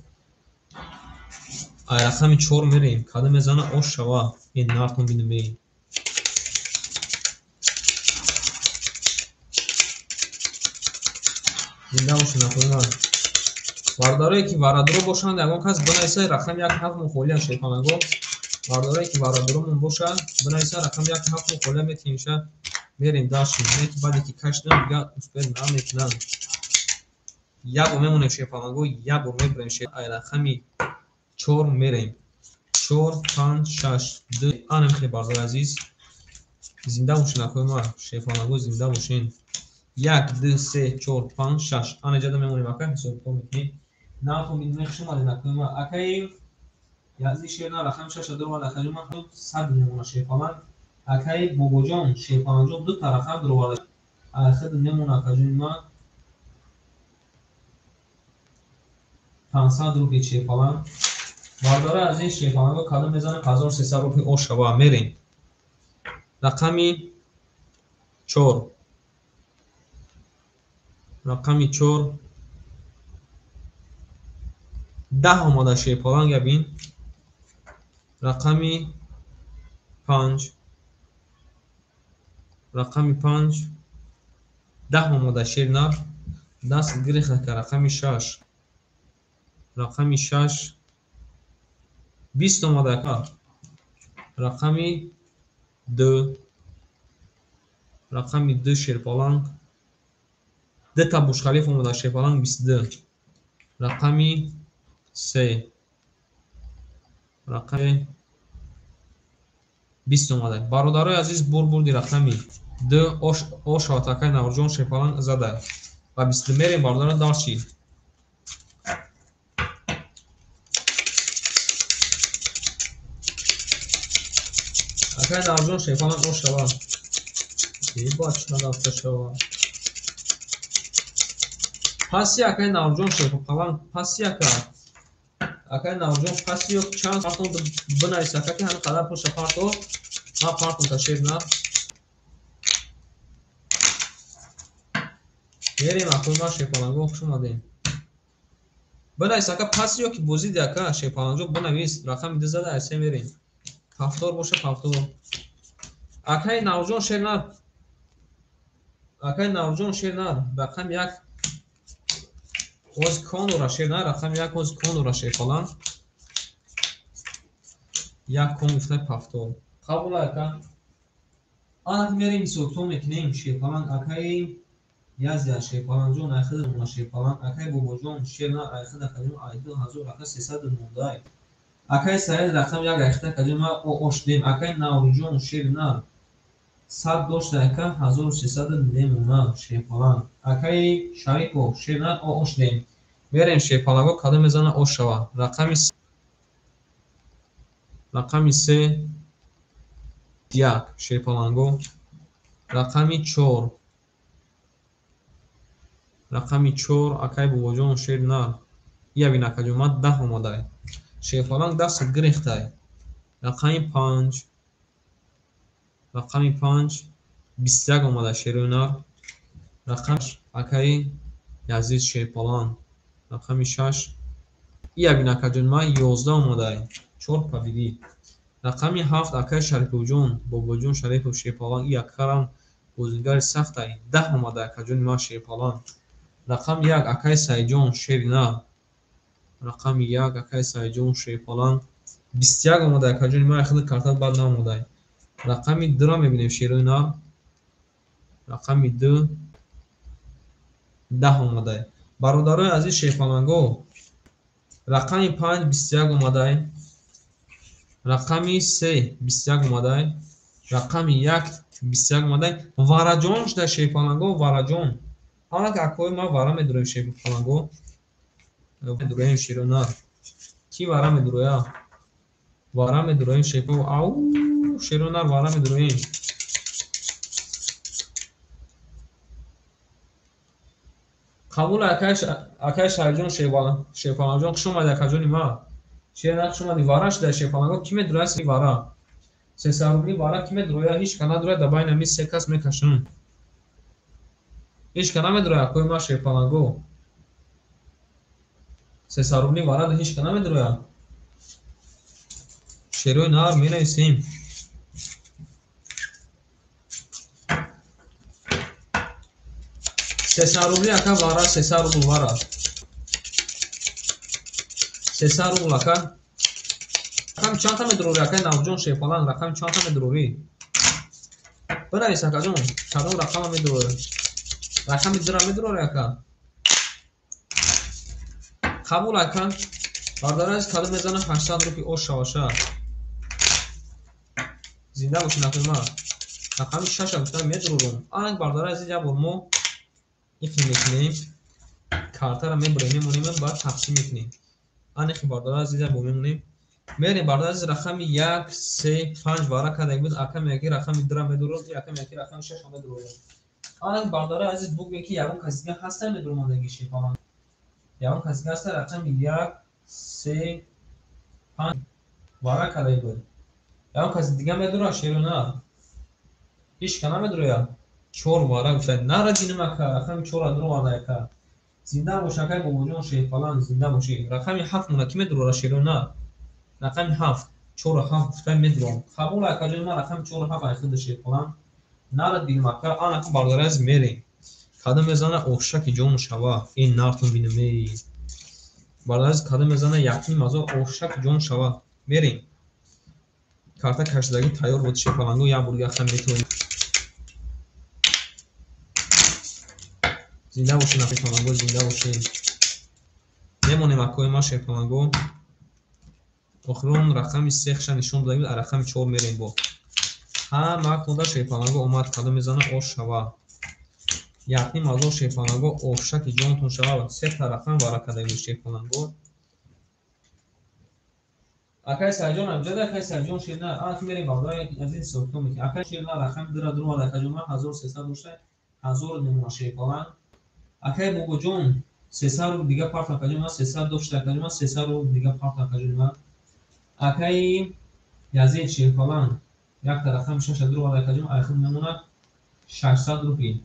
Ай рақами 4 мерем. Кадом мезана ош шава. Ин нартон бинем эй. Зинда бошед нафарман. Бародарое ки варадро бошанд, ягон кас бинависад рақами 1 7 мо холиам шерпаланго. Бародарое ки варадромон бошад, бинависад рақами 1 7 мо холиам метиҳем. Мерем даши. Не ки баъде ки кашидам дигар успел намекунам. Як бор мемонем шерпаланго, як бор мебарем шер. Ай рақами 4 мерем. 4 5 6 2. Ана мехе бародари азиз. Зинда бошед нафарман. Шерпаланго зинда бошед. 1 2 3 4 5 6. Ана ҷада мемонем ака, ҳисоб китоб мекунем. Нархо мебинем хуш омадед нафарман. Акаи Язид шернар рақами 6 дорад, акаи ман 100 мемонад шерпаланг. Акаи Бобоҷон шерпалангҷон ду та рақам дроварда. Ахир мемонад акаҷони ман 500 рубли шерпаланг. Бародари азиз шерпаланго кадом мезанем 1300 рубли ош шава. Мерем. Рақами 4. Рақами 4 10 омада шерпаланг бин. Рақами 5. Рақами 5 10 омада шернар. Даст гирифта ка рақами 6. Рақами 6 20 омада ка. Рақами 2. Рақами 2 шерпаланг. Ду та бушхалиф омада шерпаланг 22. Рақами 3. Рақами 20 омада. Бародарои азиз бурди рақами 2 ош атакай Наврӯзҷон шерпаланг зада. Ва 22 мерем бародарон дарчи. Акай Наврӯзҷон шерпаланг ош шава. Ебать чӣ шава. Паси акай Наврӯзҷон шерпаланг, паси ака. Акай Наврӯзҷон паси ё чанд партон бинавис ака ки ҳамин қадар пулша парто. Ман партон та шер на. Мерем акои ман шерпаланго хуш омадем. Бинавис ака паси ё ки бозиди ака шерпалангҷон бинавис рақами 2 зада айсе мерем. Ҳафтор боша ҳафтор. Акай Наврӯзҷон шер нар. Акай Наврӯзҷон шер нар. Рақами 1 оз кон дора шер нар. Рақами 1 оз кон дора шерпаланг. 1 кон гуфта ҳафтор. Қабул ака. Ана мерем ҳисоб мекунем шерпаланг. Акай Язия шерпалангҷон айхида мона шерпаланг. Акай Бобоҷон шер нар айхида кадим ай 2000 ака 319. Акай Саид рақам 1 айхида кадим ма ош дем. Акай Наврӯзҷон шер нар. 100 дошта ака 1300 мемона шерпаланг. Акаи Шарипов шернар ош дем. Мерем шерпаланго кадом мезана ош шава. Рақами 3 1 шерпаланго. Рақами 4 рақами 4 акай бобоҷон шернар. Ия бин акаҷон ман 10 омадай. Шерпаланг даст гирехтай. Рақами 5 рақами 5 21 омада шерӯнар. Рақами акаи Язид шерпаланг. Рақами 6 ия бин акаҷон ман 11 омадай. 4 победи. Рақами 7 акаи Шариповҷон бобоҷон Шарипов шерпаланг. И акарам бозигари сахтай. 10 омада акаҷони ман шерпаланг. Рақами 1 акаи Саидҷон шеринар. Рақами 1 акаи Саидҷон шерпаланг. 21 омада акаҷони ман хеле картат бад наомадай. Рақами 2-ро мебинем шерӯнар. Рақами 2 10 омадай. Бародарои азиз шерпаланго, рақами 5 21 омадай. Рақами 3 21 омадай. Рақами 1 21 омадай. Вараҷон шуда шерпаланго, вараҷон. Ҳамак акои ман вара медуроем шерпаланго. Медуроем шерӯнар. Ки вара медуроя? Вара медуроем шерпаланго. Ау, шерӯнар вара медуроем. Қабул акай Шарифҷон шерпалангҷон хуш омадӣ акаҷони ман. Шернар хуш омадӣ. Вара шуда шерпаланго ки медуроя си вара? 300 рубли вара ки медуроя? Ҳеч ка надуроя, дар байни ҳамин се кас мекашам. Ҳеч ка намедуроя акои ман шерпаланго. 300 рубли вара ҳеч ка намедуроя. Шерои нар менависем. 300 рубли ака вара, 300 рубл вара. 300 рубл ака. Рақами чандта медурорӣ акаи Навҷон шерпаланг? Рақами чандта медурорӣ? Бинавис акаҷон, кадом рақама медурорӣ? Рақами 2-ра медурорӣ ака? Қабул ака. Бародари азиз кадом мезана 800 рупи ош шаваша. Зинда бошӣ нафи ман. Рақами 6-а гуфтам медурорам. Анак бародари азиз як бор мо ихи мекунем. Картаро мебарем, мемонем, баъд тақсим мекунем. Анихи бародари азиз як бор мемонем. Мерем бародари азиз рақами 1 3 5 вара карда буд. Ака меяки рақами 2-ра медурорам, ака меяки рақами 6-ра медурорам. Анак бародари азиз бугӯе ки ягон каси дига ҳаста медуромадаги шерпаланг. Ягон каси дига ҳаста рақами 1 3 5 вара карда буд. Ягон каси дига медурад шерӯнар? Ҳеч ка намедурояд. 4 вара гуфта нара динам ака, рақами 4-ра дуроварда ака. Зинда бош акай бобоҷон шерпаланг, зинда бошӣ. Рақами 7 мона ки медурора шерӯнар? Рақами 7 4 7 гуфта медурам. Қабул акаҷони ман рақами 4 7 айхида шерпаланг. Нара динам ака, анаку бародари азиз мерем. Кадом мезана ошаки ҷон шава. Ин нартон бинам эй. Бародари азиз кадом мезана 1,5 ошаки ҷон шава. Мерем. Карта кашидагӣ тайёр буд шерпаланго, як бор дига метавонем. Зинда бошед шерпаланго, зинда бошед. Мемонем акои ман шерпаланго. Охирон рақами 3 ша нишон дода буд, а рақами 4 мерем бо. Ҳама кунда шерпаланго омад, кадом мезана ош шава. 1,5 шерпаланго ошаки ҷонтон шава. Се та рақам вара карда буд шерпаланго. Акай Саидҷон амҷад, акай Саидҷон шернар. Ана мерем бародари азиз ҳисоб мекунем. Акай шернар рақами 2-ра дуровард акаҷон ман 1300 дошта, 1000 мемона шерпаланг. Акай бобоҷон 300 рубл дига парт акаҷон ман 300 дошта акаҷон ман 300 рубл дига парт акаҷон ман. Акаи Язид шерпаланг якта рақами 6-а дуровард акаҷон айхуд мемонад 600 рупи.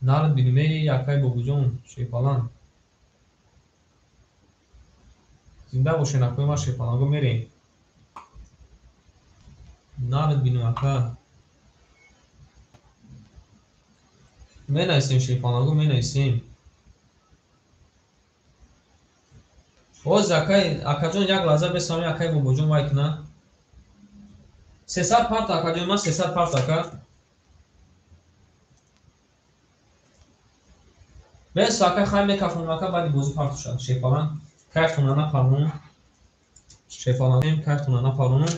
Нард бинемей акай бобоҷон шерпаланг. Зинда бошед акои ман шерпаланго мерем. Нард бинем ака. Менависем шерпаланго, менависем. Боз акай акаҷон як лаҳза бесами акай бобоҷон вай кунад. 300 парт акаҷон ман 300 парт ака. Бес ака хай мекафонам ака, баъди бозӣ парт шуд шерпаланг. Кайфтона напаронам. Шерпаланг кайфтона напаронам.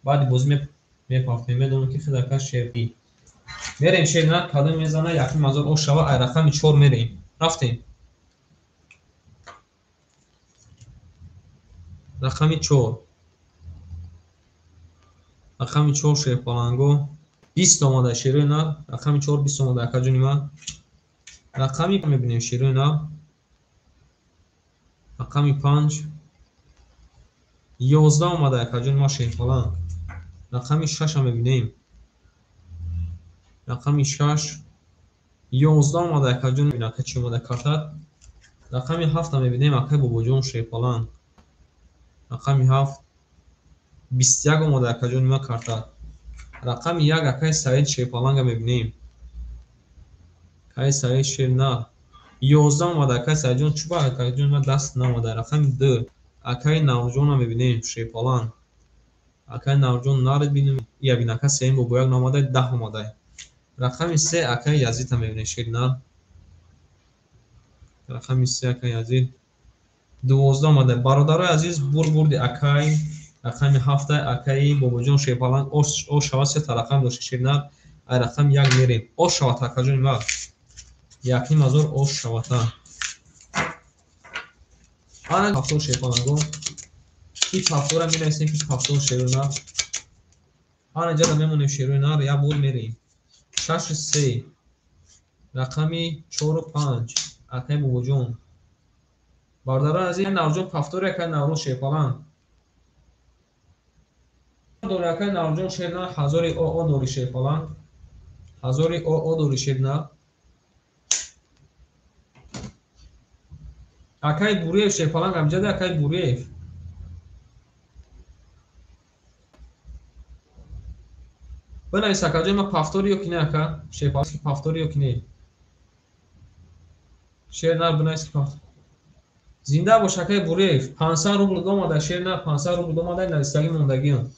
Баъди бозӣ Мепартем, медонам ки хидака шерди. Мерем шер нар, кадом мезана, 1500 ош шава, ай рақами 4 мерем. Рафтем. Рақами 4. Рақами 4 шерпаланго. 20 омада шерои нар, рақами 4 20 омада акаҷони ман. Рақами мебинем шерои нар. Рақами 5 11 омада акаҷони ман шерпаланг. Рақами 6 мебинем. Рақами 6 11 омада акаҷон, бинака чӣ омада картат. Рақами 7 мебинем акай бобоҷон шерпаланг. Рақами 7 21 омада акаҷони ман картат. Рақами 1 акай Саид шерпаланга мебинем. Акай Саид шер на. 11 омада акай Саидҷон, чӯба акаҷон ман даст наомада. Рақами 2 акай Наврӯзҷонро мебинем шерпаланг. Акай Наврӯзҷон наред бинем. Я бин ака сеюм бобояк наомада, 10 омада. Рақами 3 акай Язидро мебинем шер на. Рақами 3 акай Язид 12 омада. Бародарои азиз, бурди акай рақами 7 акаи бобоҷон шерпаланг ош шава, се та рақам дошт шер нар. Ай рақами 1 мерем. Ош шават акаҷони ман. 1500 ош шавата. Ана 70 шерпаланго. Ки 70-ра менависем ки 70 шерои нар. Ана ҷада мемонем шерои нар, як бор мерем. 6 3 рақами 4 5 акаи бобоҷон. Бародарони азиз, Наврӯзҷон 70 акаи Наврӯз шерпаланг. Дори акаи Наврӯзҷон шер нар, 1000 ОО дори шерпаланг. 1000 ОО дори шер нар. Акаи Буриев шерпаланг амҷаде акаи Буриев. Бинавис акаҷон, ман 70 ё ки не ака? Шерпаланг ки 70 ё ки не? Шер нар бинавис ки 70. Зинда бош акаи Буриев, 500 рубл домада шер нар, 500 рубл домада нависагӣ мондагиам.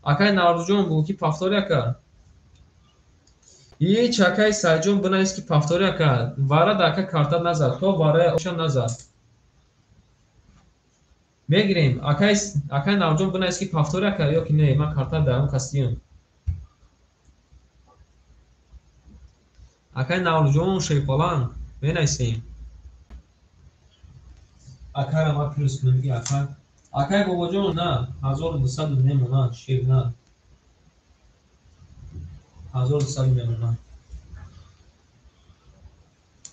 Акаи Наврӯзҷон бу ки 70 ака. Ҳеч акаи Саидҷон бинавис ки 70 ака. Вара да ака карта назад, то вараи оша назад. Мегирем. Акаи Наврӯзҷон бинавис ки 70 ака ё ки не, ман карта дарам касдиям. Акаи Наврӯзҷон шерпаланг менависем. Акара ма плюс кунем ки ака. Акаи бобоҷон на 1200 мемонад шер на. 1200 мемонад.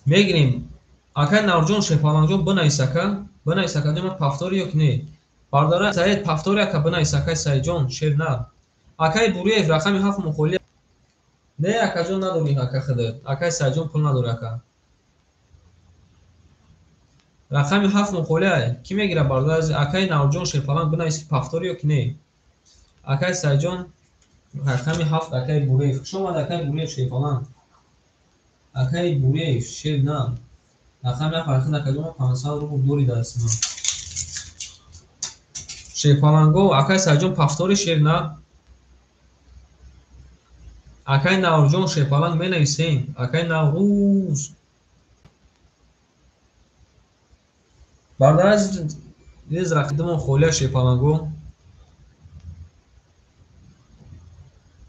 Мегирем. Акаи Наврӯзҷон шерпалангҷон бинавис ака. Бинавис ака, ман 70 ё ки не? Бардора Саид 70 ака бинавис акаи Саидҷон шер на. Акаи Буриев рақами 7 мухоли. Не акаҷон надори ака худат. Акаи Саидҷон пул надори ака. Рақами 7 мухоли ки мегира бародар? Акаи Наврӯзҷон шерпаланг бинавис ки 70 ё ки не? Акаи Саидҷон рақами 7 акаи Буриев. Хуш омад акаи Буриев шерпаланг. Акаи Буриев шер на. Рақами 7 акаҷон 500 рубл дори даст ман. Шерпаланго акаи Саидҷон 70 шер на. Акаи Наврӯзҷон шерпаланг менависем. Акаи Наврӯз. Бародари азиз, рақидамон холия шерпаланго.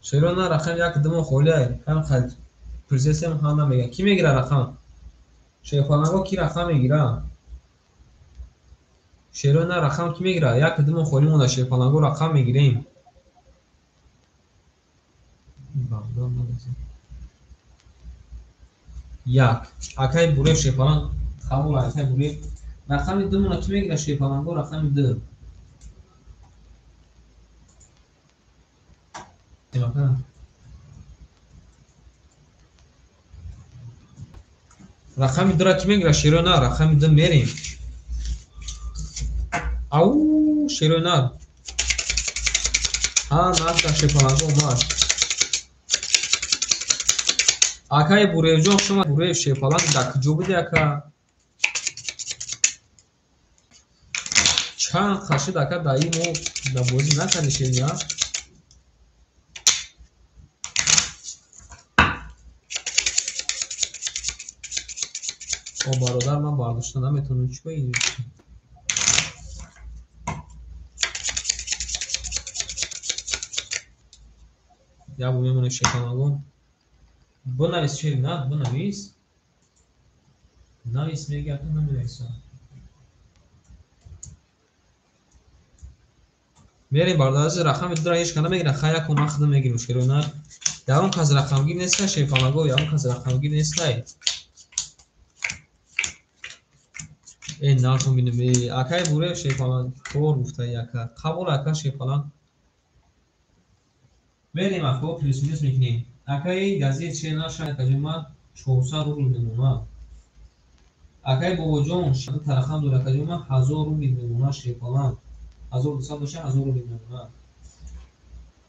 Шеро на рақам 1 думон холия. Ҳам қад президентам ҳам намеган. Ки мегира рақам? Шерпаланго ки рақам мегира? Шеро на рақам ки мегира? 1 думон холӣ монда шерпаланго рақам мегирем. 1 акаи Буриев шерпаланг қабул акаи Буриев. Рақами 2 мона ки мегира шерпаланго? Рақами 2. Рақами 2 ки мегира шеро на? Рақами 2 мерем. Ау шеро на. Ҳа наша шерпаланго омад. Акаи Буриевҷон шумо Буриев шерпаланг дар куҷо буди ака? Чанд қашид ака дар ин мо дар бозӣ накарди шерина? О бародар, ман бардошта наметавонам. Чӣ ба ин? Як бор мемонем шерпаланго. Бинавис шери на, бинавис. Навис меги, ака наменависам. Мерем бародари рақами дура ҳеч кана мегирад, хай як ман худам мегирам шерои нар. Ягон кас рақамгир неста шерпаланго, ягон кас рақамгир нестай. Э нартон бинем, э акай буре шерпаланг кор гуфта яка. Қабул ака шерпаланг. Мерем ако плюс минус мекунем. Акай газет шер наша акаҷома 400 рубл мемонад. Акай бобоҷон тарахам дор акаҷома 1000 рубл мемонад шерпаланг. 1200 боша 1000 рубл мемонад.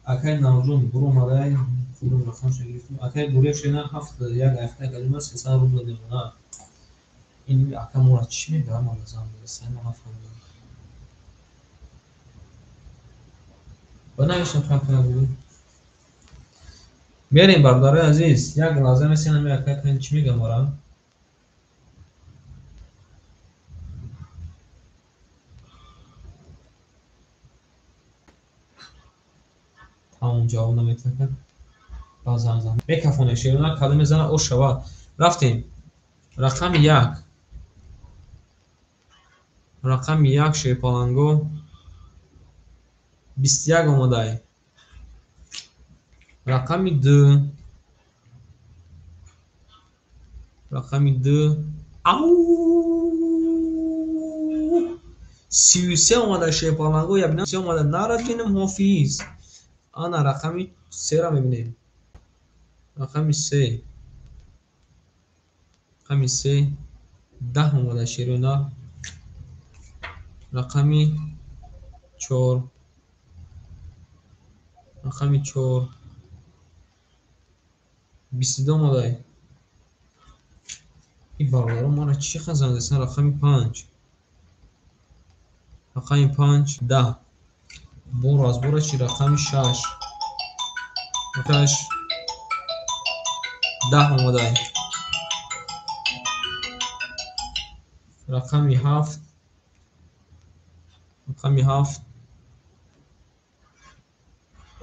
Акай Навҷон буромадай худам рақамша гирифтам. Акай Бурев шена 7 1 айфта акаҷома 300 рубл мемонад. Ин ака мора чӣ мегӯяд, ман занг мезанам, ман нафаҳмидам. Бинависам хафа буд. Мерем бародарои азиз, як лаҳза месенам, ака кани чӣ мегӯяд мора? Тамом ҷавоб наметиҳад. Баъд занг зан. Мекафонем шерона кадом мезана ош шавад. Рафтем. Рақами 1. Рақами 1 шерпаланго 21 омадай. Рақами 2. Рақами 2. Ау! 33 омада шерпаланго, я бинам 33 омада. Нарад бинам ҳофиз. Ана рақами 3-ра мебинем. Рақами 3. Рақами 3 10 омада шерона. Рақами 4. Рақами 4 22 омадай. Ин бародарон мана чӣ қадр занг засан? Рақами 5. Рақами 5 10. Бор аз бора чи рақами 6. 6 10 омадай. Рақами 7. Рақами 7.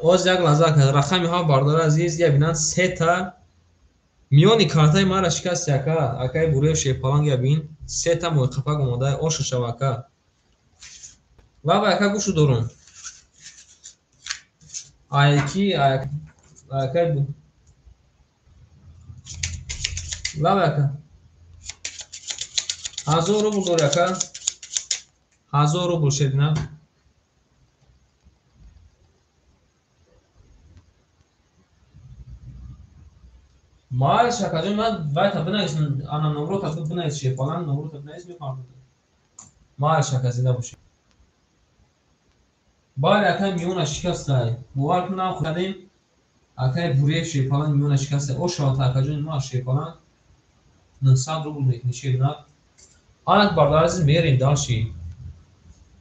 Оз як лаҳза рақами 7 бародари азиз, я бинанд сета миёни картаи мара шикаст яка. Акаи Бурев шерпаланг я бин сета мӯйқапак омада ошу шава ака. Лаба ака гӯшу дорум. Айки акай бу. Лаба ака. 1000 рубл дори ака. 1000 рубл шедина. Майш акаҷон, ман вайта бинавис, ана номрота бинавис шерпаланг, номрота бинавис мефаҳмам. Майш ака зинда бошед. Бале акай миёна шикастай. Бовар кун нам хӯрдем. Акай Бурев шерпаланг миёна шикастай. О шавад акаҷон, ма шерпаланг 900 рубл мекунӣ шерна. Анак бародари азиз мерем дальше.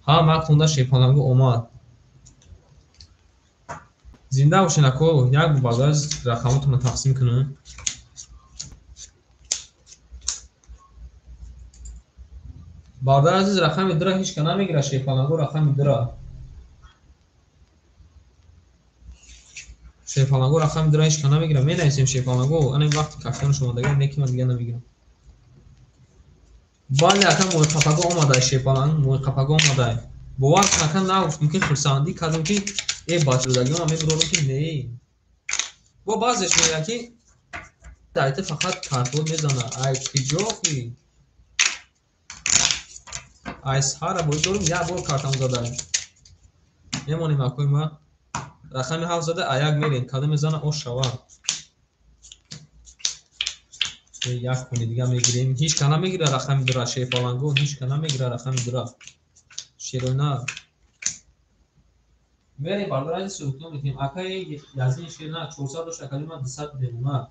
Ҳа мактунда шерпалангу омад. Зинда бошед ако, як бародари азиз рақамотонро тақсим кунам. Бародари азиз рақами 2-ра ҳеч ка намегирад шерпалангу рақами 2-ра. Шерпаланго рақами 2-ра ҳеч ка намегирад. Менависем шерпаланго, ана ин вақти кафтани шумо дагар неки ман дигар намегирам. Бале ака мӯйқапаго омадай шерпаланг, мӯйқапаго омадай. Бовар кун ака нагуфтум ки хурсандӣ кардам ки э бачадагиёна мебурорам ки не. Бо баъзеш мегӯянд ки дайте фақат картон мезана. Ай киҷохи? Ай саҳара боид дорум як бор картам задай. Мемонем акои ма. Рақами 7 зада аяк мерем. Кадом мезана ош шава. Як кони дига мегирем. Ҳеч ка намегирад рақами 2-ра шерпаланго, ҳеч ка намегирад рақами 2-ра. Шерона. Мерем бародари азиз суҳбат мекунем. Акаи Язин шерна 400 дошта, акаи ман 200 мемонад.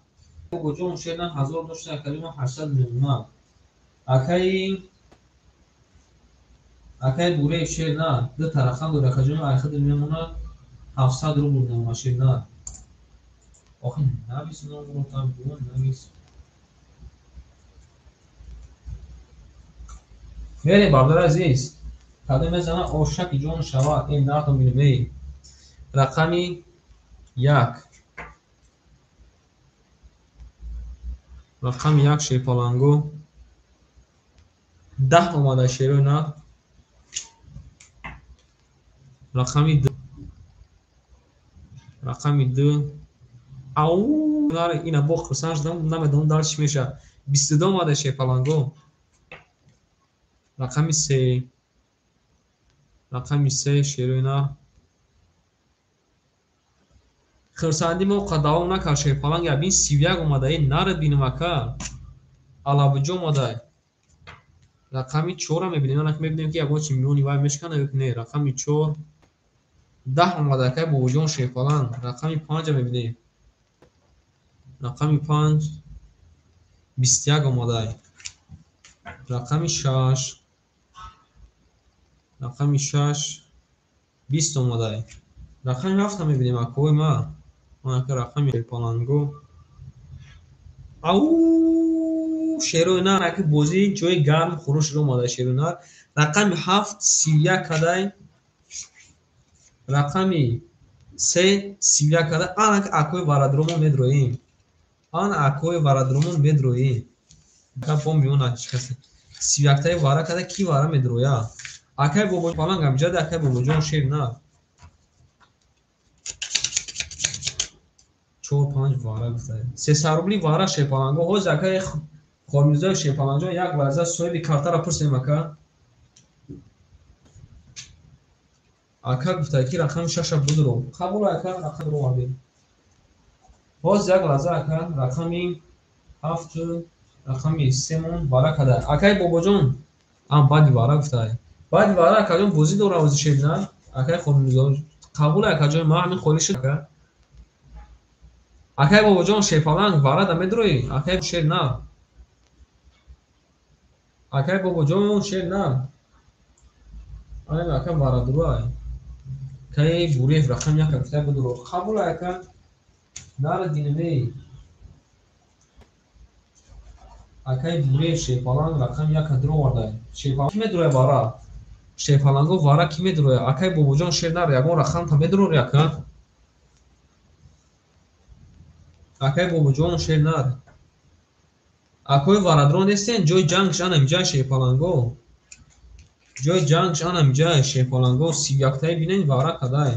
Бобоҷон шерна 1000 дошта, акаи ман 800 мемонад. Акаи Буреев шерна ду та рақам дорад, акаҷон айхид мемонад 700 рубл мемонад шерна. Охи навис номротам, бо навис. Мерем бародари азиз. Кадом мезана ошаки ҷон шавад. Ин нартон бинем. Эй. Рақами 1. Рақами 1 шерпаланго. 10 омада шерои нар. Рақами 2. Рақами 2. Ау, нар ина бо хурсанд шудам, намедонам дар чӣ мешавад. 22 омада шерпаланго. Рақами 3. Рақами 3 шерои нар. Хурсандӣ мо давом накард шерпаланг, ябин 31 омада, ин нар бинем ака. Алабуҷо омада. Рақами 4-ро мебинем, анак мебинем ки ягон чи миёни вай мешкана ё не. Рақами 4 10 омада акай бобоҷон шерпаланг. Рақами 5-ро мебинем. Рақами 5 21 омада. Рақами 6. Рақами 6 20 омада. Рақами 7-ро мебинем акои ма. Анака рақами шерпаланго. Ау, шерои нар аки бозӣ ҷои гарм хурӯш омада шерои нар. Рақами 7 31 кадай. Рақами 3 31 кадай. Анака акои варадромон медроем. Ана акои варадромон медроем. Бо миёна шикаста. 31-таи вара када ки вара медроя? Акай бобоҷон паланг амҷад, акай бобоҷон шер нар. 4-5 вара гуфта. 300 рубли вара шерпаланго. Ҳозир акай Хормирзоев шерпалангҷон як лаҳза соҳиби картаро пурсем ака. Ака гуфта ки рақами 6-ша будро. Қабул ака, рақам ровардем. Ҳозир як лаҳза ака рақами 7 рақами 3 вара када. Акай бобоҷон ам баъди вара гуфта. Баъди вара акаҷон бозӣ дора ҳозир шерна. Акай Хормирзоев қабул акаҷон, ман ҳамин холӣ шуд ака. Акай бобоҷон шерпаланг вара да медроӣ? Акай шер на. Акай бобоҷон шер на. Ай ака вара дура. Акай Буриев рақам 1 гуфта будро. Қабул ака. Нара динемей. Акай Буриев шерпаланг рақам 1 дуро оварда. Шерпаланг ки медроя вара? Шерпаланго вара ки медроя? Акай бобоҷон шер нар ягон рақам та медрори ака? Акай бобоҷон шер нар. Акои варадро нестен, ҷои ҷангш ана инҷа шерпаланго. Ҷои ҷангш ана инҷа шерпаланго. 31-таи бинен вара кадай.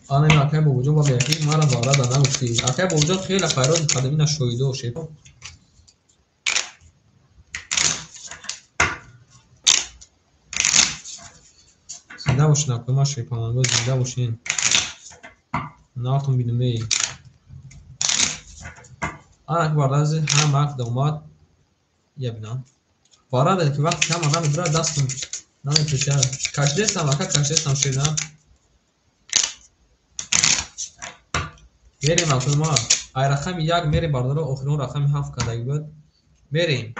Ана ин акай бобоҷон ба меяки мара вара да нагуфтӣ. Акай бобоҷон хеле хайроти қадимина шоҳидо шерпаланго. Зинда бошин акои ма шерпаланго, зинда бошин. Нартон бинемей. Анак бардази ҳама вақт омад. Я бинам. Вара да ки вақти ҳама намедура дастам намепечад. Кашидестам ака, кашидестам шерна. Мерем акои ма. Ай рақами 1 мерем бардора, охирон рақами 7 кадаги буд. Мерем.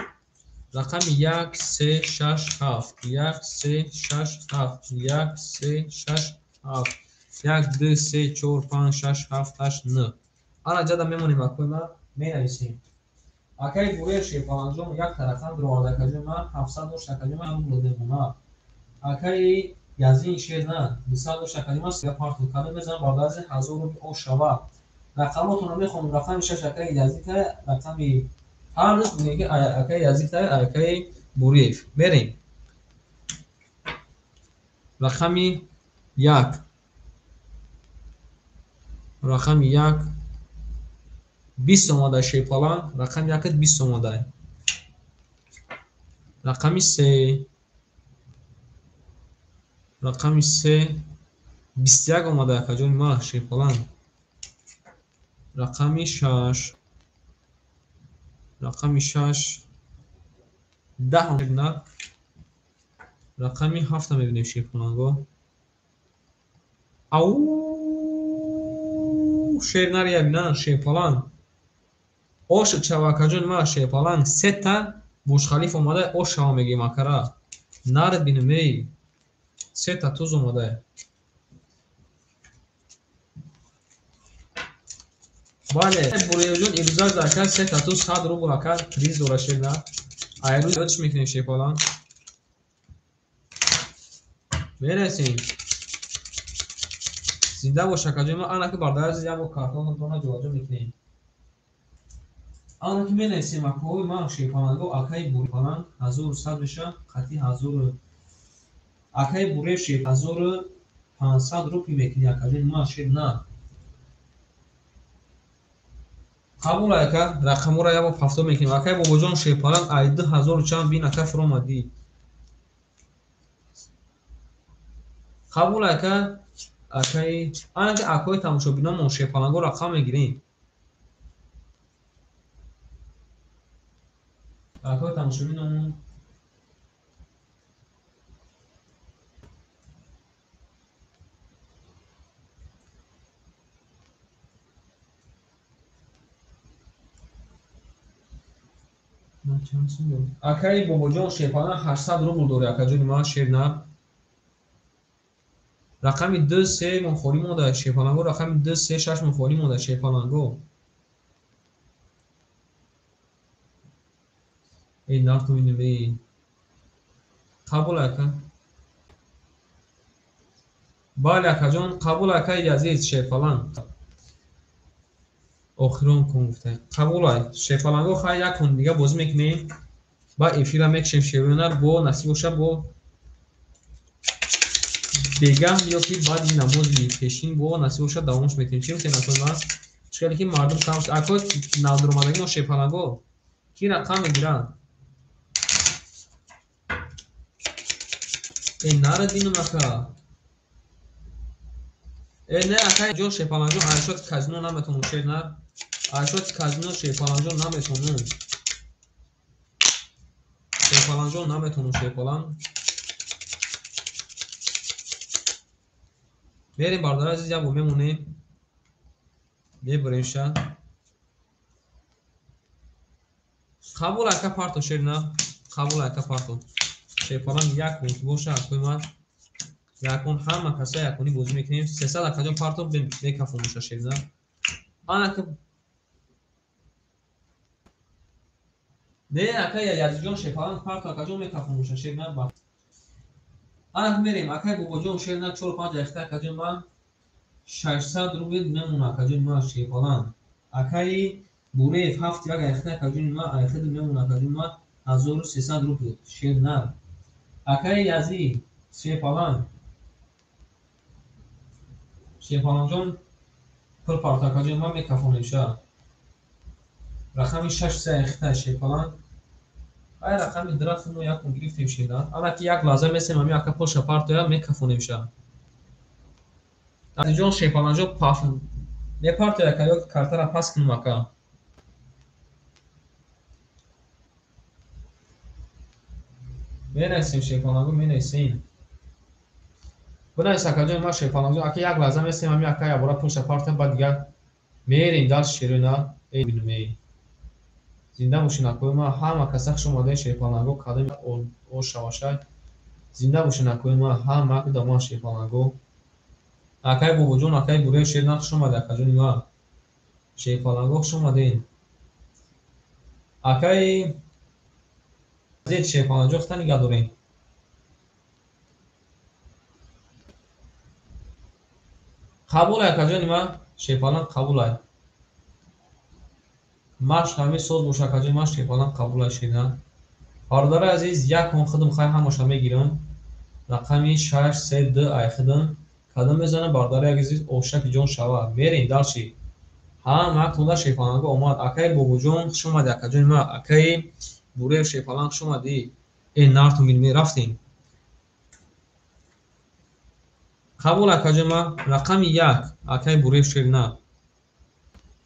Рақами 1 3 6 7 1 3 6 7 1 3 6 7 1 2 3 4 5 6 7 8 9. Ана ҷада мемонем акои ма, менависем. Акай Буриев шерпалангҷон як рақам дуроварда акаҷои ма, 700 дошт акаҷои ма, ҳамон додем. Акаи Язин шер на, 200 дошт акаҷои ма, сига партол карда мезанам бардази 1000 рубли ош шава. Рақамотонро мехонам, рақами 6 акаи Язин та, рақами ҳар рӯз бигӯем ки акаи Язин та, акаи Буриев. Мерем. Рақами 1. Рақами 1 20 омада шерпаланг, рақами 1 20 омада. Рақами 3. Рақами 3 21 омада акаҷони ма шерпаланг. Рақами 6. Рақами 6 10 омада. Рақами 7 мебинем шерпаланго. Ау, шер нар ябинан шерпаланг. Ош чава акаҷони ма шерпаланг сета Бурҷ-Халиф омада, ош шава мегӯем акара. Нар бинемей. Сета туз омада. Бале, Буриевҷон имрӯза ака сета туз 100 рубл ака приз дора шерна. Айрӯз чӣ мекунем шерпаланг? Мерасем. Зинда бош акаҷон ма, ана ки бародари азиз, як бор картонатонро ҷобаҷо мекунем. Ана ки менависем акаҳои ман шерпаланго, акаи бурпаланг 1100 меша, қатъи 1000 акаи бурев шер 1500 рупи мекунӣ акаҷон ман шер на. Қабул ака, рақамҳоро як бор пафто мекунем. Акаи бобоҷон шерпаланг ай 2000 чанд бин ака фуромадӣ. Қабул ака, акаи ана ки акои тамошобиномон шерпаланго рақам мегирем. Акои тамошобиномон акаи бобоҷон шерпаланг 800 рубл дорӣ акаҷони ман шер на. Рақами 2 3 мон холӣ монда шерпаланго, рақами 2 3 6 мон холӣ монда шерпаланго. Эй нарту бинем, эй. Қабул ака. Бале акаҷон, қабул акаи азиз шерпаланг. Охирон кун гуфта. Қабул ай. Шерпаланго хай як кун дига бозӣ мекунем. Ба эфира мекушем шерӯнар бо насиб боша бо бегаҳ ё ки баъди намози пешин бо насиб боша давомш метем. Чӣ гуфтем акои ман? Чӣ ки мардум кам шуд. Акои навдуромадагӣ мо шерпаланго ки рақам мегиранд? Э нара динам ака. Э не акай ҷон шерпаланҷон айшот казино наметонам шер нар. Айшот казино шерпаланҷон наметонам. Шерпаланҷон наметонам шерпаланг. Мерем бародари азиз, як бор мемонем. Мебарем ша. Қабул ака парто шер на. Қабул ака парто. Шерпаланг як кун боша акои ман. Якун ҳама каса якунӣ бозӣ мекунем. 300 акаҷон парто мекафон боша шер на. Ана ки не ака язиҷон шерпаланг парто акаҷон мекафон боша шер на. Ана ки мерем акаи бобоҷон шер на 4-5 дақиқа акаҷон ман 600 рубл мемона акаҷон ман шерпаланг. Акаи Буреев 7 як дақиқа акаҷон ман айхид мемона акаҷон ман 1300 рубл шер на. Акаи Язид шерпаланг. Шерпаланҷон пур парто акаҷон ман мекафонем ша. Рақами 6 дақиқа шерпаланг. Ай рақами драфт мо якун гирифтем шер на. Ана ки як лаҳза месем ҳамин ака поша партоя мекафонем ша. Азизҷон шерпаланҷон паф мепартоя ака ё картара пас кунам ака. Менависем шерпаланго менависем. Бинавис акаҷон ман шерпаланҷон ака як лаҳза месем ҳамин ака якбора пулша партоя баъд дигар мерем дальше шерои на. Эй бинум эй. Зинда бошин акои ман, ҳама каса хуш омадаи шерпаланго кадом ош шавашай. Зинда бошин акои ман, ҳама кудаман шерпаланго. Акаи бобоҷон, акаи Буреев шер на хуш омаде акаҷони ман. Шерпаланго хуш омадем. Акаи зед шерпаланҷон хута нигаҳ дорем. Қабул ай акаҷони ман, шерпаланг қабул ай. Маш ҳамин соз боша акаҷон ман шерпаланг қабул ай шер на. Бародари азиз, як кун худам хай ҳамаша мегирам. Рақами 6 3 2 ай худам. Кадом мезанам бародари азиз ошаки ҷон шава. Мерем дальше. Ҳама тунда шерпаланго омад. Акаи бобоҷон хуш омадӣ акаҷони ман. Акаи Буреев шерпаланг хуш омадӣ. Э нарту мерафтем. Қабул акаҷон ман. Рақами 1 акаи Буреев шер на.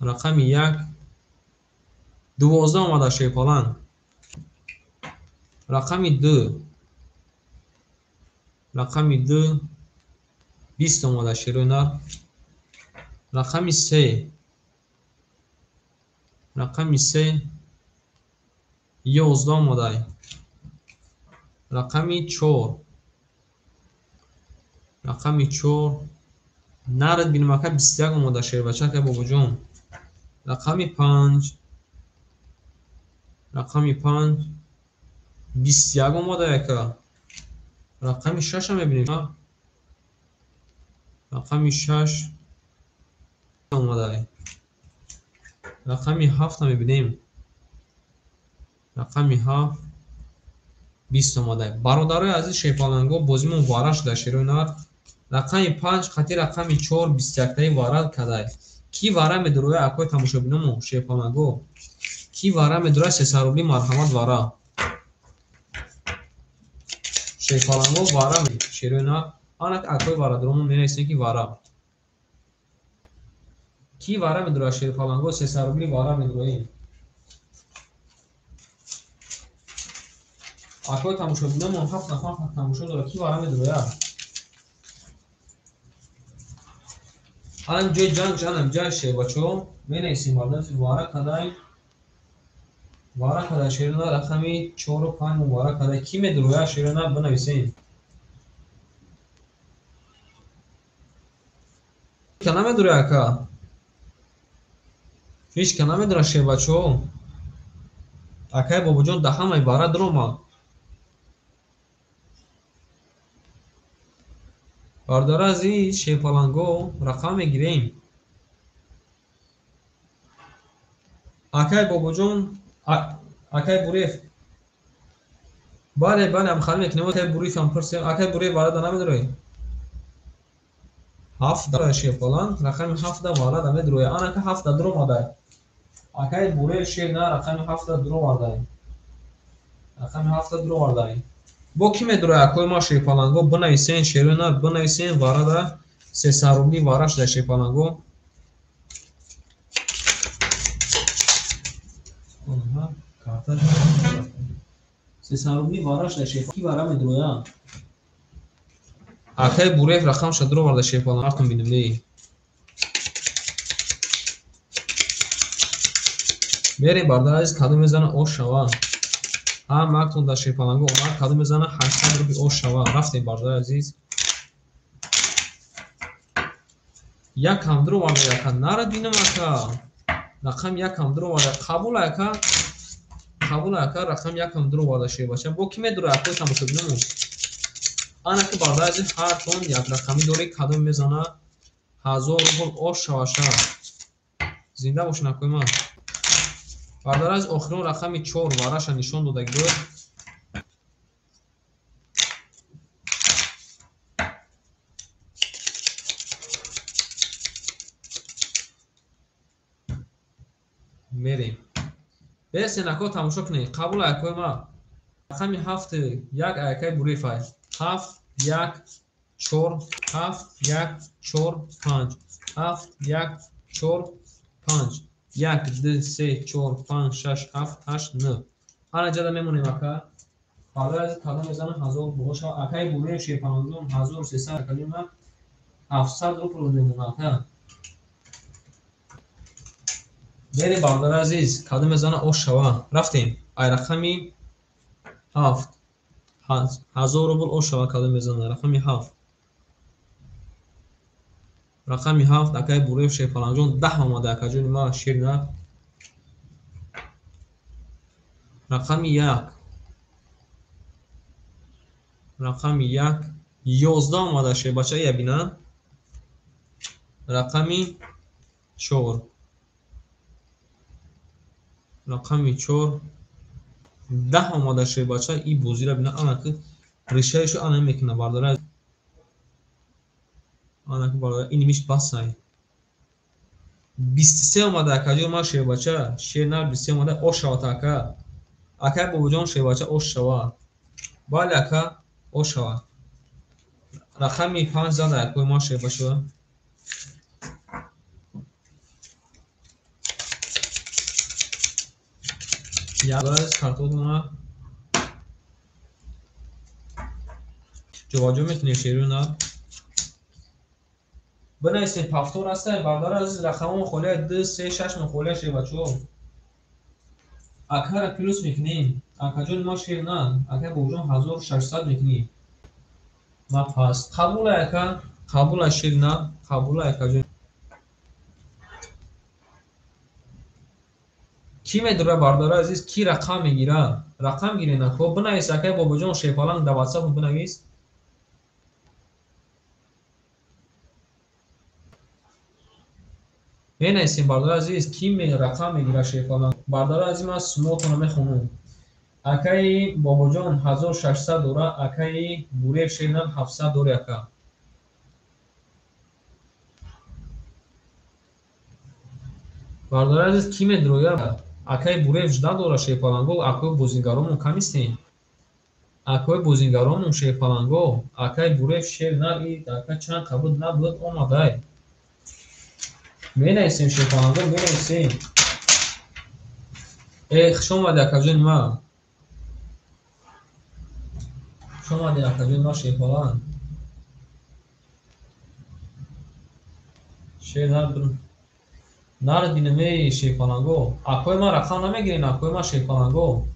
Рақами 1 12 омада шерпаланг. Рақами 2 рақами 2 20 омада шерои нар. Рақами 3 рақами 3 11 омада. Рақами 4 рақами 4 нарад бинем ака 21 омада шербача ака бобоҷон. Рақами 5 рақами 5 21 омада ака. Рақами 6 мебинем. Рақами 6 омадай. Рақами 7 мебинем. Рақами 7 20 омадай. Бародарои азиз шерпаланго бозимон вара шуда шерои нар. Рақами 5 қати рақами 4 21таи вара кадай. Ки вара медуроя акои тамошобиномо шерпаланго? Ки вара медуроя 300 рубли марҳамат вара. Шерпаланго вара шерои нар. Анак акои варадуромон менависем ки вара. Ки вара медуроя шерпаланго 300 рубли вара медуроем. Акои тамошобиномон 7 нафар тамошо дорад. Ки вара медуроя? Ан ҷои ҷанг ҷанам ҷай шербачо менависем бардази вара кадай. Вара кадай шерона рақами 4 5 вара кадай. Ки медуроя шерона бинависем. Ка намедуроя ака? Ҳеҷ ка намедуроя шербачо? Акай бобоҷон да ҳамаи вара дуромад. Бародари азиз шерпаланго рақам мегирем. Акай бобоҷон, акай Бурев. Бале, бале, ҳам мекунем. Акай Бурев ҳам пурсем. Акай Бурев варада намедурои? 7 да шерпаланг, рақами 7 да варада медурои. Анака 7 да дуромадай. Акай Бурев шер на рақами 7 да дуровардай. Рақами 7 да дуровардай. Бо ки медуроя акои ма шерпаланго бинависен шерона бинависен варада 300 рубли вара шуда шерпаланго. Карта 300 рубли вара шуда шерпаланго. Ки вара медуроя? Акай Бурев рақамша дуроварда шерпаланго. Артум бинем не. Мерем бардар азиз кадом мезана ош шава. Ҳам мактон дар шерпаланго омад кадом мезана 800 рубли ош шава. Рафтем бардар азиз. Як ҳам дуроварда яка нара бинам ака. Рақам як ҳам дуроварда. Қабул ака. Қабул ака рақам як ҳам дуроварда шербача. Бо ки медура акои тамошобинамон? Анаки бардар азиз ҳар тон як рақамӣ дорӣ кадом мезана 1000 рубл ош шаваша. Зинда бошен акои ман. Бардар азиз охирон рақами 4 вараша нишон додагӣ буд. Мерем. Бесен ако тамошо кунед. Қабул акои ма. Рақами 7 1 акаи Бурифай. 7 1 4 7 1 4 5 7 1 4 5 1 2 3 4 5 6 7 8 9. Ана ҷада мемонем ака. Бардар азиз кадом мезана 1000 боша. Акаи Бурев шерпалангон 1300 акаи ма 700 рубл мемона ака. Мерем бардар азиз кадом мезана ош шава. Рафтем. Ай рақами 7 1000 рубл ош шава кадом мезана рақами 7. Рақами 7 акаи Бурев шерпалангҷон 10 омада акаҷони ма шер на. Рақами 1. Рақами 1 11 омада шербача я бина. Рақами 4. Рақами 4 10 омада шербача и бозира бина анаки решаишо ана мекуна бардора. Анаки бардора ин миш басай. 23 омада акаҷон ма шербача шер на 23 омада ош шавад ака. Акай бобоҷон шербача ош шава. Бале ака ош шава. Рақами 5 зада акои ма шербача. Яз картонона ҷобаҷо мекунем шерона. Бинависем пафтор ҳастем бардар азиз рақамон холия 2 3 6 мо холия шербачо. Акара плюс мекунем. Акаҷон ма шер на. Ака бобоҷон 1600 мекунем. Ма пас. Қабул ака, қабул шер на, қабул акаҷон. Ки медура бардари азиз ки рақам мегира? Рақам гирен ако бинавис акай бобоҷон шерпаланг дар WhatsApp бинавис. Менависем, бародари азиз, ки рақам мегирад шерпаланг? Бародари азиз, ман сумотонро мехонам. Акаи Бобоҷон 1600 дора, акаи Бурев шернар 700 дори ака. Бародари азиз, ки медроя? Акаи Бурев жда дора шерпаланго, акои бозингаромон камистем. Акои бозингаромон шерпаланго, акаи Бурев шернар и ака чанд қабуд набуд омадай. Менависем шерпаланго, менависем. Хуш омадӣ, акаҷони ман. Хуш омадӣ, акаҷони ман шерпаланг. Шернар нар бинем, эй шерпаланго. Акои ман рақам намегирем, акои ман шерпаланго.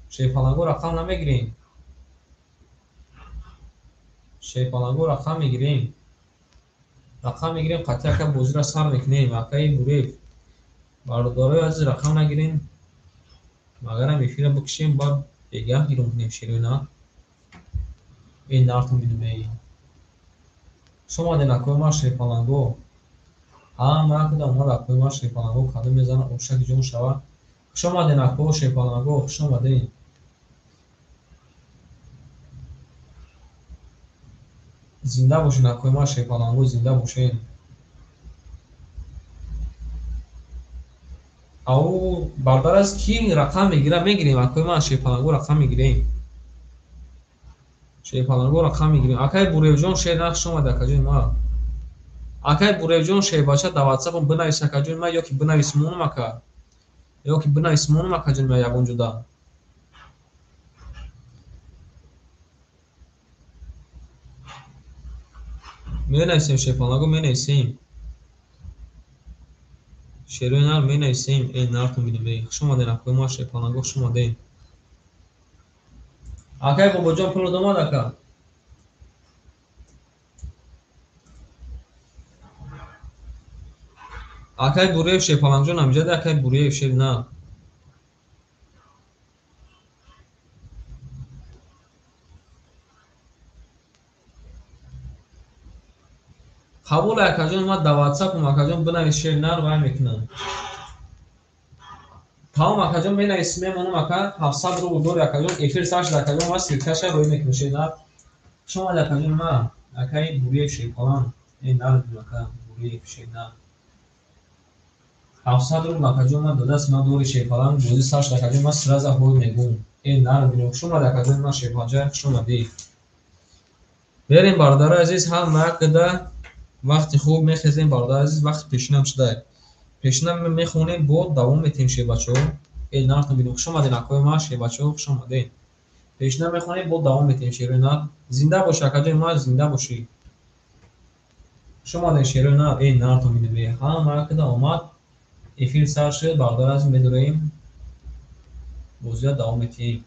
Шерпаланго рақам намегирем. Шерпаланго рақам мегирем. Рақам мегирем, қатъи ака бозиро сар мекунем. Акаи Бурев. Бародарои азиз, рақам нагирем. Магарам эфирро бикушем, баъд бегаҳ гиром кунем шерои нар. Эй нартон бинем, эй. Хуш омадед, акои ман шерпаланго. Ҳама куда омад акои ман шерпаланго, кадом мезанад ошаки ҷон шавад. Хуш омадед, ако шерпаланго, хуш омадед. Зинда бошед, акои ман шерпаланго, зинда бошед. Ау бардар аст, ки рақам мегирад, мегирем, акои ман шерпаланго рақам мегирем. Шерпаланго рақам мегирем. Акаи Буревҷон шер хуш омадед, акаҷони ман. Акаи Буревҷон шербача дар ватсапам бинавис, акаҷони ман, ё ки бинавис монам ака. Ё ки бинавис монам, акаҷони ман, ягон ҷода. Менависем шерпаланго, менависем. Шерои нар менависем. Эй нартон бинем, эй. Хуш омадед, акои ман шерпаланго, хуш омадед. Акаи Бобоҷон пулот омад, ака? Акаи Бурев шерпалангҷон ҳамиҷа, акаи Бурев шер на. Қабул, акаҷон, ман дар ватсапам, акаҷон, бинавис шер нар, вай мекунам. Тамом, акаҷон, менависем, мемонам, ака, 700 рубл дори, акаҷон, эфир сар шуд, акаҷон, ман ссылкаша рӯй мекунам шер нар. Хуш омадед, акаҷон ман, акаи Бурев шерпаланг. Эй нар, ака Бурев шер нар. 700 рубл, акаҷон, ман додааст, ман дори шерпаланг, бозӣ сар шуд, акаҷон, ман сразу ҳой мегӯм. Эй нар бинем. Хуш омадед, акаҷон ман шерпаланг, хуш омадӣ. Берем, бародари азиз, ҳама якда вақти хуб мехезем, бародари азиз, вақти пешинам шудай. Пешинам мехонем, бо давом метем шербачаҳо. Эй нартон бинем. Хуш омадед, акои ман шербачаҳо, хуш омадед. Пешинам мехонем, бо давом метем шерои нар. Зинда бошӣ, акаҷони ман, зинда бошӣ. Хуш омадед, шерои нар. Эй нартон бинем. Эй ҳама якда омад. Эфир сар шуд, бародари азиз, медураем. Бозиро давом метиҳем.